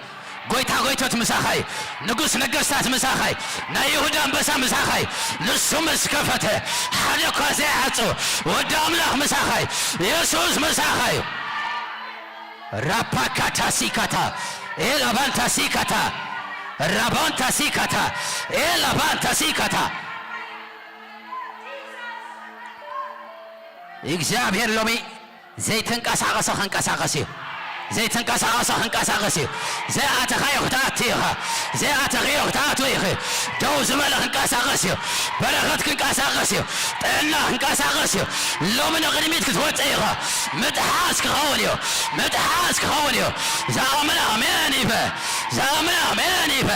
ጎይታ ጎይቶት ምሳኻ እዩ። ንጉስ ነገስታት ምሳኻ እዩ። ናይ ይሁዳ ኣንበሳ ምሳኻ እዩ። ንሱ ምስ ከፈተ ሓደ እኳ ዘይዓጹ። ወዲ ኣምላኽ ምሳኻ እዩ። የሱስ ምሳኻ እዩ። ራፓካታ ሲካታ ኤላባንታ ሲካታ ራባንታ ሲካታ ኤላባንታ ሲካታ። እግዚኣብሔር ሎሚ ዘይተንቀሳቐሰ ክንቀሳቐስ እዩ። ዘይተንቀሳቐሰ ክንቀሳቐስ እዩ። ዘይኣተኻዮ ክትኣቱ ኢኻ። ዘይኣተኽዮ ክትኣቱ ኢኺ። ደው ዝበለ ክንቀሳቐስ እዩ። በረኸት ክንቀሳቐስ እዩ። ጥዕና ክንቀሳቐስ እዩ። ሎሚ ንቕድሚት ክትወፅእ ኢኻ። ምጥሓስ ክኸውን እዩ። ምጥሓስ ክኸውን እዩ። ዝኣምን ኣሜን ይበ። ዝኣምን ኣሜን ይበ።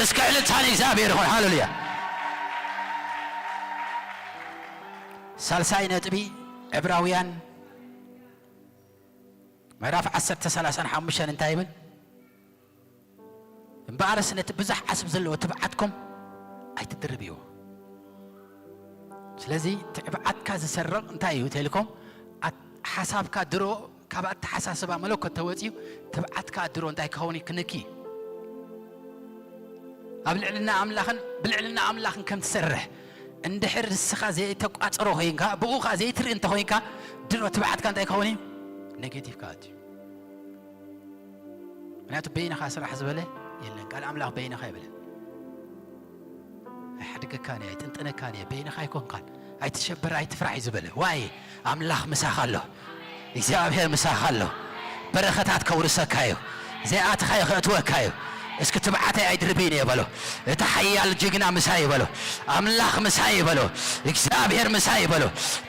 እስከ ዕልልታ ንእግዚኣብሔር ይኹን። ሃሌሉያ። ሳልሳይ ነጥቢ፣ ዕብራውያን ምዕራፍ ዓሰርተ ሰላሳን ሓሙሽተን እንታይ ይብል? እምበኣርስ ነቲ ብዙሕ ዓስብ ዘለዎ ትብዓትኩም ኣይትድርብዎ። ስለዚ ትዕብዓትካ ዝሰርቕ እንታይ እዩ ተልኩም? ኣት-፣ ሓሳብካ ድሮ ካብ ኣተሓሳስባ መለኮት ተወፂኡ ትብዓትካ ድሮ እንታይ ክኸውን እዩ? ክንኪ ኣብ ልዕልና ኣምላኽን ብልዕልና ኣምላኽን ከም ትሰርሕ እንድሕር ንስኻ ዘይተቋፅሮ ኮይንካ ብኡ ኸዓ ዘይትርኢ እንተኮይንካ ድሮ ትብዓትካ እንታይ ክኸውን እዩ? ኔጌቲቭ ክኣቱ እዩ። ምክንያቱ በይንኻ ስራሕ ዝበለ የለን። ቃል ኣምላኽ በይንኻ ይበለ። ኣይሓድገካን እየ፣ ኣይጥንጥነካን እየ፣ በይንኻ ኣይኮንካን፣ ኣይትሸበር ኣይትፍራሕ እዩ ዝበለ። ዋይ ኣምላኽ ምሳኻ ኣሎ፣ እግዚኣብሔር ምሳኻ ኣሎ። በረኸታት ከውርሰካ እዩ፣ ዘይኣትኻዮ ከእትወካ እዩ። እስኪ ትብዓተይ ኣይድርብይን እየ በሎ። እቲ ሓያል ጅግና ምሳይ በሎ። ኣምላኽ ምሳይ በሎ። እግዚኣብሔር ምሳይ በሎ።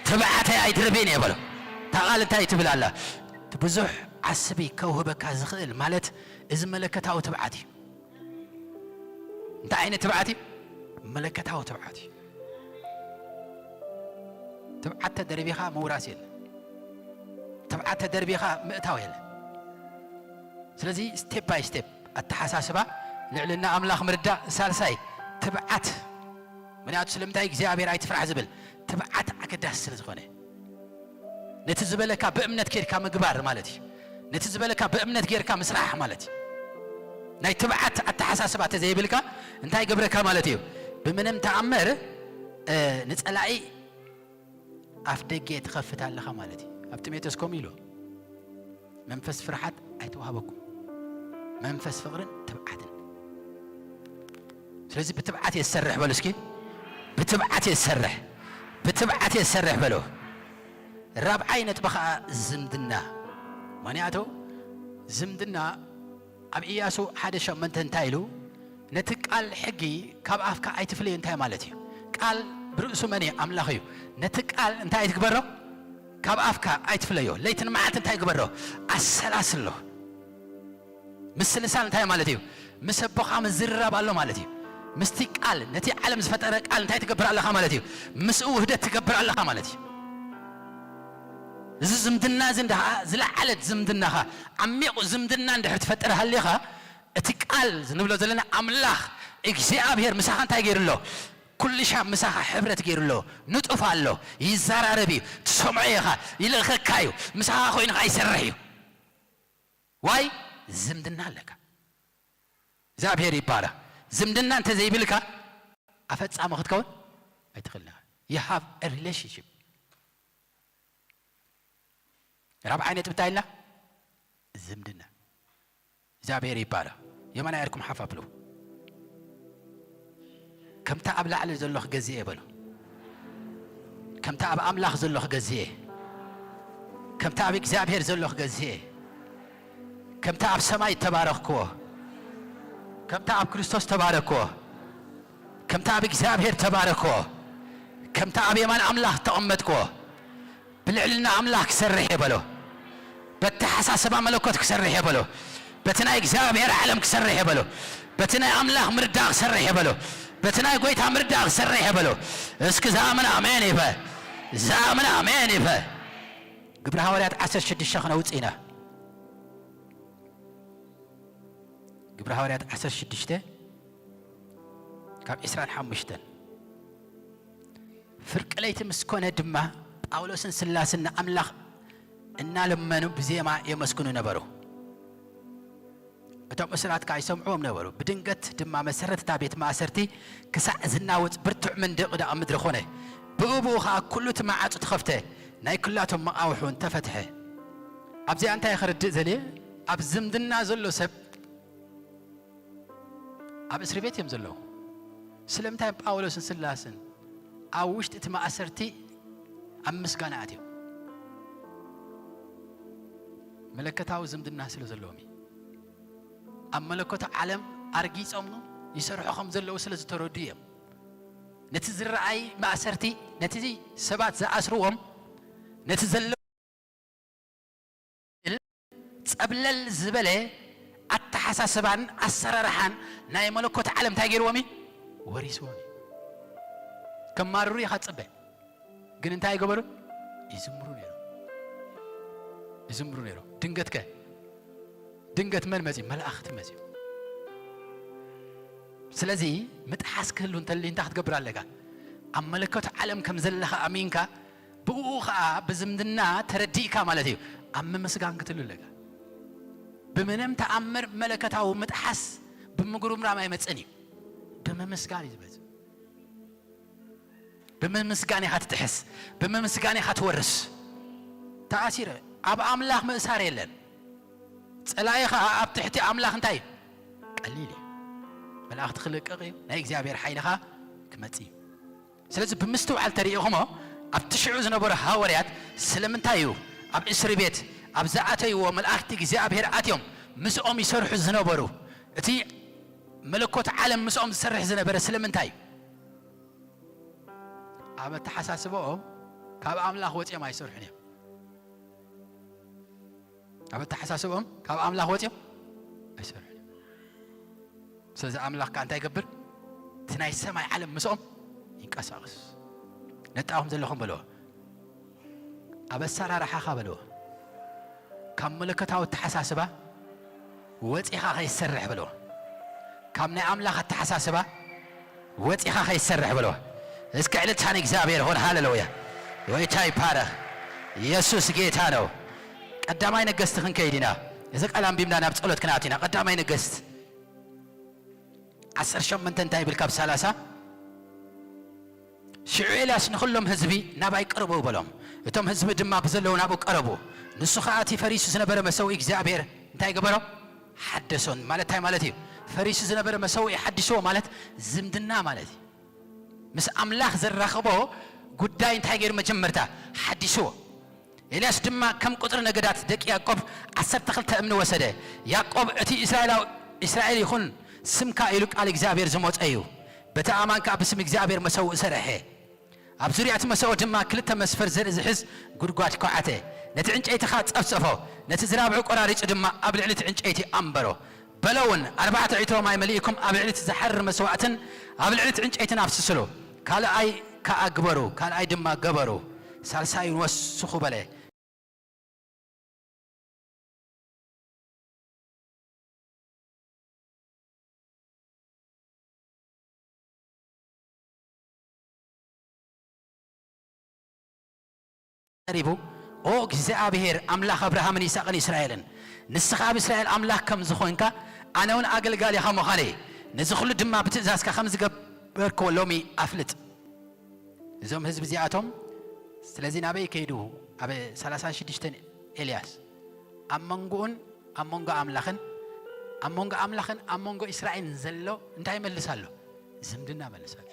ትብዓተይ ኣይድርብይን እየ በሎ። እታ ቃል እንታይ ትብል ኣላ? እቲ ብዙሕ ዓስቢ ከውህበካ ዝኽእል ማለት እዚ መለከታዊ ትብዓት እዩ። እንታይ ዓይነት ትብዓት እዩ? መለከታዊ ትብዓት እዩ። ትብዓት ተደርቢኻ ምውራስ የለን። ትብዓት ተደርቢኻ ምእታው የለን። ስለዚ ስቴፕ ባይ ስቴፕ ኣተሓሳስባ፣ ልዕልና ኣምላኽ ምርዳእ፣ ሳልሳይ ትብዓት። ምክንያቱ ስለምንታይ እግዚኣብሔር ኣይትፍራሕ ዝብል ትብዓት ኣገዳሲ ስለ ዝኾነ፣ ነቲ ዝበለካ ብእምነት ኬድካ ምግባር ማለት እዩ። ነቲ ዝበለካ ብእምነት ጌርካ ምስራሕ ማለት እዩ። ናይ ትብዓት ኣተሓሳስባ ተዘይብልካ እንታይ ገብረካ ማለት እዩ? ብምንም ተኣምር እ፣ ንጸላኢ ኣፍ ደገ ትኸፍት ኣለኻ ማለት እዩ። ኣብ ጢሞቴዎስ ከምኡ ኢሉ፣ መንፈስ ፍርሓት ኣይተዋህበኩም፣ መንፈስ ፍቕርን ትብዓትን። ስለዚ ብትብዓት እየ ዝሰርሕ በሉ እስኪ፣ ብትብዓት እየ ዝሰርሕ፣ ብትብዓት እየ ዝሰርሕ በሉ። ራብዓይ ነጥቢ ኸዓ ዝምድና። ምኽንያቱ ዝምድና ኣብ ኢያሱ ሓደ ሸሞንተ እንታይ ኢሉ? ነቲ ቃል ሕጊ ካብ ኣፍካ ኣይትፍለዮ እንታይ ማለት እዩ? ቃል ብርእሱ መን እዩ? ኣምላኽ እዩ። ነቲ ቃል እንታይ ኣይትግበሮ? ካብ ኣፍካ ኣይትፍለዮ። ለይትን መዓልቲ እንታይ ግበሮ? ኣሰላስሎ። ምስልሳል እንታይ ማለት እዩ? ምስ ኣቦኻ ምዝርራብ ኣሎ ማለት እዩ። ምስቲ ቃል፣ ነቲ ዓለም ዝፈጠረ ቃል እንታይ ትገብር ኣለኻ ማለት እዩ? ምስኡ ውህደት ትገብር ኣለኻ ማለት እዩ። እዚ ዝምድና እዚ እንዳ ዝለዓለት ዝምድናኻ፣ ዓሚቕ ዝምድና እንድሕር ትፈጥር ሃሊኻ፣ እቲ ቃል ዝንብሎ ዘለና ኣምላኽ እግዚኣብሔር ምሳኻ እንታይ ገይሩ ኣሎ? ኩሉ ሻብ ምሳኻ ሕብረት ገይሩ ኣሎ። ንጡፍ ኣሎ፣ ይዘራረብ እዩ፣ ትሰምዖ ኢኻ፣ ይልእኸካ እዩ፣ ምሳኻ ኮይኑ ኸዓ ይሰርሕ እዩ። ዋይ ዝምድና ኣለካ። እግዚኣብሔር ይባረኽ። ዝምድና እንተዘይብልካ ኣፈጻሚ ክትከውን ኣይትኽእልን ኢኻ። You have a relationship። ራብዓይ ነጥቢ እንታይ ኢልና? ዝምድና። እግዚኣብሔር ይባረኽ። የማናይ ኢድኩም ሓፍ ኣብሉ። ከምታ ኣብ ላዕሊ ዘሎ ክገዝእ እየ በሉ። ከምታ ኣብ ኣምላኽ ዘሎ ክገዝእ እየ። ከምታ ኣብ እግዚኣብሔር ዘሎ ክገዝእ እየ። ከምታ ኣብ ሰማይ እተባረኽክዎ፣ ከምታ ኣብ ክርስቶስ እተባረኽክዎ፣ ከምታ ኣብ እግዚኣብሔር እተባረኽክዎ፣ ከምታ ኣብ የማን ኣምላኽ እተቐመጥክዎ፣ ብልዕልና ኣምላኽ ክሰርሕ እየ በሎ። በተሓሳስባ መለኮት ክሰርሕ እየ በሎ። በቲ ናይ እግዚኣብሔር ዓለም ክሰርሕ እየ በሎ። በቲ ናይ ኣምላኽ ምርዳእ ክሰርሕ እየ በሎ። በቲ ናይ ጐይታ ምርዳእ ክሰርሕ እየ በሎ። እስኪ ዝኣምን ኣሜን ይበል። ዝኣምን ኣሜን ይበል። ግብረ ሃዋርያት ዓሰርተ ሽዱሽተ ክነውጽእ ኢና። ግብረ ሃዋርያት ዓሰርተ ሽዱሽተ ካብ ዕስራን ሓሙሽተን። ፍርቂ ለይቲ ምስ ኮነ ድማ ጳውሎስን ስላስን ንኣምላኽ እናለመኑ ብዜማ የመስግኑ ነበሩ። እቶም እሱራት ከኣ ይሰምዕዎም ነበሩ። ብድንገት ድማ መሰረት እታ ቤት ማእሰርቲ ክሳዕ ዝናወጽ ብርቱዕ መንደቕ ደኣ ምድሪ ኾነ። ብኡ ብኡ ኸኣ ኩሉ እቲ መዓጹ ተኸፍተ፣ ናይ ኩላቶም መቓውሕ እውን ተፈትሐ። ኣብዚኣ እንታይ ከርድእ ዘልየ? ኣብ ዝምድና ዘሎ ሰብ ኣብ እስሪ ቤት እዮም ዘለዉ። ስለምንታይ ጳውሎስን ስላስን ኣብ ውሽጢ እቲ ማእሰርቲ ኣብ ምስጋና ኣትዮም? መለኮታዊ ዝምድና ስለ ዘለዎም እዩ። ኣብ መለኮት ዓለም ኣርጊጾም ይሰርሑ ከም ዘለዉ ስለ ዝተረዱ እዮም። ነቲ ዝረኣይ ማእሰርቲ፣ ነቲ ሰባት ዝኣስርዎም፣ ነቲ ዘሎ ጸብለል ዝበለ ኣተሓሳስባን ኣሰራርሓን ናይ መለኮት ዓለም እንታይ ገይርዎም እዩ? ወሪስዎም እዩ። ከማርሩ ኢኻ ትጽበ። ግን እንታይ ይገበሩ? ይዝምሩ ነይሮም። ይዝምሩ ነይሮም። ድንገት ከ? ድንገት መን መጺኡ? መላእኽቲ መጺኡ። ስለዚ ምጥሓስ ክህሉ እንተልዩ እንታይ ክትገብር ኣለካ? ኣብ መለኮት ዓለም ከም ዘለኻ ኣሚንካ፣ ብኡ ኸኣ ብዝምድና ተረዲእካ ማለት እዩ። ኣብ ምምስጋን ክትህሉ ኣለካ። ብምንም ተኣምር መለኮታዊ ምጥሓስ ብምጉርምራም ኣይመጽእን እዩ። ብምምስጋን እዩ ዝመጽእ። ብምምስጋን ኢኻ ትጥሕስ፣ ብምምስጋን ኢኻ ትወርስ። ተኣሲረ ኣብ ኣምላኽ ምእሳር የለን። ጸላኢ ኸኣ ኣብ ትሕቲ ኣምላኽ እንታይ እዩ? ቀሊል እዩ። መላእኽቲ ክልቅቕ እዩ፣ ናይ እግዚኣብሔር ሓይሊ ኸኣ ክመጽእ እዩ። ስለዚ ብምስትውዓል ተሪኢኹሞ ኣብቲ ሽዑ ዝነበሩ ሃዋርያት ስለምንታይ እዩ ኣብ እስሪ ቤት ኣብ ዝኣተይዎ መላእኽቲ እግዚኣብሔር ኣትዮም ምስኦም ይሰርሑ ዝነበሩ? እቲ መለኮት ዓለም ምስኦም ዝሰርሕ ዝነበረ ስለምንታይ እዩ? ኣብ ኣተሓሳስባኦም ካብ ኣምላኽ ወጺኦም ኣይሰርሑን እዮም። ኣብ ኣተሓሳስባኦም ካብ ኣምላኽ ወጺኦም ኣይሰርሑን እዮም። ስለዚ ኣምላኽ ከኣ እንታይ ይገብር? እቲ ናይ ሰማይ ዓለም ምስኦም ይንቀሳቐስ። ነጣኹም ዘለኹም በልዎ። ኣብ ኣሰራርሓኻ በልዎ። ካብ መለኮታዊ ኣተሓሳስባ ወጺኻ ከይትሰርሕ በልዎ። ካብ ናይ ኣምላኽ ኣተሓሳስባ ወጺኻ ከይትሰርሕ በልዎ። እስኪ ዕልልታ ንእግዚኣብሔር ይኹን። ሃሌሉያ። ጎይታ ይባረኽ። ኢየሱስ ጌታ ነው። ቀዳማይ ነገስት ክንከይድ ኢና። እዚ ቃል ኣንቢብና ናብ ጸሎት ክንኣቱ ኢና። ቀዳማይ ነገስት ዓሰርተ ሸሞንተ እንታይ ይብል ካብ ሰላሳ? ሽዑ ኤልያስ ንኹሎም ህዝቢ ናባይ ቅረቡ በሎም። እቶም ህዝቢ ድማ ብዘለዉ ናብኡ ቀረቡ። ንሱ ኸኣ እቲ ፈሪሱ ዝነበረ መሰውኢ እግዚኣብሔር እንታይ ገበሮ? ሓደሶ። ማለት እንታይ ማለት እዩ? ፈሪሱ ዝነበረ መሰውኢ ሓዲስዎ ማለት ዝምድና ማለት እዩ። ምስ ኣምላኽ ዘራኽቦ ጉዳይ እንታይ ገይሩ? መጀመርታ ሓዲስዎ። ኤልያስ ድማ ከም ቁጽሪ ነገዳት ደቂ ያዕቆብ ዓሰርተ ክልተ እምኒ ወሰደ። ያዕቆብ እቲ እስራኤላዊ፣ እስራኤል ይኹን ስምካ ኢሉ ቃል እግዚኣብሔር ዝሞጸ እዩ። በቲ ኣእማን ከኣ ብስም እግዚኣብሔር መሰውእ ሰርሐ። ኣብ ዙርያ እቲ መሰውእ ድማ ክልተ መስፈር ዘርኢ ዝሕዝ ጉድጓድ ኳዓተ። ነቲ ዕንጨይቲ ኸኣ ጸፍጸፎ። ነቲ ዝራብዑ ቈራሪጹ ድማ ኣብ ልዕሊ እቲ ዕንጨይቲ ኣንበሮ። በሎ እውን፣ ኣርባዕተ ዕትሮ ማይ መሊእኩም ኣብ ልዕሊ እቲ ዝሓርር መስዋእትን ኣብ ልዕሊ እቲ ዕንጨይትን ኣፍስስሉ። ካልኣይ ከኣ ግበሩ። ካልኣይ ድማ ገበሩ። ሳልሳይ እውን ወስኹ በለ። ቀሪቡ፣ ኦ እግዚኣብሔር ኣምላኽ ኣብርሃምን ይስሐቅን እስራኤልን፣ ንስኻ ኣብ እስራኤል ኣምላኽ ከም ዝኾንካ፣ ኣነ እውን ኣገልጋሊኻ ምዃነይ፣ ነዚ ኹሉ ድማ ብትእዛዝካ ከም ዝገበርክዎ ሎሚ ኣፍልጥ። እዞም ህዝቢ እዚኣቶም ስለዚ ናበይ ከይዱ? ኣብ ሰላሳን ሽዱሽተን ኤልያስ ኣብ መንጎኡን ኣብ መንጎ ኣምላኽን፣ ኣብ መንጎ ኣምላኽን ኣብ መንጎ እስራኤልን ዘሎ እንታይ ይመልስ ኣሎ? ዝምድና መልስ ኣሎ።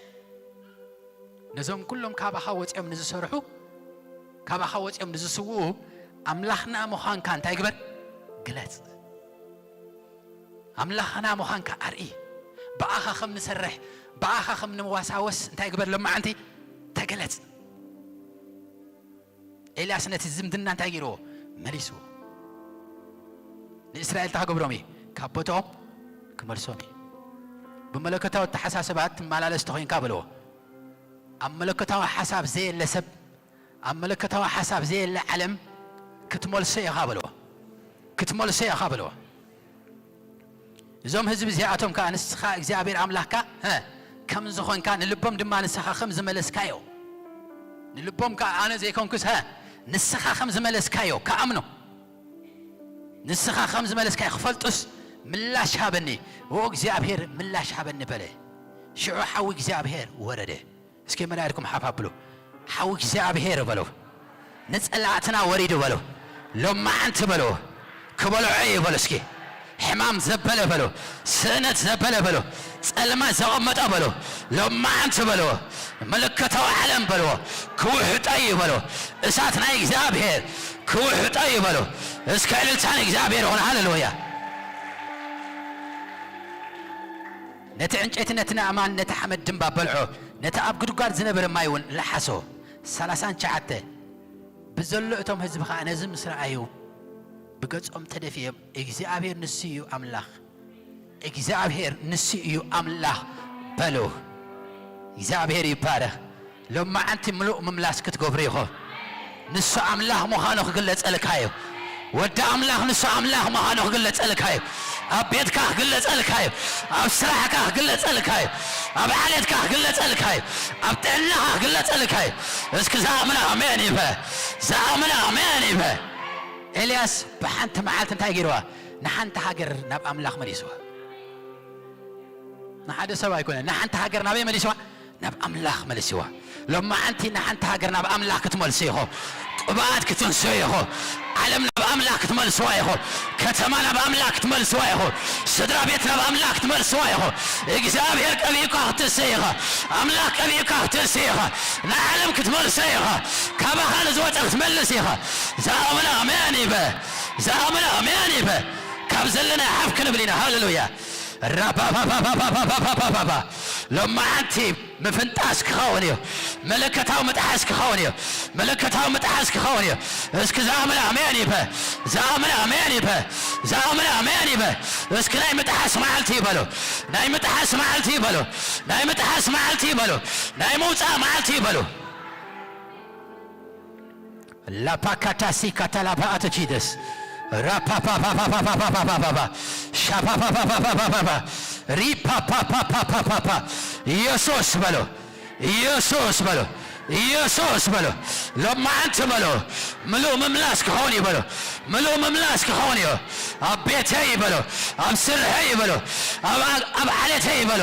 ነዞም ኩሎም ካባኻ ወጺኦም ንዝሰርሑ፣ ካባኻ ወጺኦም ንዝስውኡ፣ ኣምላኽና ምዃንካ እንታይ ግበር? ግለጽ። ኣምላኽና ምዃንካ ኣርኢ። ብኣኻ ከም ንሰርሕ፣ ብኣኻ ከም ንዋሳወስ እንታይ ግበር? ሎማዓንቲ ተገለጽ። ኤልያስ ነቲ ዝምድና እንታይ ገይርዎ? መሊስዎ። ንእስራኤል እንታይ ክገብሮም እዩ? ካብ ቦትኦም ክመልሶም እዩ። ብመለኮታዊ ኣተሓሳስባ ትመላለስ ተኾይንካ በልዎ። ኣብ መለኮታዊ ሓሳብ ዘየለ ሰብ፣ ኣብ መለኮታዊ ሓሳብ ዘየለ ዓለም ክትመልሶ ኢኻ በልዎ። ክትመልሶ ኢኻ በልዎ። እዞም ህዝቢ እዚኣቶም ከኣ ንስኻ እግዚኣብሔር ኣምላኽካ፣ እ፣ ከም ዝኾንካ ንልቦም ድማ ንስኻ ከም ዝመለስካዮ፣ ንልቦም ከኣ ኣነ ዘይኮንኩስ፣ እ፣ ንስኻ ከም ዝመለስካዮ ክኣምኑ፣ ንስኻ ከም ዝመለስካዮ ክፈልጡስ ምላሽ ሃበኒ። ኦ እግዚኣብሔር ምላሽ ሃበኒ በለ። ሽዑ ሓዊ እግዚኣብሔር ወረደ። እስኪ መላእክትኩም ሓፍ ኣብሉ። ሓው እግዚኣብሔር በሉ። ንጸላእትና ወሪዱ በሉ። ሎማዓንቲ በሉ። ክበልዖ እዩ በሉ እስኪ። ሕማም ዘበለ በሉ። ስእነት ዘበለ በሉ። ጸልማት ዘቐመጠ በሉ። ሎማዓንቲ በሉ። መለኮታዊ ዓለም በልዎ። ክውሕጦ እዩ በሉ። እሳት ናይ እግዚኣብሔር ክውሕጦ እዩ በሉ። እስከ እልልታ ንእግዚኣብሔር ይኹን። ሃሌሉያ። ነቲ ዕንጨይቲ፣ ነቲ ኣእማን፣ ነቲ ሓመድ ድማ በልዖ። ነቲ ኣብ ጉድጓድ ዝነበረ ማይ እውን ለሓሶ። ሰላሳን ትሽዓተ። ብዘሎ እቶም ህዝቢ ኸኣ ነዚ ምስ ረኣዩ ብገጾም ተደፊኦም፣ እግዚኣብሔር ንሱ እዩ ኣምላኽ፣ እግዚኣብሔር ንሱ እዩ ኣምላኽ በሉ። እግዚኣብሔር ይባረኽ። ሎማዓንቲ ምሉእ ምምላስ ክትገብሩ ኢኹም። ንሱ ኣምላኽ ምዃኑ ክግለጸልካ እዩ። ወዲ ኣምላኽ ንሱ ኣምላኽ ምዃኑ ክግለጸልካ እዩ። ኣብ ቤትካ ክግለጸልካ እዩ። ኣብ ስራሕካ ክግለጸልካ እዩ። ኣብ ዓሌትካ ክግለጸልካ እዩ። ኣብ ጥዕናኻ ክግለጸልካ እዩ። እስኪ ዝኣምን ኣሜን ይበል። ዝኣምን ኣሜን ይበል። ኤልያስ ብሓንቲ መዓልቲ እንታይ ገይርዋ? ንሓንቲ ሃገር ናብ ኣምላኽ መሊስዋ። ንሓደ ሰብ ኣይኮነ፣ ንሓንቲ ሃገር ናበይ መሊስዋ? ናብ ኣምላኽ መሊስዋ። ሎማዓንቲ ንሓንቲ ሃገር ናብ ኣምላኽ ክትመልሱ ኢኹ። ቅብኣት ክትንስኡ ኢኹ። ዓለም ናብ ኣምላኽ ክትመልስዋ ኢኹ። ከተማ ናብ ኣምላኽ ክትመልስዋ ኢኹ። ስድራ ቤት ናብ ኣምላኽ ክትመልስዋ ኢኹ። እግዚኣብሔር ቀቢእኳ ክትንስእ ኢኻ። ኣምላኽ ቀቢእኳ ክትንስእ ኢኻ። ንዓለም ክትመልሶ ኢኻ። ካባኻ ንዝወፀ ክትመልስ ኢኻ። ዝኣምን ኣሜን ይበ። ዝኣምን ኣሜን ይበ። ካብ ዘለና ሓፍ ክንብል ኢና። ሃሌሉያ። ራባባባባባባባባባ። ሎማዓንቲ ምፍንጣስ ክኸውን እዩ። መለከታዊ ምጥሓስ ክኸውን እዩ። መለከታዊ ምጥሓስ ክኸውን እዩ። እስኪ ዝኣምን ኣሜን ይበ። ዝኣምን ኣሜን ይበ። ዝኣምን ኣሜን ይበ። እስኪ ናይ ምጥሓስ መዓልቲ ይበሉ። ናይ ምጥሓስ መዓልቲ ይበሉ። ናይ ምጥሓስ መዓልቲ ይበሉ። ናይ ምውፃእ መዓልቲ ይበሉ። ላፓካታሲ ካታላባኣቶ ቺደስ ራፓፓፓፓፓፓፓፓፓ ሻፓፓፓፓፓፓፓ ሪፓፓፓፓፓፓ ኢየሱስ በሎ። ኢየሱስ በሎ። ኢየሱስ በሎ። ሎማዓንቲ በሎ። ምሉእ ምምላስ ክኸውን እዩ በሎ። ምሉእ ምምላስ ክኸውን እዩ። ኣብ ቤተይ በሎ። ኣብ ስርሐይ በሎ። ኣብ ኣብ ዓሌተይ በሎ።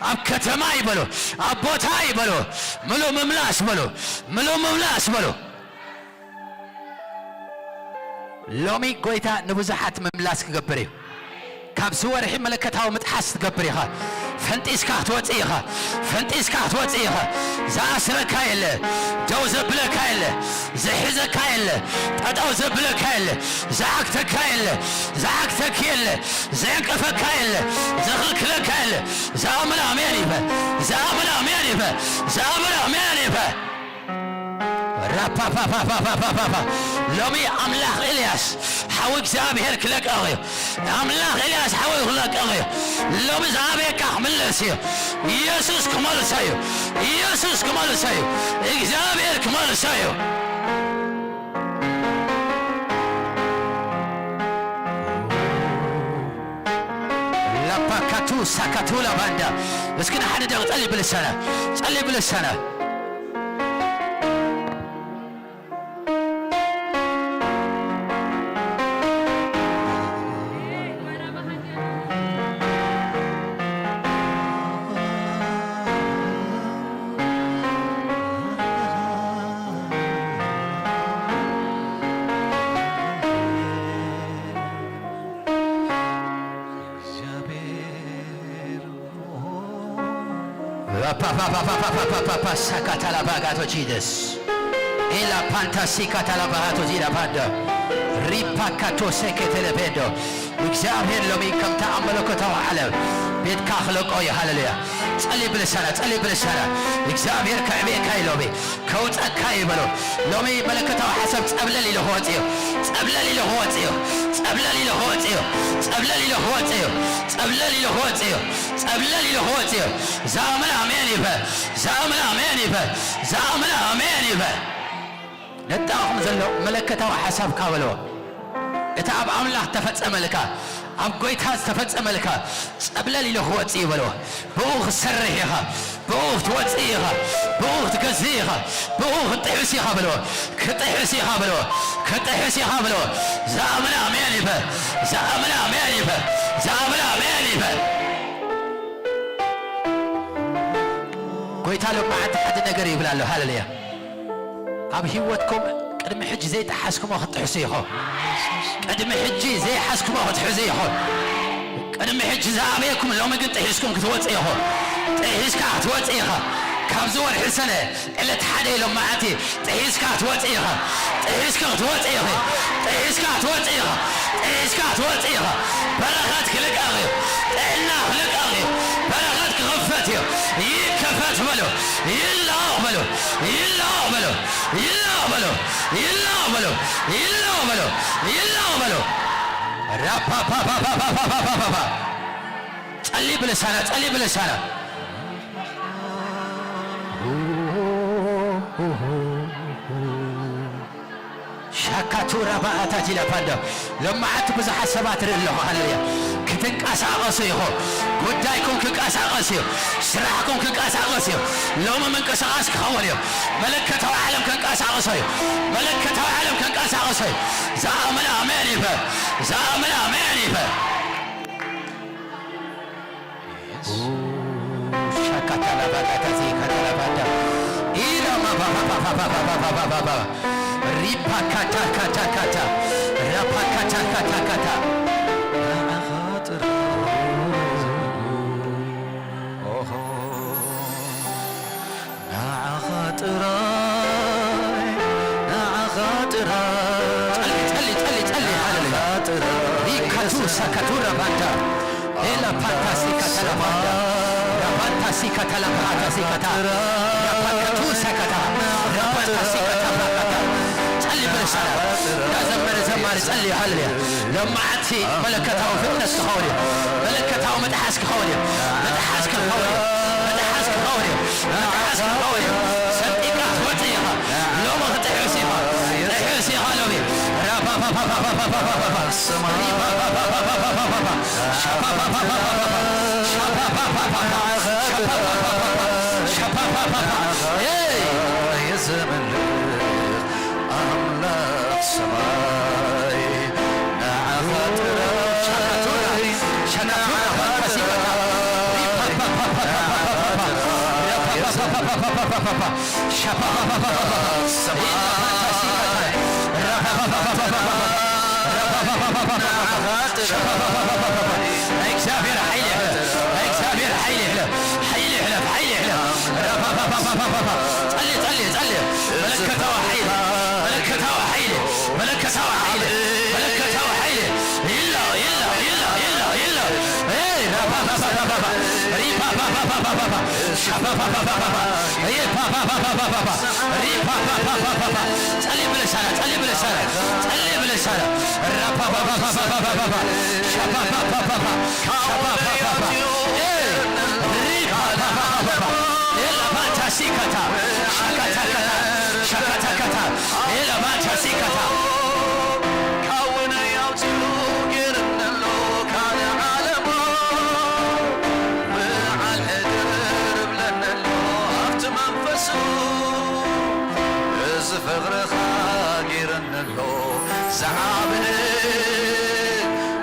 ኣብ ከተማይ በሎ። ኣብ ቦታይ በሎ። ምሉእ ምምላስ በሎ። ምሉእ ምምላስ በሎ። ሎሚ ጎይታ ንብዙሓት ምምላስ ክገብር እዩ። ካብዚ ወርሒ መለከታዊ ምጥሓስ ትገብር ኢኻ። ፈንጢስካ ክትወጽእ ኢኻ። ፈንጢስካ ክትወጽእ ኢኻ። ዝኣስረካ የለ። ደው ዘብለካ የለ። ዝሕዘካ የለ። ጠጠው ዘብለካ የለ። ዝዓግተካ የለ። ዝዓግተኪ የለ። ዘዕንቀፈካ የለ። ዘኽልክለካ የለ። ዝኣምን ኣሜን ይበል። ዝኣምን ኣሜን ይበል። ዝኣምን ኣሜን ይበል። ራፓፓፓፓፓፓፓ ሎሚ ኣምላኽ ኤልያስ ሓዊ እግዚኣብሔር ክለቀቕ እዩ። ኣምላኽ ኤልያስ ሓዊ ክለቀቕ እዩ። ሎሚ ዝኣበየካ ክምለስ እዩ። ኢየሱስ ክመልሶ እዩ። ኢየሱስ ክመልሶ እዩ። እግዚኣብሔር ክመልሶ እዩ። ላፓካቱ ሳካቱ ላባንዳ እስኪ ንሓደ ደቂ ጸሊ ብልሳና ጸሊ ብልሳና ፓፓፓፓፓፓፓፓ ሳካታላባጋቶ ቺደስ ኤላ ፓንታ ሲካታላባሃቶ ዚዳ ፓንዳ ሪፓካቶ ሴኬቴሌቤዶ። እግዚኣብሔር ሎሚ ከምታ ኣብ መለኮታዊ ዓለም ቤትካ ክለቆ እዩ። ሃሌሉያ። ጸሊ ብልሳና ጸሊ ብልሳና። እግዚኣብሔር ከዕቤካ እዩ ሎሚ። ከውፀካ እዩ በሎ። ሎሚ መለከታዊ ሓሳብ ጸብለል ኢሉ ክወጽእ እዩ። ጸብለል ኢሉ ክወጽእ እዩ። ጸብለል ኢሉ ክወጽእ እዩ። ጸብለል ኢሉ ክወጽእ እዩ። ጸብለል ኢሉ ክወጽእ እዩ። ጸብለል ኢሉ ክወጽእ እዩ። ዝኣምን ኣሜን ይበል። ዝኣምን ኣሜን ይበል። ዝኣምን ኣሜን ይበል። ነጣቕኹም ዘሎ መለከታዊ ሓሳብ ካበሎ እቲ ኣብ ኣምላኽ ተፈጸመልካ ኣብ ጎይታ ዝተፈጸመልካ ጸብለል ኢሉ ክወጽእ እዩ በሎ። ብኡ ክትሰርሕ ኢኻ፣ ብኡ ክትወጽእ ኢኻ፣ ብኡ ክትገዝእ ኢኻ፣ ብኡ ክትጥሕስ ኢኻ በሎ። ክትጥሕስ ኢኻ በሎ። ክትጥሕስ ኢኻ በሎ። ዝኣምን ኣሜን ይበል። ዝኣምን ኣሜን ይበል። ዝኣምን ኣሜን ይበል። ጎይታ ሎማዓንቲ ሓደ ነገር ይብል ኣሎ። ሃሌሉያ። ኣብ ህይወትኩም ቅድሚ ሕጂ ዘይጠሓስኩሞ ክትጥሕሱ ኢኹም። ቅድሚ ሕጂ ዘይሓዝኩሞ ክትሕዙ ኢኹም። ቅድሚ ሕጂ ዝኣበየኩም ሎሚ ግን ጥሒስኩም ክትወጽእ ኢኹም። ጥሒስካ ክትወጽእ ኢኻ። ካብዚ ወርሒ ሰነ ዕለት ሓደ ኢሎም መዓልቲ ጥሒስካ ክትወጽእ ኢኻ። ጥሒስካ ክትወጽእ ኢኺ። ጥሒስካ ክትወጽእ ኢኻ። ጥሒስካ ክትወጽእ ኢኻ። በረኸት ክልቀቕ እዩ። ጥዕና ክልቀቕ እዩ። በረኸት ክኽፈት እዩ። ይከፈት በሉ። ይላወቕ በሉ። ይላወቕ በሉ። ይላወቕ በሉ። ይላወቕ በሉ። ይላወቕ በሉ። ይላወቕ በሉ። ራፓፓፓፓፓፓፓፓ ጸሊ ብልሳና ጸሊ ብልሳና ሻካቱራ ባኣታቲላ ፓንዳ ሎማዓንቲ ብዙሓት ሰባት ርኢ ኣለኹ። ሃሌሉያ። ክደ ትንቀሳቐሱ ኢኹም። ጉዳይኩም ክንቀሳቐስ እዩ። ስራሕኩም ክንቀሳቐስ እዩ። ሎሚ ምንቅስቓስ ክኸውን እዩ። መለከታዊ ዓለም ክንቀሳቐሶ እዩ። መለከታዊ ዓለም ክንቀሳቐሶ እዩ። ዝኣምን ኣሜን ይበል። ዝኣምን ኣሜን ይበል። ሸካታላ ባካታ ዜካታላ ባዳ ኢራማ ባባባባባባባባባ ሪፓካታካታካታ ራፓካታካታካታ ንዓኻ ጥራይ ኦሆ ንዓኻ ጥራይ ንዓኻ ጥራይ ጸሊ ጸሊ ጸሊ ጸሊ ሃሌሉያ ንዓኻ ጥራይ ሪካቱ ኢየሱስ ሳካቱራ ባንዳ ኤላ ፓንታሲካ ተላባንዳ ራባንታሲካ ተላባንታሲካ ታ ራባንታቱ ሳካታ ራባንታሲካ ተላባንዳ ጸሊ ብልሳና ዳዘመረ ዘማሪ ጸሊ ሃሌሉያ ለማዓት መለከታዊ ፍጥነት ክኸውን እዩ። መለከታዊ ምጥሓስ ክኸውን እዩ። ምጥሓስ ክኸውን እዩ። ምጥሓስ ክኸውን እዩ። ምጥሓስ ክኸውን እዩ። ሰንጢቕካ ክትወጽእ ኢኻ። ሎሚ ክትጥሕስ ኢኻ። ጥሕስ ኢኻ ሎሚ። ራባባባባባባባባ። ሪባባባባባባባ። ሻባባባባባባ። ሻባባባባባ። ሻባባባባባ። ሻባባባባ። ኤይ! ኣምላኽ ሰማይ ንዓኻ ጥራይ ሸካቱራ ፋንታሲካታ ሪፓፓፓፓፓፓፓፓ ሪፓፓፓፓፓፓፓፓ ሸፓፓፓፓፓፓ ናይ እግዚኣብሔር ሓይሊ ይሕለፍ፣ ናይ እግዚኣብሔር ሓይሊ ይሕለፍ፣ ሓይሊ ይሕለፍ፣ ሓይሊ ይሕለፍ። ጸሊ፣ ጸሊ፣ ጸሊ። መለከታዊ ሓይሊ፣ መለከታዊ ሓይሊ፣ መለከታዊ ሓይሊ፣ መለከታዊ ሓይሊ። ይላ፣ ይላ፣ ይላ፣ ይላ፣ ይላ። ኤይ፣ ራባባባባባ፣ ሪባባባባባባ፣ ሻባባባባባ፣ ሪባባባባባ፣ ሪባባባባባ። ጸሊ ብለሻራ፣ ጸሊ ብለሻራ፣ ጸሊ ብለሻራ። ራባባባባባባባ፣ ሻባባባባባ፣ ሻባባባባ። ኤይ፣ ሪባባባባባ። ኤላ ባታ ሲካታ፣ ሻካታካታ፣ ሻካታካታ። ኤላ ባታ ሲካታ። ካውነ ያውፅኡ ገይርነሎ ካልእ ዓለሞ። በዓል ሕድር እብለነሎ ኣብቲ መንፈሱ። እዚ ፍቕርኻ ገይረነሎ ዝዓብእ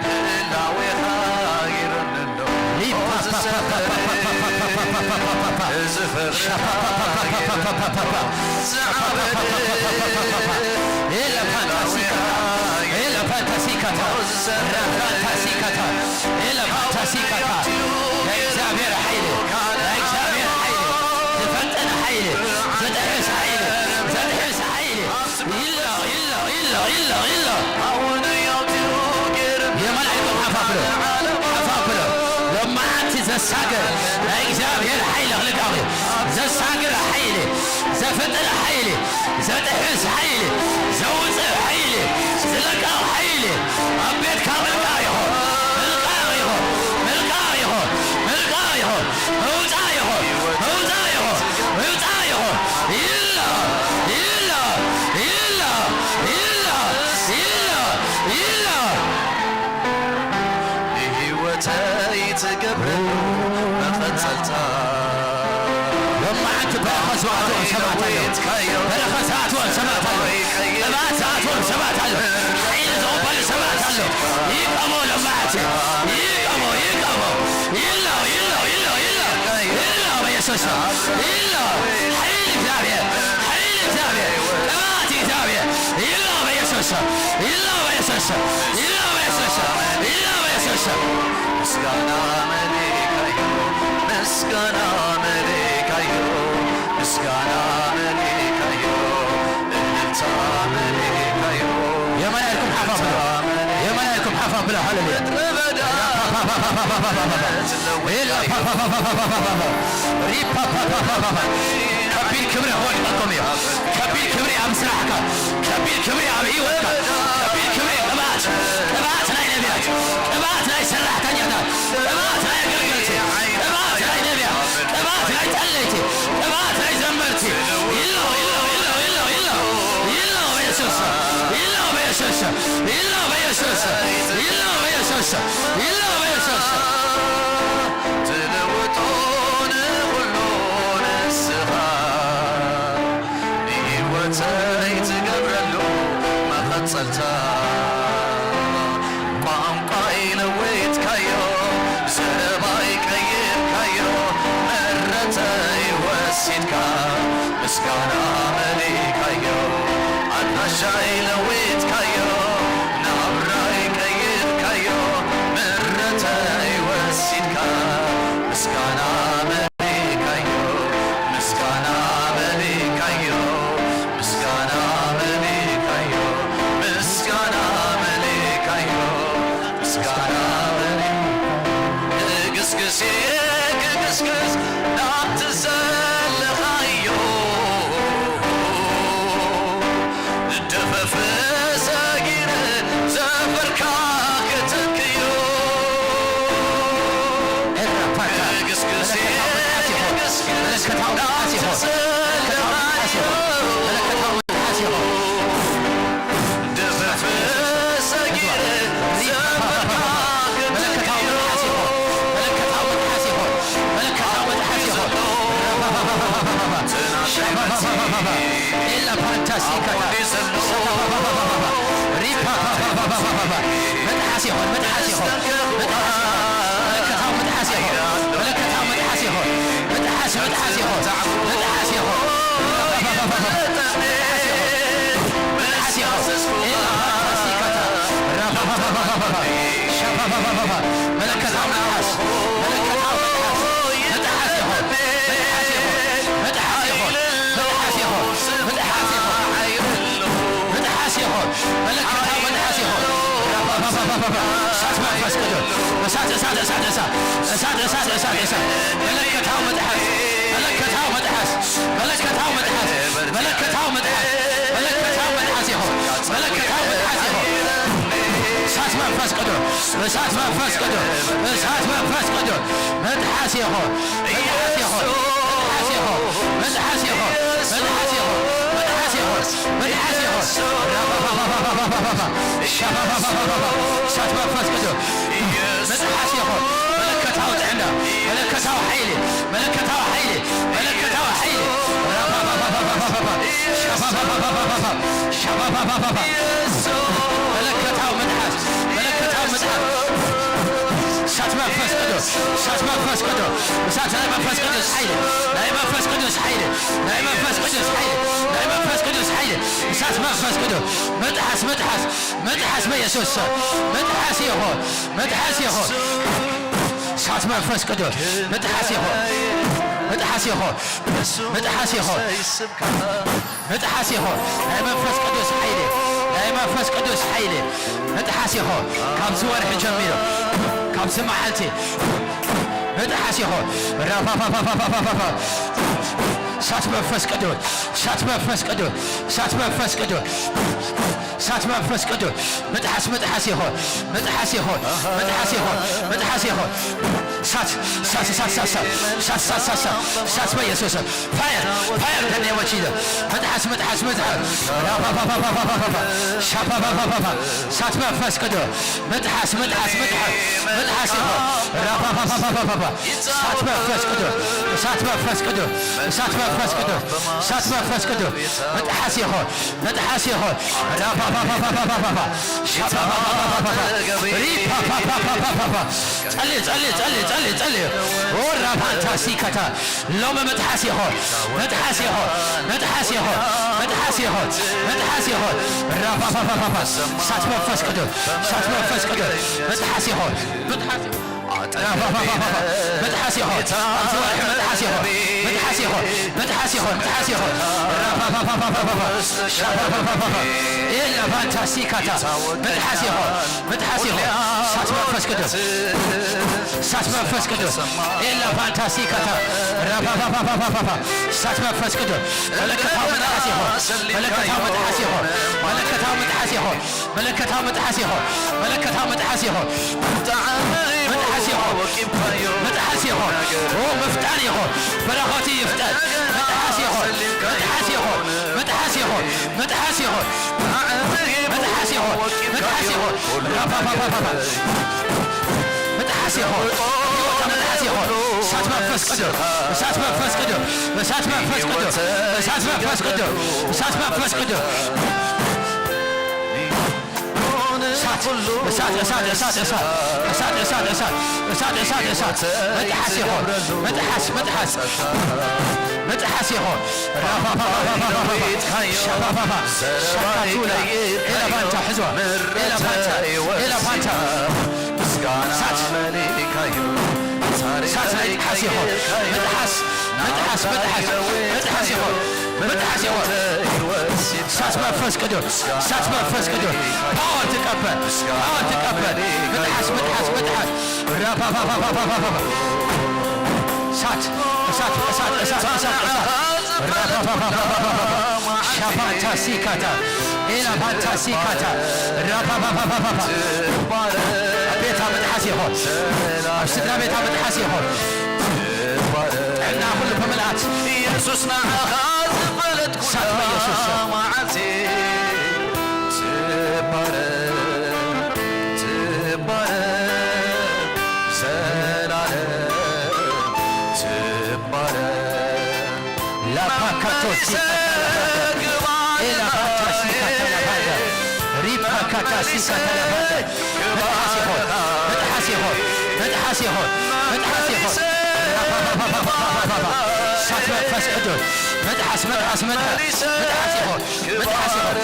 ህላዌኻ ገይረነሎ። እዚ ሰፈር፣ እዚ ፍቕርኻ ገይረነሎ ዝዓብእ ኤላ ፋንታሲካታ፣ ኤላ ፋንታሲካታ፣ ራፋንታሲካታ፣ ኤላ ፋንታሲካታ። ናይ እግዚኣብሔር ሓይሊ፣ ናይ እግዚኣብሔር ሓይሊ፣ ዝፈጥን ሓይሊ፣ ዝጥሕስ ሓይሊ፣ ዘጥሕስ ሓይሊ። ይላ፣ ይላ፣ ይላ፣ ይላ፣ ይላ። የማን ኢድኩም ሓፍ ኣብሎ፣ ሓፍ ኣብሎ። ሎማዓንቲ ዘሳግር ናይ እግዚኣብሔር ሓይሊ ክልቀቕ እዩ። ዘሳግር ሓይሊ፣ ዘፍጥር ሓይሊ፣ ዘጥሕስ ሓይሊ፣ ዘውፅእ ሓይሊ፣ ዝለቅቕ ሓይሊ፣ ኣብ ቤትካ ምልቃቕ ይኹን፣ ምልቃቕ ይኹን፣ ምልቃቕ ይኹን፣ ምልቃቕ ይኹን፣ ምውፃእ ይኹን፣ ምውፃእ ይኹን፣ ምውፃእ ይኹን። ይላ፣ ይላ፣ ይላ፣ ይላ፣ ይላ፣ ይላ። ንህይወተይ ትገብረሉ መቐጸልታ። ሎማዓንቲ በረኸት ዝኣትዎም ሰባት ኣለዉ። በረኸት ዝኣትዎም ሰባት ኣለዉ። ቅብኣት ዝኣትዎም ሰባት ኣለዉ። ሓይሊ ዝቕበሉ ሰባት ኣለዉ። ይቀሞ ሎማዓንቲ። ይቀሞ፣ ይቀሞ። ይላው፣ ይላው፣ ይላው፣ ይላው። ይላው በኢየሱስ ስም። ይላው። ሓይሊ እግዚኣብሔር። ሓይሊ እግዚኣብሔር። ቅብኣት እግዚኣብሔር። ይላው በኢየሱስ ስም። ይላው በኢየሱስ ስም። ይላው በኢየሱስ ስም። ይላው በኢየሱስ ስም። ምስጋና መሊእካዮ፣ ምስጋና መሊእካዮ፣ ምስጋና መሊእካዮ፣ እልልታ መሊእካዮ። የማን ኢድኩም ሓፍ ኣብሎ። የማን ኢድኩም ሓፍ ኣብሎ። ሃሌሉያ። ምድረ በዳ ሪፓፓፓፓፓፓፓ። ከቢድ ክብሪ ክወድቀኩም እዩ። ከቢድ ክብሪ ኣብ ስራሕካ፣ ከቢድ ክብሪ ኣብ ህይወትካ፣ ከቢድ ክብሪ ቅብኣት፣ ቅብኣት ናይ ነቢያት፣ ቅብኣት ናይ ሰራሕተኛታት፣ ቅብኣት ናይ ኣገልገልቲ፣ ቅብኣት ናይ ነቢያት፣ ቅብኣት ናይ ጸለይቲ፣ ቅብኣት ናይ ዘመርቲ። ይሎ፣ ይሎ፣ ይሎ፣ ይሎ፣ ይሎ፣ ይሎ በኢየሱስ፣ ይሎ በኢየሱስ፣ ይሎ በኢየሱስ፣ ይሎ በኢየሱስ፣ ይሎ በኢየሱስ፣ ይሎ በኢየሱስ። ትልውጦ ንኹሉ ንስኻ፣ ንህይወተይ ትገብረሉ መቐጸልታ። ቋንቋይ ለዊጥካዮ፣ ዘረባይ ቀይርካዮ፣ ምሕረተይ ወሲድካ፣ ምስጋና መሊእካዮ። ኣድራሻይ ለዊጥካዮ፣ ናብራይ ቀይርካዮ፣ ምሕረተይ ወሲድካ፣ ምስጋና መሊእካዮ፣ ምስጋና መሊእካዮ፣ ምስጋና መሊእካዮ፣ ምስጋና መሊእካዮ፣ ምስጋና መሊእ-፣ ክግስግስ እየ ክግስግስ ናብቲ ዘለኻዮ፣ ደፈፍ ሰጊረ ዘፈርካ ክትክዮ። ኤራፓታ፣ ክግስግስ እየ መለከታዊ መጥሓስ ይኹን። ክግስግስ መለከታዊ መጥሓስ ይኹን። ናብቲ ዘለኻዮ፣ መለከታዊ መጥሓስ ይኹን። መለከታዊ መጥሓስ ይኹን። ደፈፍ ሰጊረ ዘፈርካ ክትክዮ። መለከታዊ መጥሓስ ይኹን። መለከታዊ መጥሓስ ይኹን። መለከታዊ መጥሓስ ይኹን። ሻባባባባባ። ኤላ ፓንታሲካታ። ሪፓፓፓፓፓፓ። መጥሓስ ይኹን። መጥሓስ ይኹን። መጥሓስ ይኹን። መለከታዊ መጥሓስ ይኹን። መለከታዊ መጥሓስ ይኹን። መጥሓስ፣ መጥሓስ ይኹን። መጥሓስ ይኹን። መጥሓስ ይኹን። መጥሓስ ይኹን። ኤላ ፓንታሲካታ። ራፓፓፓፓፓፓ። ሻፓፓፓፓፓ። መለከታዊ መጥሓስ። መለከታዊ መጥሓስ። መጥሓስ ይኹን። መጥሓስ ይኹን። መጥሓስ ይኹን። መጥሓስ ይኹን። መጥሓስ ይኹን። መጥሓስ ይኹን። መለከታዊ መጥሓስ ይኹን። ራፓፓፓፓፓ። እሳት መንፈስ ቅዱስ። እሳት፣ እሳት፣ እሳት፣ እሳት። እሳት፣ እሳት፣ እሳት፣ እሳት። መለከታዊ መጥሓስ። መለከታዊ መጥሓስ። መለከታዊ መጥሓስ። መለከታዊ መጥሓስ። መለከታዊ መጥሓስ ይኹን። መለከታዊ መጥሓስ ይኹን። እሳት መንፈስ ቅዱስ። እሳት መንፈስ ቅዱስ። እሳት መንፈስ ቅዱስ። መጥሓስ ይኹን። መጥሓስ ይኹን። መጥሓስ ይኹን። መጥሓስ ይኹን። መጥሓስ ይኹን። መጥሓስ ይኹን። መጥሓስ ይኹን። ራባባባባባባባ። ሻባባባባባባ። እሳት መንፈስ ቅዱስ። መጥሓስ ይኹን። መለከታዊ ጥዕና። መለከታዊ ሓይሊ። መለከታዊ ሓይሊ። መለከታዊ ሓይሊ። ራባባባባባባ። ሻባባባባባባ። ሻባባባባባ። መለከታዊ መጥሓስ። መለከታዊ መጥሓስ። እሳት መንፈስ ቅዱስ። እሳት መንፈስ ቅዱስ። እሳት ናይ መንፈስ ቅዱስ ሓይሊ። ናይ መንፈስ ቅዱስ ሓይሊ። ናይ መንፈስ ቅዱስ ሓይሊ። ናይ መንፈስ ቅዱስ ሓይሊ። እሳት መንፈስ ቅዱስ። መጥሓስ፣ መጥሓስ፣ መጥሓስ በኢየሱስ ስም። መጥሓስ ይኹን። መጥሓስ ይኹን። እሳት መንፈስ ቅዱስ። መጥሓስ ይኹን። መጥሓስ ይኹን። መጥሓስ ይኹን። መጥሓስ ይኹን። ናይ መንፈስ ቅዱስ ሓይሊ። ናይ መንፈስ ቅዱስ ሓይሊ። መጥሓስ ይኹን። ካብዚ ወርሒ ጀሚሩ። ካብዚ መዓልቲ። መጥሓስ ይኹን። ራፋፋፋፋፋፋፋ። እሳት መንፈስ ቅዱስ። እሳት መንፈስ ቅዱስ። እሳት መንፈስ ቅዱስ። እሳት መንፈስ ቅዱስ። ምጥሓስ፣ ምጥሓስ ይኹን። ምጥሓስ ይኹን። ምጥሓስ ይኹን። ምጥሓስ ይኹን። እሳት፣ እሳት፣ እሳት፣ እሳት፣ እሳት፣ እሳት፣ እሳት፣ እሳት፣ እሳት በኢየሱስ ስም። ፋየር፣ ፋየር in the name of Jesus። ምጥሓስ፣ ምጥሓስ፣ ምጥሓስ። ራባባባባባባባ። ሻባባባባባ። እሳት መንፈስ ቅዱስ። ምጥሓስ፣ ምጥሓስ፣ ምጥሓስ። ምጥሓስ ይኹን። ራባባባባባባ። እሳት መንፈስ ቅዱስ። እሳት መንፈስ ቅዱስ። እሳት መንፈስ ቅዱስ። እሳት መንፈስ ቅዱስ። ምጥሓስ ይኹን። ምጥሓስ ይኹን። ራፓፓፓፓፓፓፓ። ሻፓፓፓፓፓፓ። ሪፓፓፓፓፓፓ። ጸሊ፣ ጸሊ፣ ጸሊ፣ ጸሊ፣ ጸሊ። ኦ ራፓንታ ሲካታ። ሎሚ ምጥሓስ ይኹን። ምጥሓስ ይኹን። ምጥሓስ ይኹን። ምጥሓስ ይኹን። ምጥሓስ ይኹን። ራፓፓፓፓፓ። እሳት መንፈስ ቅዱስ። እሳት መንፈስ ቅዱስ። ምጥሓስ ይኹን። ምጥሓስ ይኹን። ምጥሓስ ይኹን። ኣብዚ ወርሒ ምጥሓስ ይኹን። ምጥሓስ ይኹን። ምጥሓስ ይኹን። ምጥሓስ ይኹን። ራፓፓፓፓፓፓ። ሻፓፓፓፓፓ። ኤላ ፋንታ ሲካታ። ምጥሓስ ይኹን። ምጥሓስ ይኹን። እሳት መንፈስ ቅዱስ። እሳት መንፈስ ቅዱስ። ኤላ ፋንታ ሲካታ። ራፓፓፓፓፓፓ። እሳት መንፈስ ቅዱስ። መለከታዊ ምጥሓስ ይኹን። መለከታዊ ምጥሓስ ይኹን። መለከታዊ ምጥሓስ ይኹን። መለከታዊ ምጥሓስ ይኹን። መለከታዊ ምጥሓስ ይኹን። ምጥሓስ ይኹን። ምጥሓስ ይኹን። ኦ፣ ምፍጣን ይኹን። በረኸቱ ይፍጠን። ምጥሓስ ይኹን። ምጥሓስ ይኹን። ምጥሓስ ይኹን። ምጥሓስ ይኹን። ራፓፓፓፓፓ። ምጥሓስ ይኹን። ህይወታ ምትሓስ ይኹን። እሳት መንፈስ ቅዱስ፣ እሳት መንፈስ ቅዱስ፣ እሳት መንፈስ ቅዱስ፣ እሳት መንፈስ ቅዱስ፣ እሳት መንፈስ ቅዱስ። እሳት፣ እሳት፣ እሳት፣ እሳት፣ እሳት፣ እሳት፣ እሳት፣ እሳት፣ እሳት፣ እሳት፣ እሳት። ምትሓስ ይኹን። ምትሓስ፣ ምትሓስ፣ ምትሓስ ይኹን። ራባባባባባባ፣ ሻባባባ፣ ሻካቱላ፣ ኤላባንታ፣ ሕዝዋ፣ ኤላባንታ፣ ኤላባንታ። እሳት፣ እሳት ምትሓስ ይኹን። ምትሓስ፣ ምትሓስ፣ ምትሓስ፣ ምትሓስ ይኹን። ምትሓስ ይኹን። እሳት መንፈስ ቅዱስ፣ እሳት መንፈስ ቅዱስ። ፓወር ትቀበል፣ ፓወር ትቀበል። ምትሓስ፣ ምትሓስ፣ ምትሓስ። ራባባባባባባ። እሳት፣ እሳት፣ እሳት፣ እሳት፣ እሳት፣ እሳት። ራባባባባባባ። ሻባንታ ሲካታ፣ ኤላባንታ ሲካታ። ራባባባባባ። ኣብ ቤታ ምትሓስ ይኹን። ኣብ ስድራ ቤታ ምትሓስ ይኹን። ጥዕና ኩሉ ብምልኣት። ኢየሱስ ንዓኻ ዝፈለጥኩላ እሳት በኢየሱስ ስም። መዓልቲ ትባረክ፣ ትባረክ፣ ዘላለም ትባረክ። ላፓካቶሲ ካታላባንዳ፣ ኤላባታሲ ካታላባንዳ፣ ሪፓካታሲ ካታላባንዳ። ምጥሓስ ይኹን፣ ምጥሓስ ይኹን፣ ምጥሓስ ይኹን፣ ምጥሓስ ይኹን። ራባባባባባባባ። እሳት መንፈስ ቅዱስ። ምጥሓስ፣ ምጥሓስ፣ ምጥሓስ፣ ምጥሓስ ይኹን፣ ምጥሓስ ይኹን።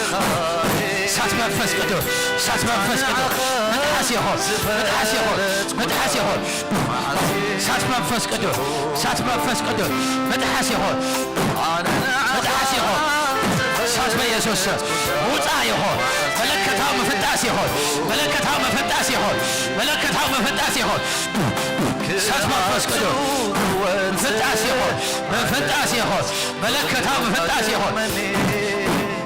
እሳት መንፈስ ቅዱስ፣ እሳት መንፈስ ቅዱስ። ምጥሓስ ይኹን፣ ምጥሓስ ይኹን፣ ምጥሓስ ይኹን። እሳት መንፈስ ቅዱስ፣ እሳት መንፈስ ቅዱስ። ምጥሓስ ይኹን፣ ምጥሓስ ይኹን። እሳት በኢየሱስ ስም። ምውፃእ ይኹን። መለከታዊ ምፍጣስ ይኹን፣ መለከታዊ ምፍጣስ ይኹን፣ መለከታዊ ምፍጣስ ይኹን። እሳት መንፈስ ቅዱስ። ምፍጣስ ይኹን፣ ምፍጣስ ይኹን። መለከታዊ ምፍጣስ ይኹን።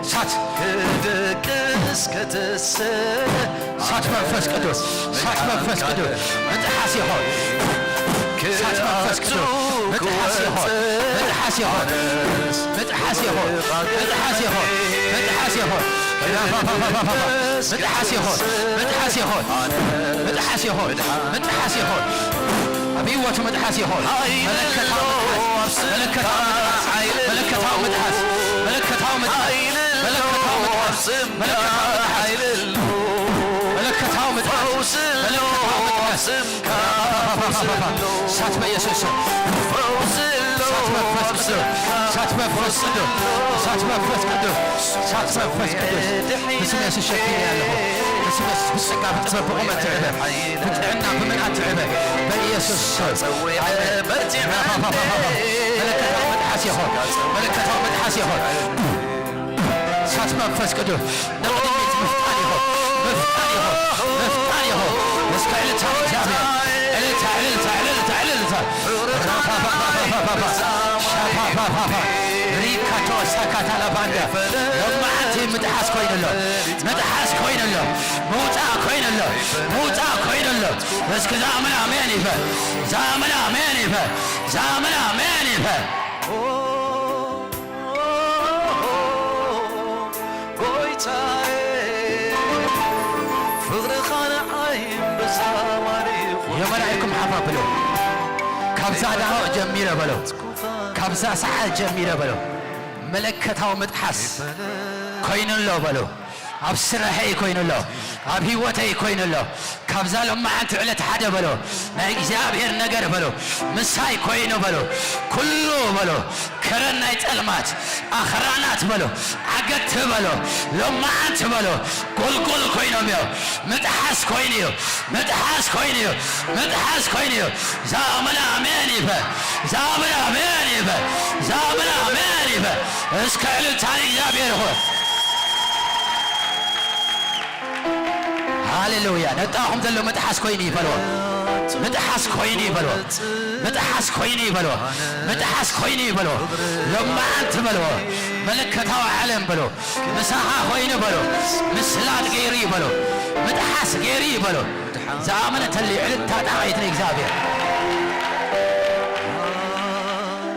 እሳት። ክድቅስ ክትስእ እሳት መንፈስ ቅዱስ፣ እሳት መንፈስ ቅዱስ። ምጥሓስ ይኹን። እሳት መንፈስ ቅዱስ። ምጥሓስ ይኹን። ምጥሓስ ይኹን። ምጥሓስ ይኹን። ምጥሓስ ይኹን። ምጥሓስ ይኹን። ራባባባባባ። ምጥሓስ ይኹን። ምጥሓስ ይኹን። ምጥሓስ ይኹን። ምጥሓስ ይኹን። ኣብ ህይወቱ ምጥሓስ ይኹን። መለከታዊ ምጥሓስ፣ መለከታዊ ምጥሓስ፣ መለከታዊ ምጥሓስ፣ መለከታዊ ምጥሓስ፣ መለከታዊ ምጥሓስ፣ መለከታዊ ምጥሓስ፣ መለከታዊ ምጥሓስ፣ መለከታዊ ምጥሓስ። እሳት በኢየሱስ ስም። እሳት መንፈስ ቅዱስ፣ እሳት መንፈስ ቅዱስ፣ እሳት መንፈስ ቅዱስ፣ እሳት መንፈስ ቅዱስ። ብስም የሱስ ሸኪመ ኣለኹ። ብስም የሱስ ብጸጋ ብጥበብ ብቑመት ትዕበ። ብጥዕና ብምልኣት ትዕበ። በኢየሱስ ስም። ኣሜን። መለከታዊ ምጥሓስ ይኹን። መለከታዊ ምጥሓስ ይኹን። እሳት መንፈስ ቅዱስ ንቕድሚት ምፍጣን ይኹን። ምፍጣን ይኹን። ምፍጣን ይኹን። እስከ እልልታ ንእግዚኣብሔር። እልልታ፣ እልልታ፣ እልልታ፣ እልልታ። ራባባባባባባ። ሻባባባባ። ሪካቶ ሳካታላባንዳ። ሎማዓንቲ ምጥሓስ ኮይኑሎ። ምጥሓስ ኮይኑሎ። ምውፃእ ኮይኑሎ። ምውፃእ ኮይኑሎ። እስኪ ዛምን ኣሜን ይበል። ዛምን ኣሜን ይበል። ዛምን ኣሜን ይበል። ጎይታዬ፣ ፍቕርኻ ንዓይ እምብዛ ማሪኹኒ። የመላእኩም ሓፍ ኣብሎ። ካብዛ ደቂቕ ጀሚረ በሎ። ካብዛ ሰዓት ጀሚረ በሎ። መለከታዊ ምጥሓስ ኮይኑሎ በሎ። ኣብ ስራሐይ ኮይኑሎ። ኣብ ህይወተይ ኮይኑሎ። ካብዛ ሎማዓንቲ ዕለት ሓደ በሎ። ናይ እግዚኣብሔር ነገር በሎ። ምሳይ ኮይኑ በሎ። ኩሉ በሎ። ከረን ናይ ጸልማት ኣኽራናት በሎ። ዓገት በሎ። ሎማዓንቲ በሎ። ጎልጎል ኮይኖም እዮም። ምጥሓስ ኮይኑ እዩ። ምጥሓስ ኮይኑ እዩ። ምጥሓስ ኮይኑ እዩ። ዛመን ኣሜን ይበል። ዛመን ኣሜን ይበል። ዛመን ኣሜን ይበል። እስከ እልልታ ንእግዚኣብሔር ይኹን። ሃሌሉያ። ነጣኹም ዘሎ ምጥሓስ ኮይኑ ይበልዎ። ምጥሓስ ኮይኑ ይበልዎ። ምጥሓስ ኮይኑ ይበልዎ። ምጥሓስ ኮይኑ ይበልዎ። ሎማዓንቲ በልዎ። መለከታዊ ዓለም በልዎ። ምሳኻ ኮይኑ በሎ። ምስላጥ ገይሩ እዩ በሎ። ምጥሓስ ገይሩ እዩ በሎ። ዝኣመነ ተልዩ ዕልልታ ጣቕዒት ንእግዚኣብሔር።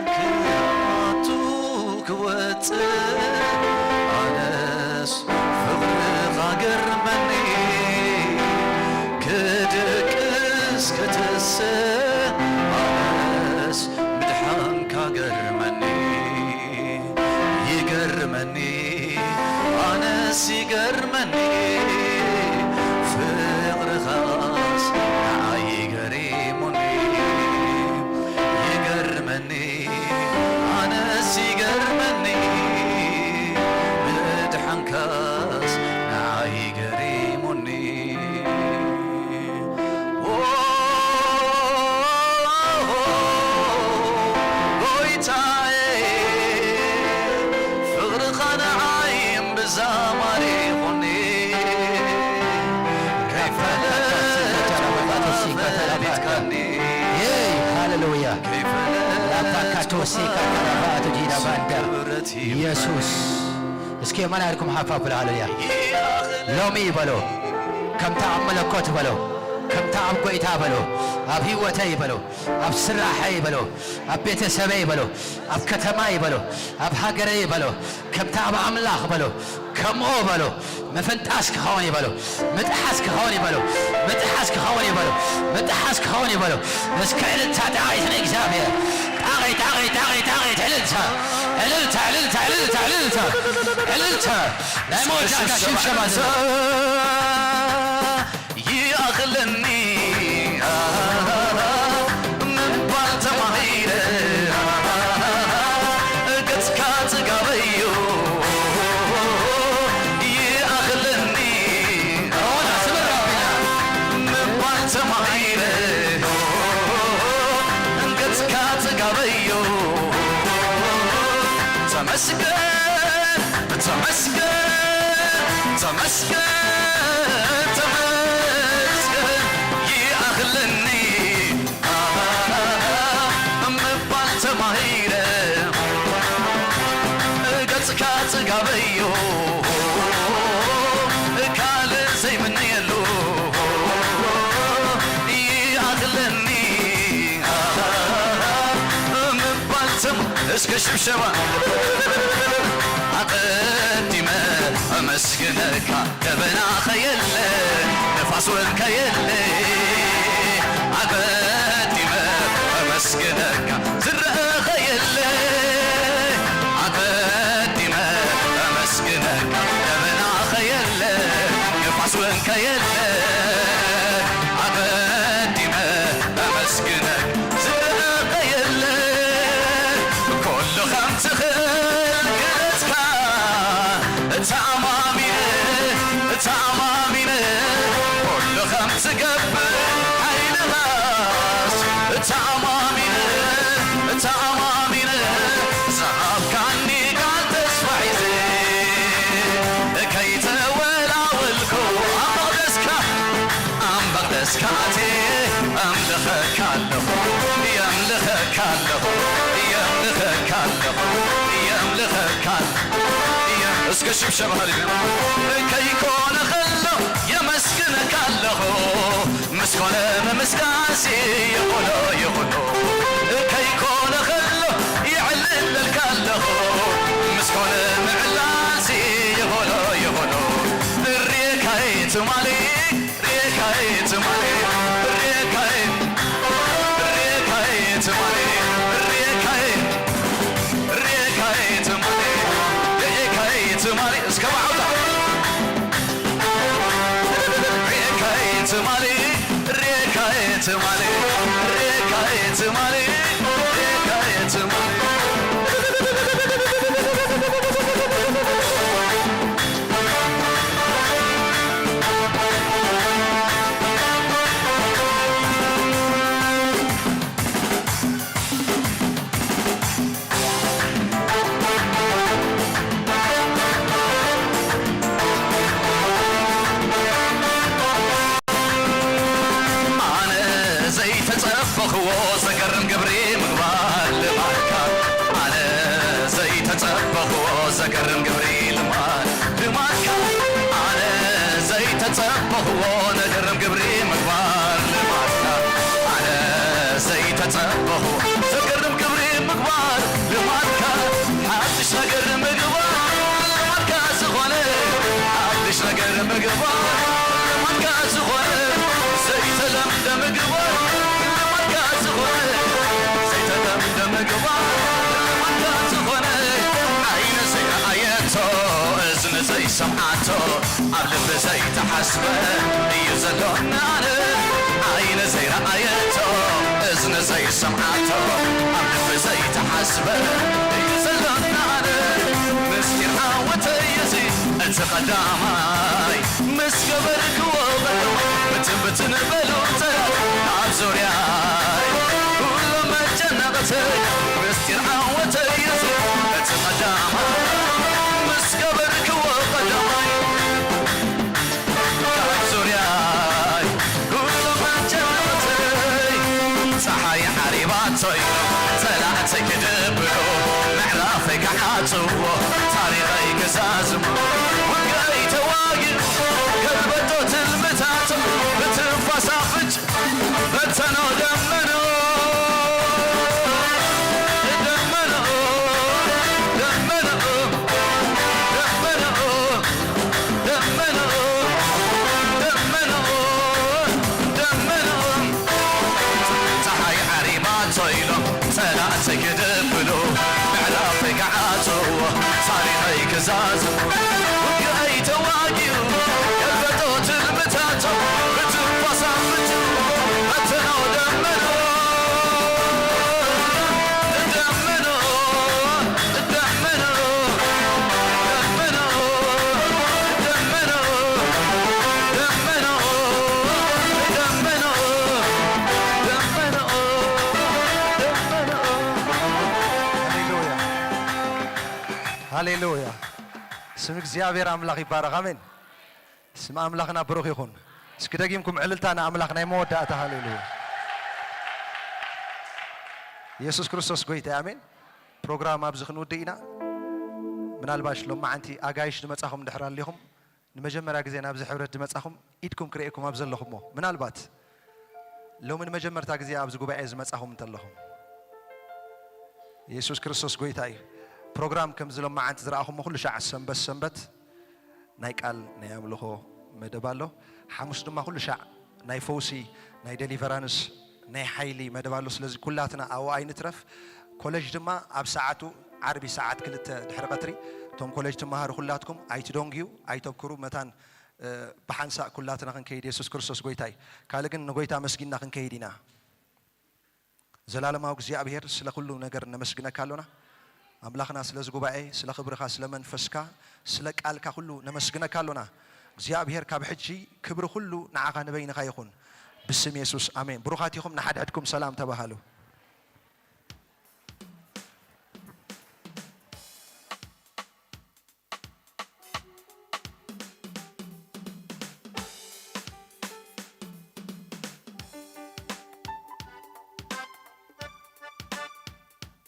ክኣቱ ክወፅእ ኣነስ ፍቕርኻ ገርመኒ። ክድቅስ ትስእ ኣነስ ምድሓንካ ገርመኒ፣ ይገርመኒ፣ ኣነስ ይገርመኒ፣ ፍቕርኻስ ንዓይ ገሪሙኒ፣ ይገርመኒ፣ ኣነስ ይገርመኒ፣ ምድሓንካስ ንዓይ ገሪሙኒ። ጎይታዬ፣ ፍቕርኻ ንዓይ እምብዛ ማሪኹኒ። ከይፈለጥካ ፈሊጥካኒ። ኤይ፣ ሃሌሉያ። ከይፈለጥካ ላፓካቶሲካ ካራባቱ ጂዳ ባንዳ። ክብረት ይሁን። ኢየሱስ። እስኪ የማን ኢድኩም ሓፍ ኣብሉ፣ ሃሌሉያ። ሎሚ በሎ፣ ከምታ ኣብ መለኮት በሎ፣ ከምታ ኣብ ጎይታ በሎ፣ ኣብ ህይወተይ በሎ፣ ኣብ ስራሐይ በሎ፣ ኣብ ቤተሰበይ በሎ፣ ኣብ ከተማይ በሎ፣ ኣብ ሃገረይ በሎ፣ ከምታ ኣብ ኣምላኽ በሎ፣ ከምኦ በሎ፣ ምፍንጣስ ክኸውን ይበሎ፣ ምጥሓስ ክኸውን ይበሎ፣ ምጥሓስ ክኸውን ይበሎ፣ ምጥሓስ ክኸውን ይበሎ። እስከ እልልታ ጣቒት ንእግዚኣብሔር። ጣቒት፣ ጣቒት፣ ጣቒት፣ ጣቒት፣ እልልታ፣ እልልታ፣ እልልታ፣ እልልታ፣ እልልታ፣ እልልታ። ናይ መወዳእታ ሽብሸባ ዘሎ። ይኣኽለኒ ምባል ተማሂረ፣ ገጽካ ጽጋበዩ ይኣኽለኒ ምባል ተማሂረ፣ ገጽካ ጽጋበዩ ተመስገን ተመስገን፣ ተመስገን፣ ተመስገን፣ ይኣኽለኒ ምባል ተማሂረ፣ ገጽካ ጽጋበዮ፣ ካልእ ዘይምነየሉ ይኣኽለኒ ምባል ተማ-፣ እስከ ሽብሸባ። ኣቐዲመ ኣመስግነካ፣ ደበና ከየለ፣ ንፋስ እውን ከየለ፣ ኣቐዲመ ኣመስግነካ፣ ዝረአ ከየለ፣ ኣቐዲመ ኣመስግነካ፣ ደበና ከየለ፣ ንፋስ እውን ከየለ፣ ኣቐዲመ ኣመስግነካ፣ ዝረአ ከየለ፣ ኩሉ ከም ትኽእል ግለጽካ፣ ተኣማሚነ፣ ተኣማሚነ፣ ኩሉ ከም ትገብር ሓይልኻስ፣ ተኣማሚነ፣ ተኣማሚነ፣ ዝሃብካኒ ቃል ተስፋ ሒዘ፣ ከይተወላወልኩ ኣብ መቕደስካ ኣብ መቕደስካ ኣትየ ኣምልኸካ ኣለኹ፣ የምልኸካ ኣለኹ፣ የምልኸካ ኣለኹ፣ የምልኸካ ኣለኹ። እስከ ሽብሸብ ሃሌሉያ። ከይኮነ ከሎ የመስግነካ ኣለኹ፣ ምስ ኮነ ምምስጋንሲ ይኹኖ ይኹኖ። ከይኮነ ከሎ የዕልለልካ ኣለኹ፣ ምስ ኮነ ምዕላልሲ ይኹኖ ይኹኖ። ሬካይ ትማሊ ሬካይ ትማሊ፣ ሬካይ፣ ሬካይ ትማሊ፣ ሬካይ፣ ሬካይ ትማሊ፣ ሬካይ ትማሊ፣ እስከ ብዓውታ። ሬካይ ትማሊ፣ ሬካይ ትማሊ፣ ሬካይ ትማሊ፣ ሬካይ ትማሊ። ኣነ ዘይተጸበኽዎ ዘገርም ግብሪ ምግባር ልማድካ። ኣነ ዘይተጸበኽዎ ዘገርም ግብሪ ልማድ ልማድካ። ኣነ ዘይተጸበኽዎ ዘገርም ግብሪ ምግባር ልማድካ። ኣነ ዘይተጸበኽዎ ዘገርም ግብሪ ምግባር ልማድካ። ሓድሽ ነገር ምግባር ልማድካ ዝኾነ፣ ሓድሽ ነገር ምግባር ልማድካ ዝኾነ፣ ዘይተለምደ ምግባር ሰምዓቶ ኣብ ልቢ ዘይተሓስበ እዩ ዘሎ ናነ። ዓይኒ ዘይረኣየቶ እዝኒ ዘይሰምዓቶ ኣብ ልቢ ዘይተሓስበ እዩ ዘሎ ናነ። ምስጢር ዓወተይ እዚ እቲ ቀዳማይ ምስ ገበርክዎ ቀዳማይ ብትን ብትን በሉ ጸላእቲ ኣብ ዙርያይ ኩሎም መጨነቕተይ ምስጢር ዓወተይ እዚ እቲ ቀዳማይ ምስ ገበርክዎ ቀዳማይ ካብ ዙርያይ ኩሎም መጨነቕተይ ጸሓይ ዓሪባቶ ኢሎም ጸላእተይ ክድብሉ ምዕራፈይ ክዓጽዎ ታሪኸይ ክዛዝሙ ውግኣይ ተዋጊኡ ገልበጦ ትልምታቶም ብትንፋስ ኣፍንጭ በተኖ ደመኖ ደመኖ ደመኖ ደመኖ ደመኖ ደመኖ ደመኖ ጸሓይ ዓሪባቶ ኢሎም ጸላእተይ ክድብሉ ምዕራፈይ ክዓጽዎ ታሪኸይ ክዛዝሙ ውግኣይ ተዋጊኡ ገልበጦ ትልምታቶም ብትንፋስ ኣፍንጭ በተኖ ደመኖ ደመኖ ደመኖ ደመኖ ደመኖ ደመኖ ደመኖ ደመኖ ደመኖ ሃሌሉያ። ሃሌሉያ። ስም እግዚኣብሔር ኣምላኽ ይባረኽ። ኣሜን። ስም ኣምላኽና ብሩኽ ይኹን። እስኪ ደጊምኩም ዕልልታ ንኣምላኽ ናይ መወዳእታ። ሃሌሉያ። ኢየሱስ ክርስቶስ ጎይታ። ኣሜን። ፕሮግራም ኣብዚ ክንውድእ ኢና። ምናልባሽ ሎማዓንቲ ኣጋይሽ ዝመጻኹም ድሕር ኣሊኹም ንመጀመርያ ግዜ ናብዚ ሕብረት ዝመጻኹም ኢድኩም ክርእየኩም ኣብ ዘለኹሞ ምናልባት ሎሚ ንመጀመርታ ግዜ ኣብዚ ጉባኤ ዝመጻኹም እንተለኹም ኢየሱስ ክርስቶስ ጎይታ እዩ። ፕሮግራም ከምዚ ሎማዓንቲ ዝረኣኹሞ ኩሉ ሻዕ ሰንበት ሰንበት ናይ ቃል ናይ ኣምልኾ መደብ ኣሎ። ሓሙስ ድማ ኩሉ ሻዕ ናይ ፈውሲ ናይ ደሊቨራንስ ናይ ሓይሊ መደብ ኣሎ። ስለዚ ኩላትና ኣብኡ ኣይንትረፍ። ኮሌጅ ድማ ኣብ ሰዓቱ ዓርቢ ሰዓት ክልተ ድሕሪ ቀትሪ እቶም ኮሌጅ ትመሃሩ ኩላትኩም ኣይትደንግዩ ኣይተብክሩ መታን ብሓንሳእ ኩላትና ክንከይድ የሱስ ክርስቶስ ጎይታ እዩ። ካልእ ግን ንጎይታ ኣመስጊንና ክንከይድ ኢና። ዘላለማዊ እግዚኣብሔር ስለ ኩሉ ነገር ነመስግነካ ኣሎና። ኣምላኽና ስለዚ ጉባኤ ስለ ክብርኻ ስለ መንፈስካ ስለ ቃልካ ኩሉ ነመስግነካ ኣሎና። እግዚኣብሔር ካብ ሕጂ ክብሪ ኩሉ ንዓኻ ንበይንኻ ይኹን። ብስም የሱስ ኣሜን። ብሩኻት ኢኹም ንሓድሕድኩም ሰላም ተባሃሉ።